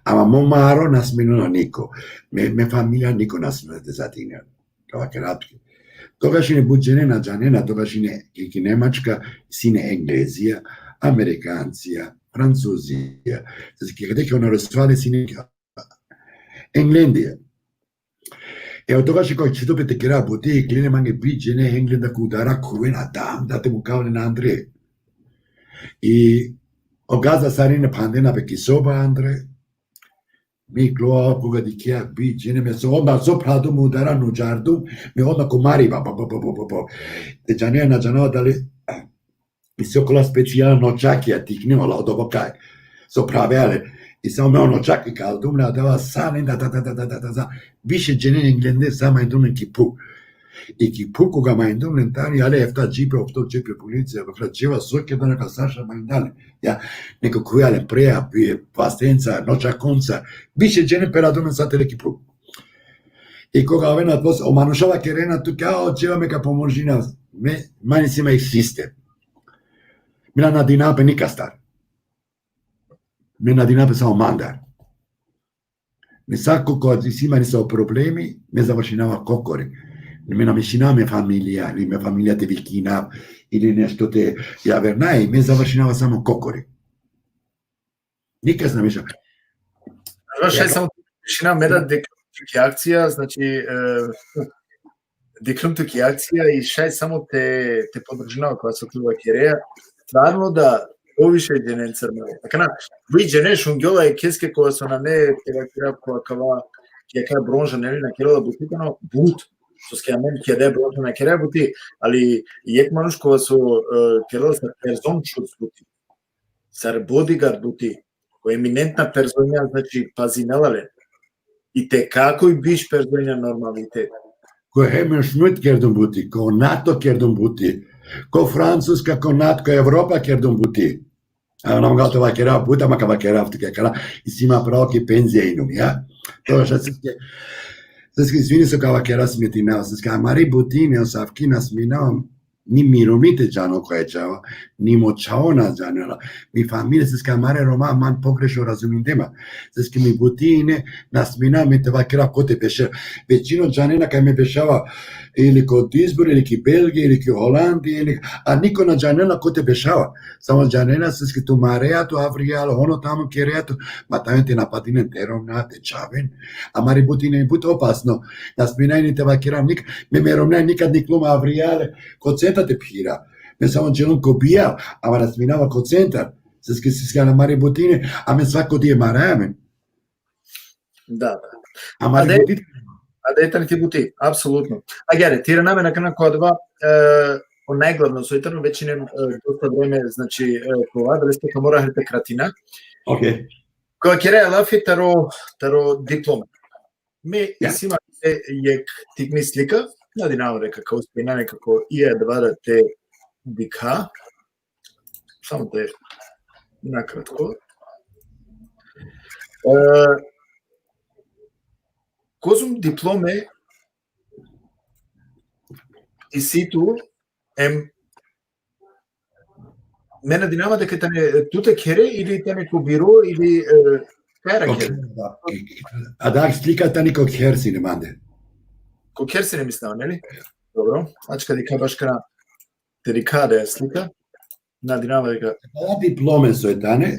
Ama mo maro na smino na niko. Me, me familija niko na smino te zadine. Ka vakerav tuke. Togaš ine but džene na džanena, togaš ine ki, ki Nemačka, sine Englezija, Amerikancija, Francuzija. Znači, ki, ki ona resvale sine Englendija. E, otogaš ko čito pe te kera buti, iklile mange but džene Englenda ko udara, khuven, a da, da te mukav len andre. I o gazda sarine phandena pe ki soba andre. Mi iklova, koga dikhea but džene, me so, odma so phradum udara, nuđardum, me odma ko mariba, pa, pa, pa, pa, pa, pa. Te džanea, na džanava dali, i so kola specijalna noćakija tikne, ola odobo kaj. So phrave ale. I samo me o noćaki kaldum le, adava sane, da, da, da. Više džene Englende sa maindum len ki phuk. I ki phuk koga maindum len tani, ale efta džipe, ofto džipe policija, vakerela, Dževat, so kerdane ka, sar šaj maindale. Ja, neko khuja len prea, pi-, pastenca, noćakonca, više džene peradum len sa tere ki phuk. I koga avena pos-, o manuša vakerena tuke, a, o Dževat me ka pomožina, me, man isi ma jekh sistem. Me na nadinav pe nikastar. Me nadinav pe samo mandar. Me sa ko, ko isi man isto problemi, me završinava kokori. Me na mešinava me familija, ili me familija te vikinav, ili nešto te javer, naj, me završinava samo kokori. Nikas na mešinava. Znaš, šaj samo te mešinav, me da dikhlum tuke akcija, znači, e, dikhlum tuke akcija i šaj samo te, te podržinav kova so tu vakerea. Stvarno da, poviše dženencar me. Akana, vi džene šungjola e keske kova so nane, te vakerav, kova kava, ki akava bronža, neli, na kerela buti tano, but. Soske amen ki adaja bronža na kera buti, ali jekh manuš kova so, e, kerela sar person čut buti. Sar bodigard buti. Ko eminentna personja, znači, pazinela len. I te kako i biš personja normalitet. Ko Helmut Schmidt kerdum buti, ko nato kerdum buti, ko Francuska, ko nato, ko Evropa kerdum buti. A na mangava te vakerav buti, ama ka vakerav tuke, kala, isi ma pravo ki penzija inum, ja? To šaj soske, soske, izvini so ka vakerav, smetinav, soske amari buti ine, asavki na smina, ni mi romni te džano ko e džava, ni mo čhavo na džanela. Mi familija, soske amare Roma man pogrešno razuminde ma. Soske mi buti ine, na smina me te vakerav kote bešava. Većino džanena kaj me bešava ili ko Duisburg, ili ki Belgija, ili ki Holandija, ili, a niko na džanela kote bešava. Samo džanena soske tu marea tu avrijal, ono tamo kerea tu, ma tane te napadinen te romnja, te čhaven. Amari buti ine but opasno. Na smina ine te vakerav nik-, me, me romnja nikad na iklum avrijale ko centar te phira. Me samo dželum ko bijav, ama na sminava ko centar. Soske, soske amari buti ine, amen svako dive maraja amen. Da, da. Amari buti. A da, tani ti buti, apsolutno. Agjaar, te irana amen akana ko adava, e, o najglavno, soj tano, već ine, e, dosta vreme, znači, e, kova, adalese ka mora hari te kratina. Okej. Kova kerea lafi taro, taro diploma. Me isi ma te jekh tikni slika, nadinava deka ka uspejna nekako i adava da te dikha. Samo te nakratko. E, kozom diplome isi tu, em, me nadinava deka tane tute khere ili tane ko biro ili, e, kaj era khere? Da. Adava slika tani ko kher sine mande. Ko kher sine, mislinava, neli? Dobro. Ačka dikha baška, te dikha da slika. Nadinava deka. Adala diplome soj tane,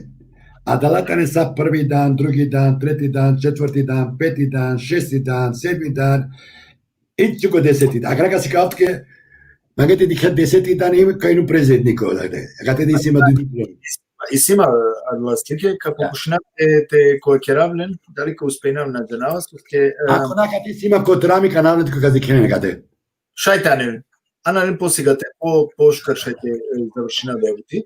adala tane sa prvi dan, drugi dan, treti dan, četvrti dan, peti dan, šesti dan, sedmi dan, i čak ko deseti dan. Akana ka sikava tuke, mange te dikha deseti dan, i ka inum presretniko, dakle. Akate da isi ma duj diplome. Isi ma, adala slike, ka pokušinav te, te ko kerav len, dali ka uspejnav, na džanava, soske, e, Ako na, akate isi ma ko trami kanal, ko ka dikhena akate. Šaj tane, ana len posigate, po, pošukar šaj te, e, završina da buti.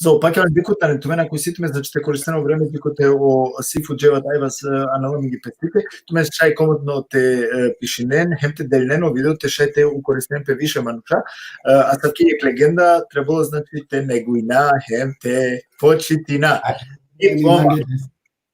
So, pa kaj dikh tane, tumen ako isi tumen, znači, te koristena o vreme, dikh te o Sifu Dževat Ajvaz, e, anela amenge pe slike, tumen šaj komotno te, e, pišinen, hem te delinen o video, te šaj te ukoristinen pe više manuša, e, asavki jekh legenda, trebela, znači, te negujna, hem te počitina. Diploma.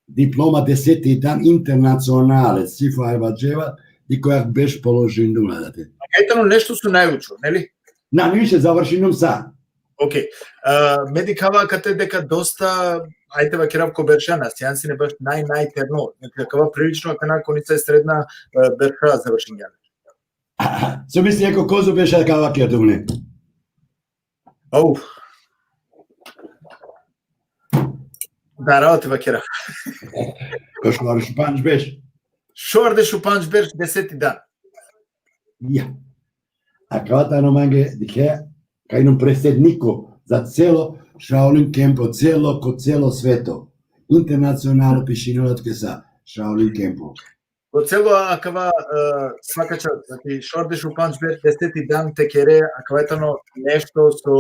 Diploma deseti dan internacionale, Sifu Ajvaz Dževat, i koja berš položinum, da te. Kaj tano nešto so najučo, neli? Na, više, završinum sa. Okej. E, me dikhava akate deka dosta, ajde vakerav ko berša, na sian sine baš naj, najterno. Znači, akava prilično, akana ko nica sredna, e, berša završingjan. So misli, ako kozo berša akava kerdum, ne? Uf. Da, rao te vakerav. Ko šordešu pandž berš. Šordešu pandž berš, deseti dan. Ja. Akava tano mange, dikhe, ka inum predsedniko za celo Shaolin kempo, celo, ko celo sveto. Internacionalno pišinela tuke sa Shaolin kempo. Ko celo akava, e, svaka čast, znači, šordešu pandž berš, deseti dan te kere, akava tano nešto so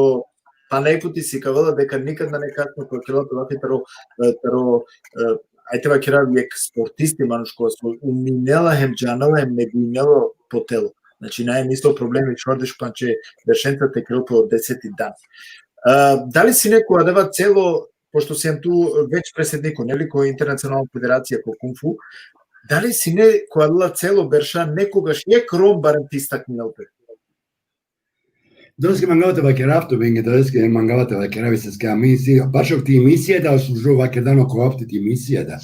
pana jekh puti sikavela deka nikad nane kasno, ko kerela pe lafi taro, e, taro, e, ajde vakerav, jekh sportisti, manuš kova so uminela hem džanela hem negujnela po telo. Znači, nane nisto problemi, šordešu pandž beršenca te kerel pe o deseti dan. E, dali sine ko adava celo, pošto sian tu već predsedniko, neli, ko Internacionalna federacija ko kung fu, dali sine ko adala celo berša nekogaš jekh Rom barem te istakninel pe? Doske mangava te vakerav tumenge, doske mangava te vakerav, seske ami isi, bašo ti emisija da, so vakerdan ko opti ti emisija da.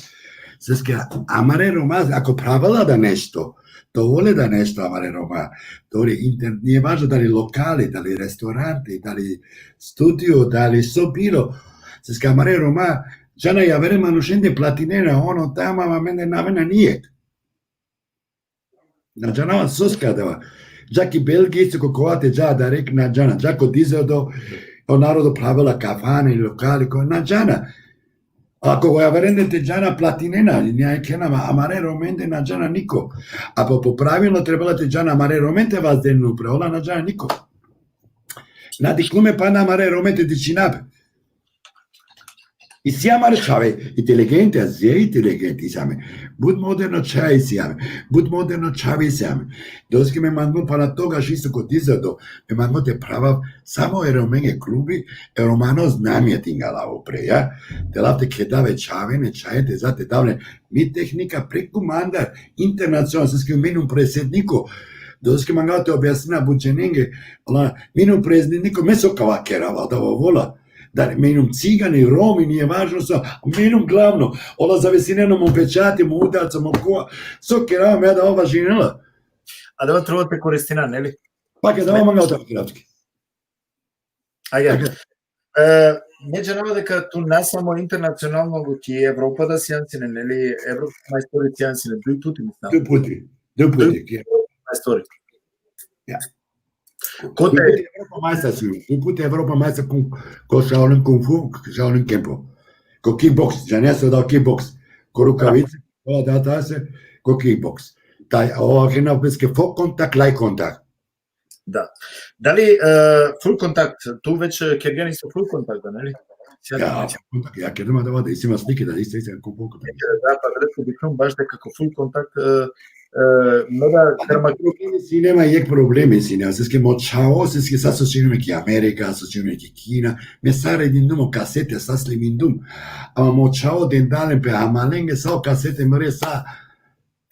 Seske amare Roma, ako pravela da nešto, te ovel da nešto amare Roma. Dori inter-, nije važno dali lokali, dali restoranti, dali studio, dali so bilo. Seske amare Roma, džana javere manušende platinena, ono tamo, amende na avena nijek. Na džanava soske adava. Dža ki Belgija isto, ko kova te dža, da rek na džana. Dža ko Dizeldorf, o narodo pravela kafane, lokali, ko na džana. Ako ko javerende te džana, platinena, nijek hena, ma amare Romende na džana niko. A po, po pravilno trebela te džana amare Romende, vazden upre, ola na džana niko. Na dikhlum pe pana amare Romende dičhina pe. Isi amare čhave inteligente, a ze inteligente isi amen. But moderno čhave isi amen. But moderno čhave isi amen. Doske me mangum pana togaš isto ko Dizeldorf, me mangum te pravav samo e Romenge klubi, e Romano znamija te ingalav upre, ja? Te lav te kedav e čhavene, čhajete, za te dav len. Mi tehnika preku mandar, internacional, seske me inum predsedniko. Doske mangava te objasnina but dženenge, ola, me inum predsedniko, me so ka vakerava, da ovola. Da me inum cigani, Romi, nije važno so, me inum glavno. Ola zavisinena mo pečati, mo udarca, mo kova. So kerava, me adava važinela. Adava trebela te koristina, neli? Pa keda adava mangava te vakerav tuke. Ajde. E, me džanava deka tu na samo internacionalno, ki Evropa da sian sine, neli, Evropa majstori sian sine, duj puti, mislim. Duj puti, duj puti. Duj puti majstori. Ja. Kote? Duj puti Evropa majstor si, duj puti Evropa majstor ko, ko Shaolin Kung Fu, Shaolin Kempo. Ko kickboks, džanea so da kickboks. Ko rukavice, ko da ta se, ko kickboks. Taj, ova kena peske fo kontakt, laj kontakt. Da. Dali, e, full kontakt, tu već, e, kergjan isto full kontakt, da, neli? Ja, ja, ja, ker doma da, da, isi ma slike da, isi, isi, ko, ko, ko. Da, pa adalestar dikhljum baš deka ko full kontakt, e, e, me da Ama problemi sine ma, jekh problemi sine, seske mo čhavo, seske sa so sine ki Amerika, so sine ki Kina, me sa redindum o kasete, sa slimindum. Ama mo čhavo dendalen pe hamalenge, sa o kasete mere sa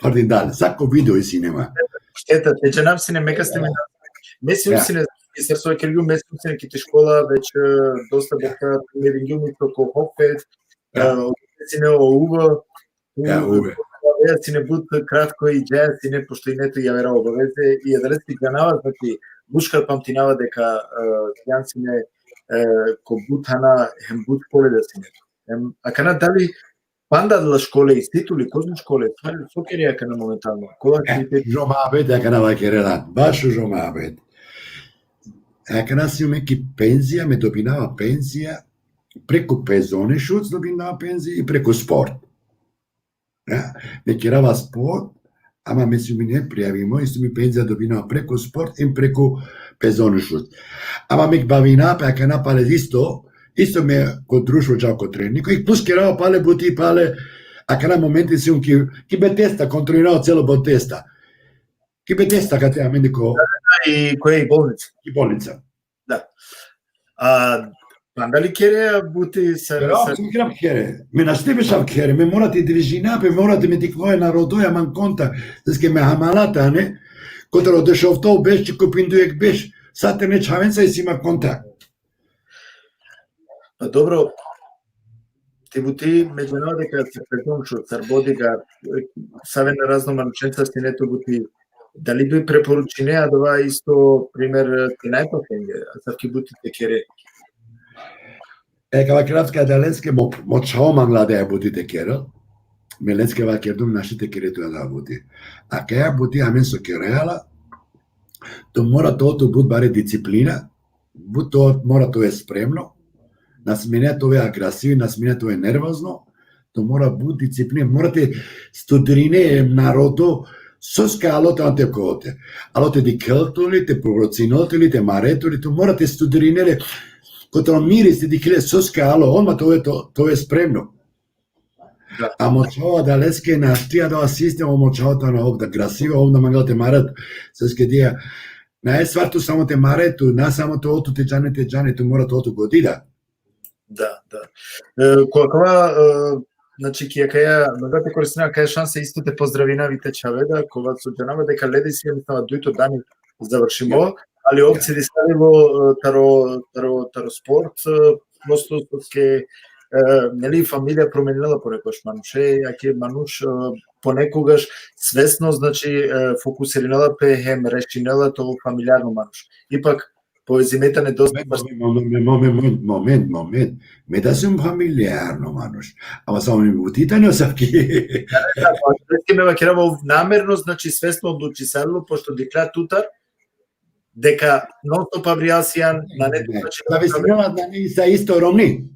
pardindalen, sa ko video isi sine ma. Šteta, te džanav sine, me ka slimindav. Me si Ja. sine, sar so vakergjum, me si sine ki te škola, već, e, dosta deka me vingjum isto ko Hochfeld, Ja. e, sine o Uwe, Ja, Uwe. Ja, sine but kratko i džaja sine, pošto ine tu javera obaveze, i adalestar džanava, znači, but šukar pamtinava deka, e, jan sine, e, ko but thana, hem but škole da sine. Em, akana dali panda adala škole isi tu li, kozom škole, so, so kere akana momentalno? Kola E, aktiviteti? Šužo muhabet, akana vakerela, baš šužo muhabet. Akana sium ki penzija, me dobinava penzija preku Pezoni Šuc, dobinava penzija i preku sport. Ja, me kerava sport, ama me sium neprijavimo, i sium penzija dobinava preku sport i preku Pezoni Šuc. Ama me bavina pe akana pale isto, isto me ko društvo džav ko treningo, i plus kerava pale buti pale, akana momenti sium ki, ki Betesda, kontrolinava celo Betesda. Ki Betesda kate amende ko, I koja i bolnica? ki bolnica. Da. A, panda li kere buti sa, Pero, sa, so kere kere. Me našti bešav kere. Me mora te dvižina pe, mora te me dikhoja narodoja man konta. Seske me hamala tane. Kotar o dešofto beš, ko pindujek beš. Sa te ne čhavenca isi ma konta. Pa dobro, ti buti me džanava deka sar Pezon Šuc, sar bodyguard, save na razno manušenca sine tu buti, dali bi preporučine adava isto primer te najpašenge, asavki buti te kere? E, ka vakerav tuke adaleske mo, mo čhavo mangla da e buti te kerel. Me leske vakerdum našti te kere tu adava buti. Akaja buti amen so kerela, tu mora te ol tu but bare disciplina, but tu mora te ol spremno, na smine te ol agresivi, na smine te ol nervozno, tu mora but disciplina, mora te studirine narodo, soske alo tane kote. Alo te dikhel tut li, te provocinel tut li, te marel tut li, tu mora te studirine le, kotar o miris te dikhel le soske alo, odma te ol, te ol spremno. Da. A mo čhavo adaleske našti adava sistem, o mo čhavo tano ov da agresivo, ov na mangela te marel. Seske dija, na e stvar tu samo te mare tu, na samo tu ol tu te džane, te džane, tu mora tu ol tu godi da. Da, da. E, ko akava, e, znači, ki akaja, mangava te koristina akaja šansa isto te pozdravinav i te čhave da, kova so džanava deka lede si, jednostavno, dujto dani završimo, ali ov cedisalo, e, taro, taro, taro sport, e, prosto soske, e, neli, familija promeninela ponekogaš manuše, jake manuš, e, ponekogaš svesno, znači, e, fokusirinela pe hem rešinela to familijarno manuš. Ipak, povezime tane dosta. Moment, moment, moment, moment, moment. Me da sium familijarno manuš. Ama samo mi buti tane asavki. Znači, me vakerava namerno, znači, svesno odlučisalo, pošto dikhlja tutar, deka non stop avrijal sian, nane tu, znači, Da bi si nema da ni sa isto romni.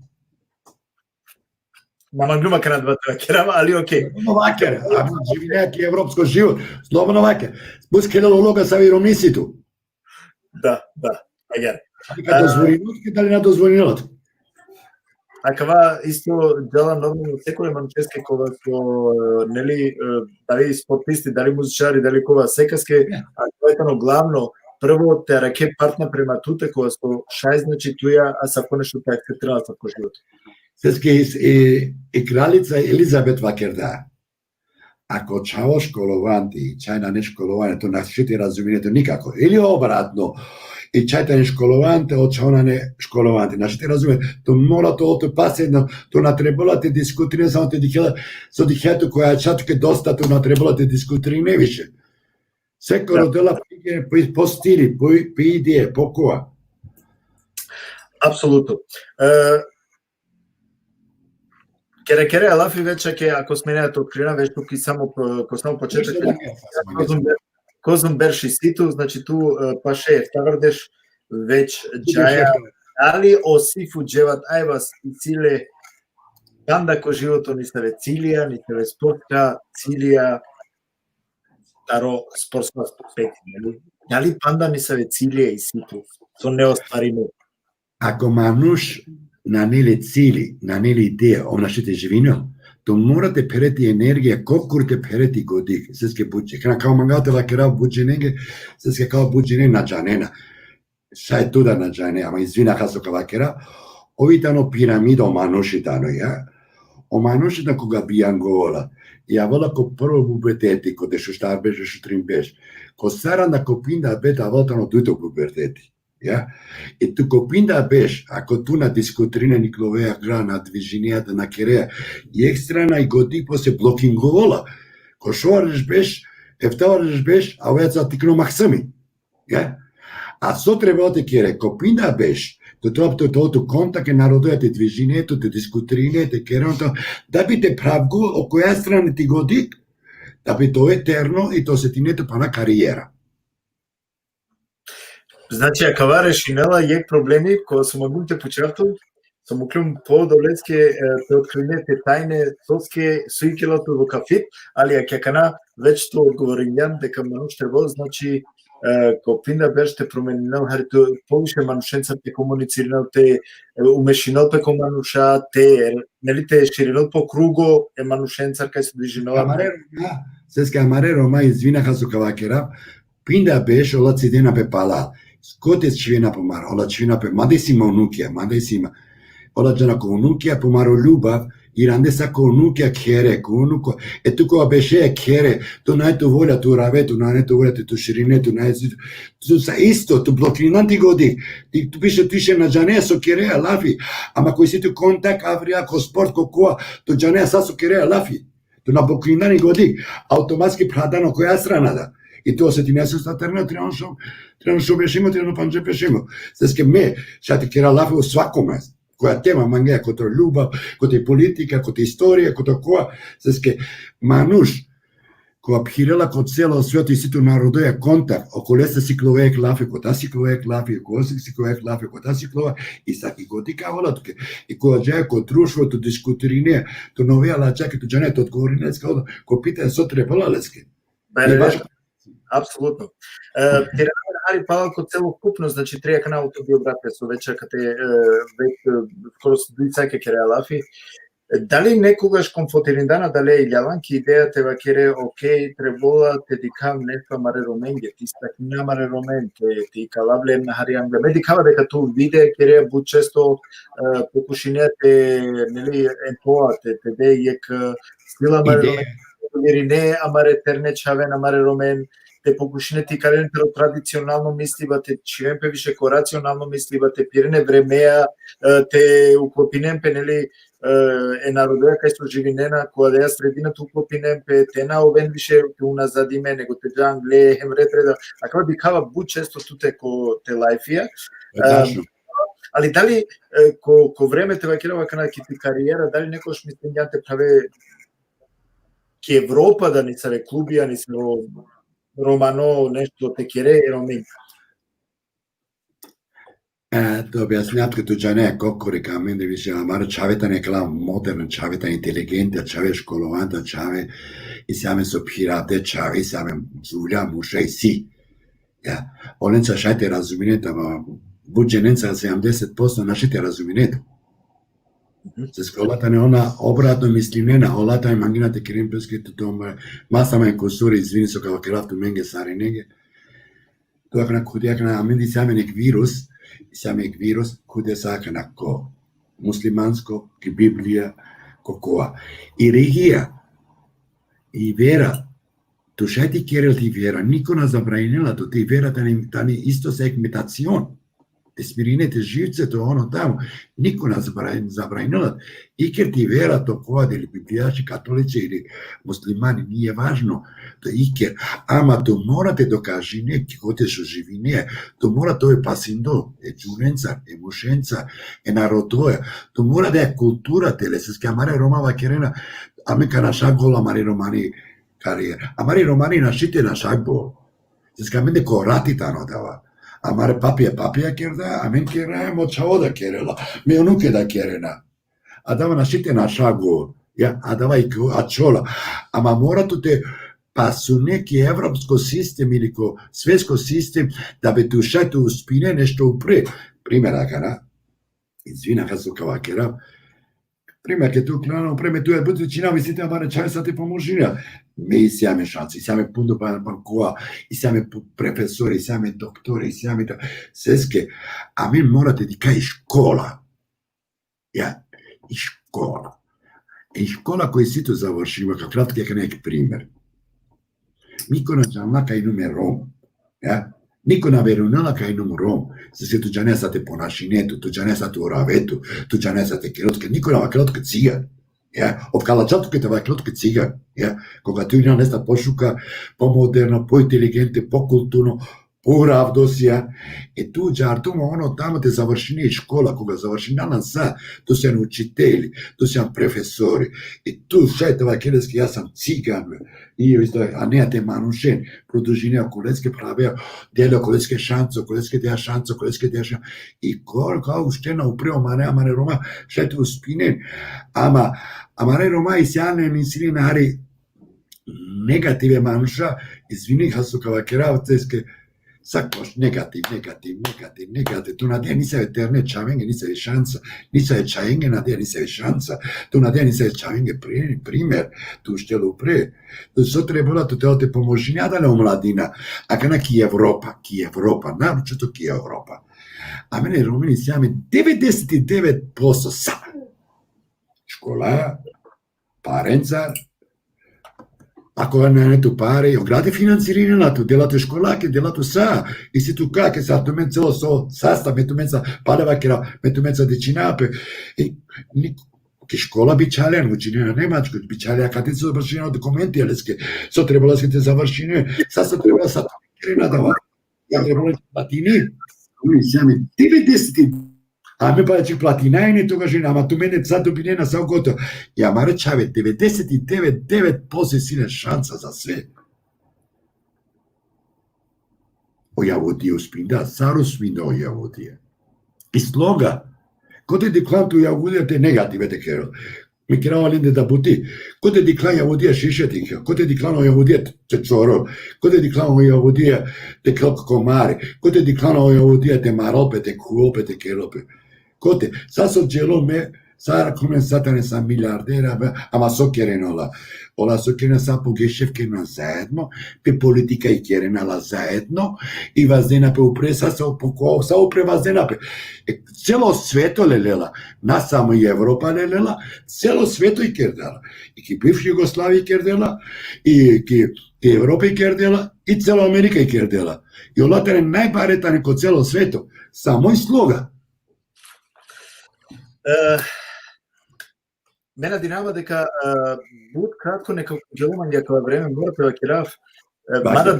Na manglum akana da te vakerav, ali okej. Slobodno vaker, a živina ki evropsko život. Slobodno vaker. Bus khelel uloga savi romni si tu. Da, da. Agjaar. Ali ka dozvolinel, dali na dozvolinel? Akava isto džala normalno sekole manušeske kova so, e, neli, e, dali sportisti, dali muzičari, dali kova, sekaske, Ja. a to je tano glavno, prvo te arakhe partna prema tute, kova so šaj, znači, tuja, a sako nešto te akceptirela sako život. Seske i, i, i kraljica Elizabet vakerda. Ako čhavo školovan ti, čhaj nane školovane, tu našti te razumine tu nikako. Ili obratno, i čhaj tane školovan te, o čhavo nane školovan ti, našti te razumine. Tu mora tu, tu pasivno, tu na trebela te diskutirine, samo te dikhela, so dikhela tu koja čha tuke dosta, tu na trebela te diskutirine više. Sekoj rodela po, po, po stili, po, po ideje, po kova. Apsolutno. E, kere, kere, a lafi već, ake, ako smene te otkrina, već tu ki samo, ko samo početak, kozom ber-, kozom berš isi tu, znači tu, e, paše eftavardeš, već džaja, ali o Sifu Dževat Ajvaz isi le panda ko životo nisave cilija, nisave sportska cilija, taro sportsko aspekti, neli? Dali panda nisave cilija isi tu, so neostvarimo? Ako manuš nane le cili, nane le ideja, ov našti te živinel. Tu mora te phere ti energija, kokori te phere ti godik. Seske buči, kana kao mangava te vakerav bučinenge, seske kao bučinenge na džanena. Šaj tu da na džane, ama izvini, ako so ka vakerav. Ovi tano piramida, o manuši tano, ja? O manuši tano koga bijangola. I avela ko prvo puberteti, ko dešuštar berš, dešutrin berš. Ko saranda, ko pinda berš, avela tano dujto puberteti. Ja? I tu ko pinda berš, ako tu na diskutirine niklovea gra, na dvižinea, da na kerea, jekh strana i godik posle blokingola. Ko šovareš berš, eftavareš berš, a oja sa tikno maksimi. Ja? A so trebela te kere, ko pinda berš, tu treba te, te, tu kontakt e narodoja, te dvižine, tu te diskutirine, te kere, to, da bi te phravgol o koja strana ti godik, da bi to eterno i to se tine tu pana karijera. Znači, akava rešinela jekh problemi, ko so mangum te pučav tut, so mukljum po doleske, e, te otkrine te tajne, soske, so ikela tut vakafit, ali akana već tu odgovoringjan deka manuš trebela, znači, e, ko pinda berš te promeninel, hari tu poviše manušencar te komunicirinel, te, e, umešinel pe ko manuša, te, neli, te širinel po krugo e manušencar kaj so dvižinela. Amare Roma, seske amare Roma, izvini, ako so ka vakerav, pinda berš ola cidena pe palal. Kote čhivena pe maro, ola čhivena pe, mande si ma unukija, mande si ma. Ola džana ko unukija, po maro ljubav, irande sa ko unukija khere, ko unuko, e tu ko berše khere, tu nane tu volja, tu rave, tu nane tu volja, te tu širine, tu nane si, tu sa isto, tu blokirindan ti godik, ti, tu više, tu više na džane so kerea lafi, ama ko isi tu kontakt avrija ko sport, ko kova, tu džane sa so kerea lafi. Tu na blokirindan i godik, automatski phradan o koja strana da. I tu osetine so sa terno, trebam šov, trebam šov bešimo, trebam pandže bešimo. Seske me, šaj te kera lafi o svakome, koja tema mangea, kote ljubav, kote politika, kote istorija, kote kova, seske manuš, kova phirela ko celo sveto, isi tu narodoja kontakt, okolese siklovea jekh lafi, kota siklovea jekh lafi, ko si siklovea jekh lafi, kota siklovea, i sa ki godik avela tuke, i ko džaja ko društvo, tu diskutirine, tu novea lačake, tu džane, tu odgovorine, ko, ko pitanje so trebela leske. Bare, apsolutno. E, te irana hari pala ko celokupno, znači, tri akana autobiografija so već akate, e, već, e, skoro duj cake kerea lafi. Dali nekogaš konfrontirindana, dali iljavan ki ideja te vakere, okej, trebela te dikhav nešto amare Romenge, te istaknina amare Romen, te, te ikalav len hari angle. Me dikhava deka tu videa kerea but često, e, pokušinea te, neli, entoa, te, te de jekh, e, sila amare Romen, te irine amare terne čhaven, amare Romen, te pokušine te ikalen pe o tradicionalno misliba, te čhiven pe više ko racionalno misliba, te pirine vremea, e, te uklopinen pe, neli, e, e narodoja kaj so živinena, ko adaja sredina te uklopinen pe, te na oven više te unazadime, nego te džan angle, hem red reda. Akava dikhava but često tute ko te lajfija. E, tačno. Ali dali, e, ko, ko vreme te vakerav akana ki ti karijera, dali nekogaš mislingjan te phravel ki Evropa, da nisave klubi, a nisave romano nešto te kere e Romen? E, te objasnjav tuke, tu džane, kokori, ka amende više, amare čhave tane akala moderna, čhave tane inteligenta, čhave školovanta, čhave, isi amen so phiravde čhave, isi amen džuvlja, muša, isi. Ja, olenca šaj te razumine, ama but dženenca, sedamdeset posto našti te razumine. Mhm. Seske ola tane ona obratno mislinena, ola tane mangena te keren peske tu doma, ma sa amen kusuri, izvini so ka vakerav tumenge sarinenge. Tu akana, khudi akana, amen isi amen jekh virus, isi amen jekh virus, khudi sa akana ko muslimansko, ki Biblija, ko kova. I religija, i vera, tu šaj te kerel ti vera, niko na zabraninela tu, ti vera tani, tani isto sa jekh meditacion. Te smirine te živce, to ono tamo. Niko na zabra-, zabraninela. Iker ti vera, to kova, dali biblijaši, katolici ili muslimani, nije važno. To iker. Ama tu mora te dokažine ki kote so živine. Tu mora te ove pasindo e džuvlenca, e mušenca, e narodoja. Tu mora da e kultura te le, seske amare Roma vakerena, amen ka našav gol amari romani karijera. Amari romani našti te našav gol. Seske amende ko rati tano adava. Amare papija, papija kerda, amen kerda, mo čhavo da kerela, me unuke da kerena. Adava našti te našav gol. Ja, adava i ko ačhola. Ama mora tu te pasune ki evropsko sistem ili ko svetsko sistem, da bi tu šaj te uspine nešto upre. Primer akana. Izvina, kaj so ka vakerav. Primer, ke tu klano, primer, tu e but čina, mislite, amare čhave sa te pomožina. Me isi ame šansa, isi ame pundo pa bankoa, isi ame pu-, profesori, isi ame doktori, isi ame da, seske, amen mora te dikha i škola. Ja, i škola. I škola koj si tu završinela, ka kratko, ka nek primer. Niko na džanela kaj inum Rom. Ja? Niko na verujnela kaj inum Rom. Se, se tu džane sa te ponašine tu, tu džane sa te urave tu, tu džane sa te kerel tu, niko na vakerela tuke cigan. Ja? Ov ka lačhal tuke te vakerel tuke cigan. Ja? Koga tu injan nešto pošukar, pomoderno, pointeligente, pokulturno, poravdosija. E tu džartum ono tamo te završine i škola, koga završinela sa, tu sian učitelji, tu sian profesori. I tu šaj te vakereske ja sam cigan, be. I isto, a ne te manušen, produžine okoleske prave, dele okoleske šansa, okoleske dea šansa, okoleske dea šansa. I kol, ka uštena upre amare, amare Roma, šaj te uspinen. Ama, amare Roma isi ane misline hari negative manuša, izvini, kaj so ka vakerav, seske, sa koš negativ, negativ, negativ, negativ. Tu na dea nisave terne čhavenge nisave šansa, nisave čhajenge na dea nisave šansa, tu na dea nisave čhavenge pri-, primer, tu uštel upre. Tu so trebela tu te, te pomožine adale omladina. Akana ki Evropa, ki Evropa, naročito ki Evropa. Amen e Romeni siam devedeset i devet posto sa. Škola, parenca, ako nane tu pare, o gradi financirinela tu, dela tu školake, dela tu sa, isi tu kake, sa tumen celo so sastav, me tumenca, pale vakerav, me tumenca dičina pe. I, ni-, ki škola bičhalea, učinena nemačko, bičhalea kate so završinena dokumenti, aleske, so trebela leske te završine, sa so trebela sa tu kerena dava. Ja trebela platini, mi siam devedeset i Ame pa či platinajne togaš, ama tumen sa dobinena sa gotovo. I amare čhave, devedeset i devet, devet posto sine šansa za sve. O Jahudija uspinda, sar uspinda o Jahudija. I sloga. Kote dikhlan tu Jahudija te negative te kerel. Mi kerava lende da buti. Kote dikhlan Jahudija šiše te kerel. Kote dikhlan o Jahudija te čorel. Kote dikhlan o Jahudija te kerel komari. Kote dikhlan o Jahudija te marel pe, te khuel pe, te kerel pe. Kote, sa so dželo me, sa rakhum len sa tane sa milijardera, be, ama so kerena ola. Ola so kerena sa po gešef kerena zaedno, pe politika i kerena la zaedno, i vazdena pe upre sa, sa po ko-, sa upre vazdena pe. E, celo sveto lelela, na samo i Evropa lelela, celo sveto i kerdela. I ki bivši Jugoslavija i kerdela, i ki, ki Evropa i kerdela, i celo Amerika i kerdela. I ola tane najbare tane ko celo sveto, samo i sloga. E, me nadinava deka, e, but kratko neka dželum, ja, ko vreme mora te vakerav. E, mada,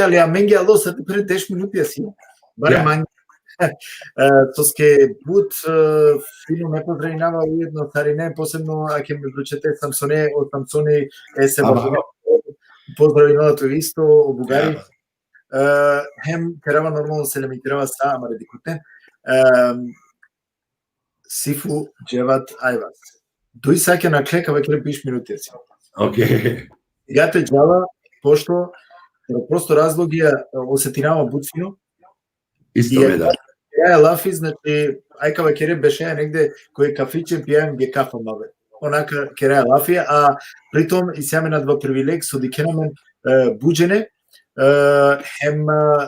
ali amenge alo sa te pre deš minuti asi. Bare mange. E, soske but, e, fino me pozdravinav ujedno sarine, posebno ake me pročite Samsone, o Samsoni, e, se pozdravinava tu isto, o Bugari. E, hem kerava normalno, selaminava sa amare dikhuten. E, Sifu Dževat Ajvaz. Duj sakja nakhle, ka vakere biš minuti asi. Okej. Ja te džala, pošto, prosto razlogija, e, osetinava but fino. Isto me da. Ja, lafi, znači, aj ka vakere bešaja negde koj kafiće, pijaja ge kafa mave. Onaka keraja lafi, a pritom isi amen adava privileg so dikhena amen, e, but džene, e, hem, e,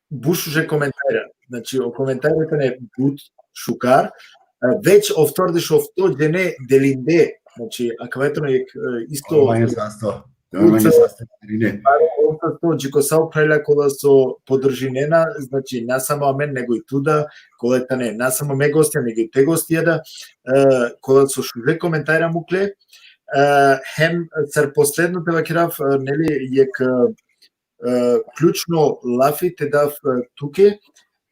but šuže komentarja. Znači, o komentarja tane but šukar, e, već oftordeš ofto džene delinde, znači, akava tano jek, e, isto. Manje sasto. Manje sasto, ne. Oftordeš ofto dži ko sa o phralja kola so podržinena, znači, na samo amen, nego i tu da, kola tane, na samo me gostija, nego i te gostija da, e, kola so šuže komentarja mukle, e, hem, sar posledno te vakerav, e, neli, jek, e, e, ključno lafi te dav, e, tuke,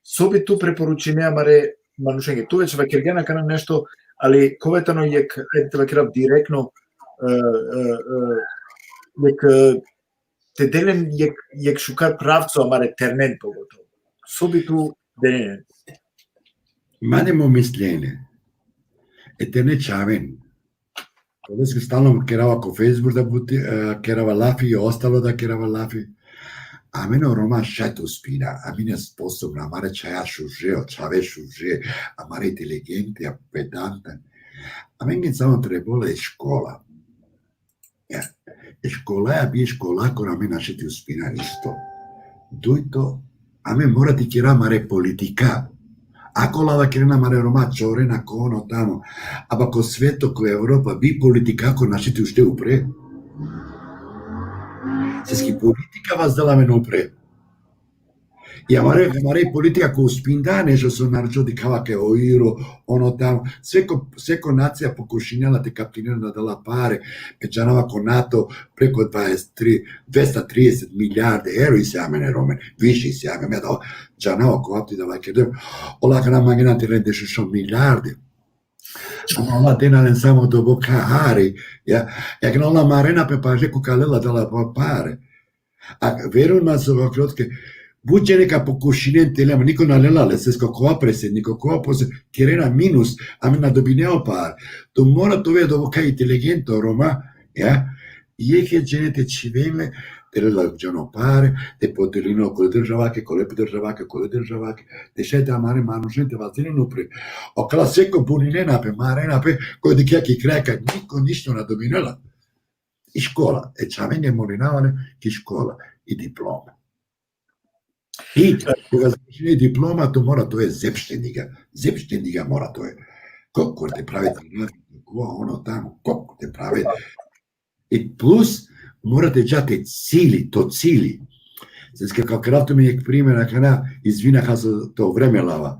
so bi tu preporučine amare manušenge. Tu već vakergjan akana nešto, ali kova tano jek, ajde te vakerav direktno, e, e, e, jek, e, te de len jek, jek šukar pravco amare ternen pogotovo. So bi tu dele len? Mane mo mislenje. E terne čhaven. Koleske stalno kerava ko Facebook da buti, e, kerava lafi, i ostalo da kerava lafi. Amen o Roma šaj te uspina, amen sposobna, amare čhaja šuže, o čhave šuže, amare inteligente, pedante. Amen samo trebole škola. Ja. E škola ja bi škola kora amen našti te uspina isto. Dujto, amen mora te kera amare politika. Ako la vakerena amare Roma čorena ko ono tamo, aba ko sveto, ko Evropa, bi politika ko našti te ušte upre. Seske politika vazdela amen upre. I amare, amare politika ko uspinda nešto so naročito dikhava ke o iro, ono tamo. Sveko, sveko nacija pokušinela te kaptinela adala pare, e džanava ko NATO preko dvadeset tri, dvesta trideset milijarde evro isi amen e Romen, više isi amen, me da, džanava ko apti da vakerel. Ola akana mangena te len dešušon milijarde. Ama ola dena len samo doboka hari, ja, akana ola marena pe paže ko ka lela adala pare. A verujna so vakerel tuke, but džene ka pokušinen te le, ama niko na lela le, seske kova presedniko, kova pose, kerena minus, amen na dobinea o pare. To mora te ove doboka inteligento Roma, ja, jekhe džene te čhiven le, te lela džano pare, te podelinen okole državake, okole državake, okole državake, te šaj te amare manušen te vazdinen upre. Okala seko buninena pe, marena pe, ko dikhea ki kraj kaj niko ništo na dobinela. I škola, e čhavenge molinava le ki škola, i diploma. I koga završine diploma, to mora te ove zepšteniga, zepšteniga mora te ove. Kokor te prave, ko ono tamo, kokor te prave. I plus, mora te dža te cili, to cili. Seske ka kerav tumen jekh primer, akana, izvina, ka so to vreme lava.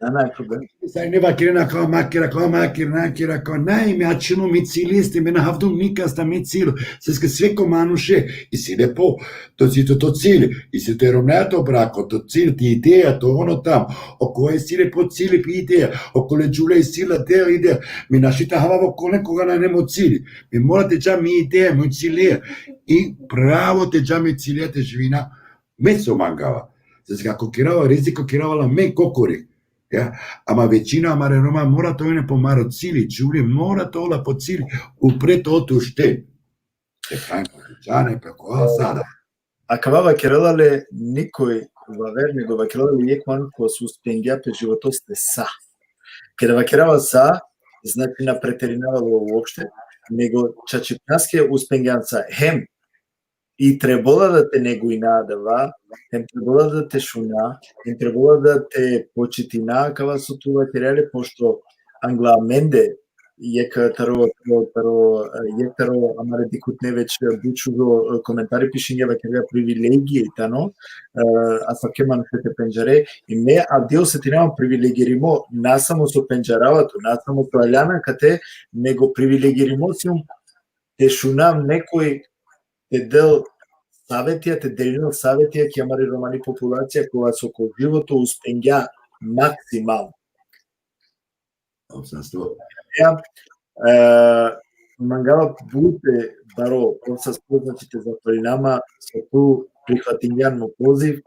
Na, na, problem. Sar ne vakerena kao makera, kao makera, nakera, kao naj, me ačhinu mi cili, este, me na havdum nikasta mi cilo. Seske sveko manuše, isi le po, to si to, to cili, isi te romnea to brako, to cili, ti ideja, to ono tamo, okova isi le po cili, pi ideja, okole džuvle isi le te ideja, me našti te havav okole koga nane mo cili, me mora te dža mi ideja, mo cili, i pravo te dža mi cili, te živina, me so mangava. Seske ako kerava riziko, kerava la me kokori. Ja? Ama većina amare Roma mora te ove po maro cili, džuvli mora te ola po cili, upre te ove te ušte. E franko, džane, pe ko sada. Akava vakerela le nikoj vaver, nego vakerela le jekh manuš kova so uspengja pe životoste sa. Keda vakerava sa, znači na preterinava la uopšte, nego čačipnaske uspengjan sa, hem i trebola da te neguina adava, hem trebola da te šuna, hem trebola da te počitina akava so tu vakerea le, pošto angla amende, jekh taro, taro, taro, jekh taro amare dikhutne već but šužo komentari pišingja, vakergja privilegije i tano, e, asavke manuše te pendžare, i me avdive osetinava privilegirimo, na samo so pendžarava tu, na samo so aljana kate, nego privilegirimo sium te šunav nekoj te del savetija, te delinel savetija ki amari romani populacija, kova so ko životo uspengja maksimalno. Opsasto. Ja, e, mangava bute baro, opsasto, znači te zahvalinama so tu prihvatingjan mo poziv,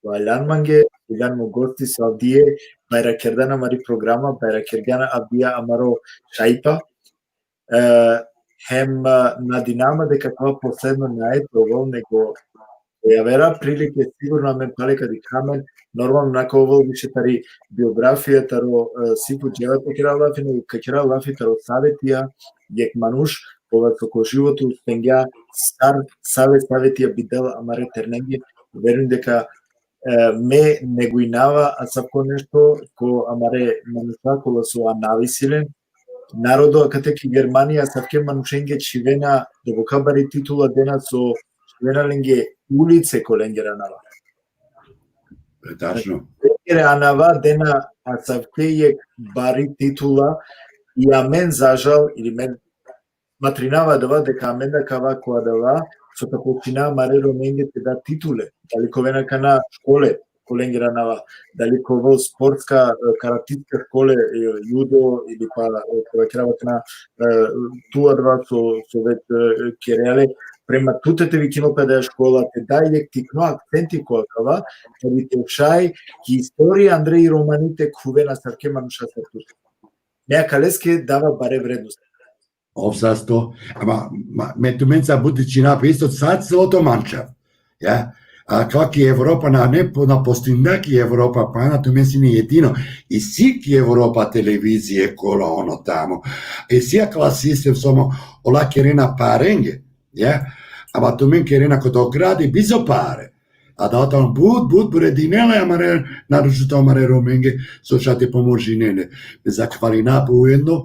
so aljan mange, so aljan mo gosti, so avdive bajrakerdan amari programa, bajrakergjan avdive amaro šajipa. E, hem, e, nadinama deka kava posledno nae te ovel, nego javera prilike, sigurno amen pale ka dikha amen, normalno na ka ovel više tari biografija taro, e, Sifu Dževat ka kera lafi, nego ka kera lafi taro savetija, jekh manuš kova so ko životo uspengja sar save savetija bi del amare ternenge, verujnam deka, e, me neguinava asavko nešto ko amare manuša kola so anav isi len, narodo akate ki Germanija, asavke manušenge čhivena doboka bari titula dena so čhivena lenge ulice ko lengere anava. E, tačno. Lengere anava dena asavke jekh bari titula, i amen, za žal, ili me smatrinava adava deka amen da ka ava ko adava so ka počina amare Romenge te da titule, dali ka oven akana škole ko lengere anava, dali ka ovel sportska, e, karatitska škole, e, judo, ili pa, e, ka vakerava akana, e, tu adava so, so već, e, kerea le, prema tute te vikinel pe adaja škola, te da jekh tikno akcenti ko akava, da bi te šaj ki istorija andre i Romani te khuven asavke manuša sar tute. Me akaleske dava bare vrednost. Opsasto, ama, ma, me tumenca but dičhinav pe isto, sar celo to manča. Ja? Akava ki Evropa, na, ne po-, na postojinda ki Evropa pana, tumen sine jedino. Isi ki Evropa televizija, kola, ono, tamo. Isi akava sistem, samo ola kerena parenge, ja? Ama tumen kerena kote o gradi bizo pare. Adava tano but, but vredinela amare, naročito amare Romenge, so šaj te pomožinen le. Me zahvalinav pe ujedno,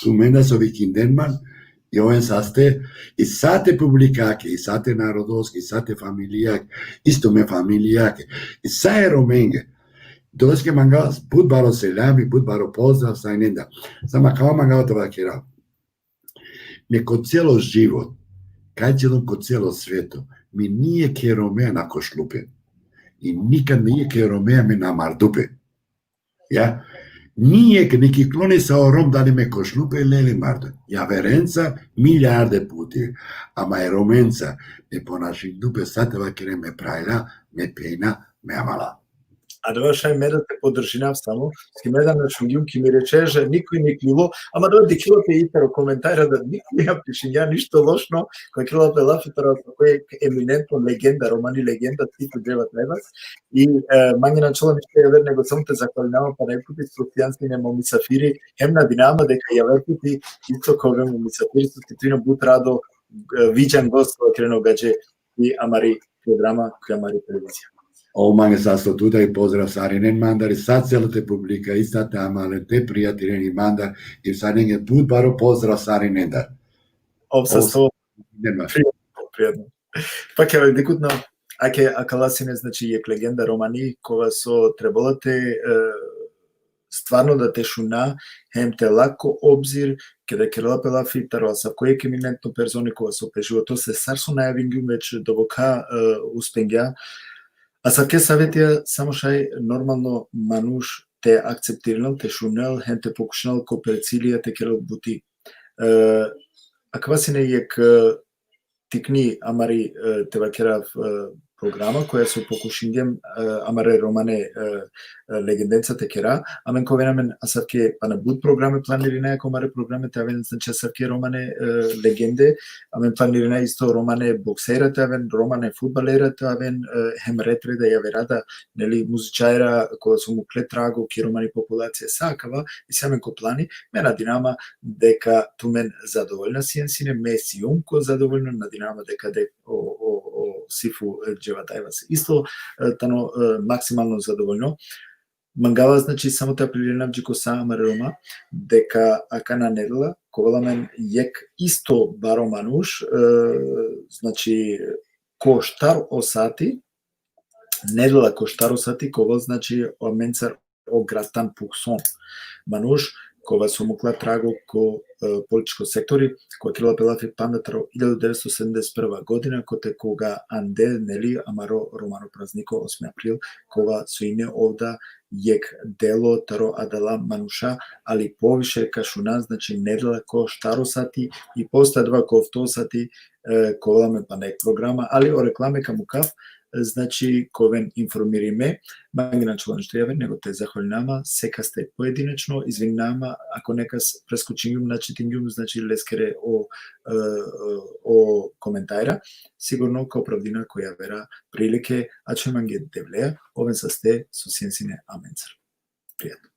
tumen da so vikinden man, i oven saste, i sa te publikake, i sa te narodoske, i sa te familijake, isto me familijake, i sa e Romenge. Doleske mangava but baro selami, but baro pozdrav sarinenda. Samo akava mangava te vakerav. Me ko celo život, kaj ćelam ko celo sveto, me nijekhe Romea na košlum pe. I nikad nijekhe Romea me na mardum pe. Ja? Nijekh, nek ikloni sa o Rom, dali me košlum pe le ili mardum. Javerenca milijarde puti. Ama e Romenca, me ponašindum pe, sa te vakerav, me phralja, me phenja, me amala. Adava šaj me da te podržinav samo, ki me da na šungjum, ki mi rečea, nikoj na iklilo, ama adava dikhilo pe i taro komentara da nikoj na pišingja ništo lošno, ko kerela pe lafi taro, ko jekh eminentno legenda, romani legenda, Titu Dževatajvas, i, e, mange na ačhola ništo javer, nego samo te zahvalinama pana jekh puti so sijan sine mo misafiri, hem nadinama deka javer puti isto ka oven mo misafiri, so te trin but rado, e, viđan gost, so kerena gađe i amari programa, ki amari televizija. Ov mange sasto tuta i pozdrav sarinen mandar, i sa cela te publika, i sa te amalen, te prijateljen i mandar, i sarinenge but baro pozdrav sarinendar. Ov sasto nema. Prijatno, prijatno. Pa ke dikhutna, ake, akala sine, znači, jekh legenda romani, kova so trebela te, e, stvarno da te šuna, hem te la ko obzir, keda kerela pe lafi taro asavko jekh eminentno personi, kova so pe životo se, sar so najavingjum, već dobokha, e, uspengja. Asavke savetija samo šaj normalno manuš te akceptirinel, te šunel, hem te pokušinel ko pred cilija te kerel buti. E, akava sine jekh, e, tikni amari, e, te vakerav, e, programa, koja so pokušingjem, e, amare romane, e, e, legendenca te kera. Amen ka oven amen asavke pana but programe planirinaja, ko amare programe te aven, znači, asavke romane, e, legende, amen planirinaja isto romane boksera te aven, romane fudbalera te aven, e, hem ret-reda javera da, neli, muzičajra, kola so mukle trago ki romani populacija, sa akava, isi amen ko plani, me nadinama deka tumen zadovoljna sijen sine, me sijum ko zadovoljno, nadinama deka de-, o, o, o Sifu, e, Dževatajvas isto, e, tano, e, maksimalno zadovoljno. Mangava, znači, samo te apelirinav dži ko sa amare Roma, deka akana nedela ka ovel amen jekh isto baro manuš, e, znači, ko štar o sati, nedela ko štar o sati ka ovel, znači, amencar o Gratan Pukson. Manuš kova so mukla trago ko, e, političko sektori, kova kerela pe lafi panda taro iljadu devetsto sedamdeset prva godina, kote koga ande, neli, amaro romano prazniko osmi april, kova so ine ov da jekh delo taro adala manuša, ali poviše ka šuna, znači, nedela ko štar o sati i posle adava ko ofto sati, e, ka ovel amen pana jekh programa, ali o reklame ka mukav, e, znači, ka oven informirime, mange na ačhola ništo javer, nego te zahvalinama sekaste poedinečno, izvininama ako nekas preskočingjum, na čitingjum, znači, leskere o, e, o komentara, sigurno ka opravdina ko javera prilike, ačhoj mange Devlea, oven saste so sijen sine amencar. Prijatno.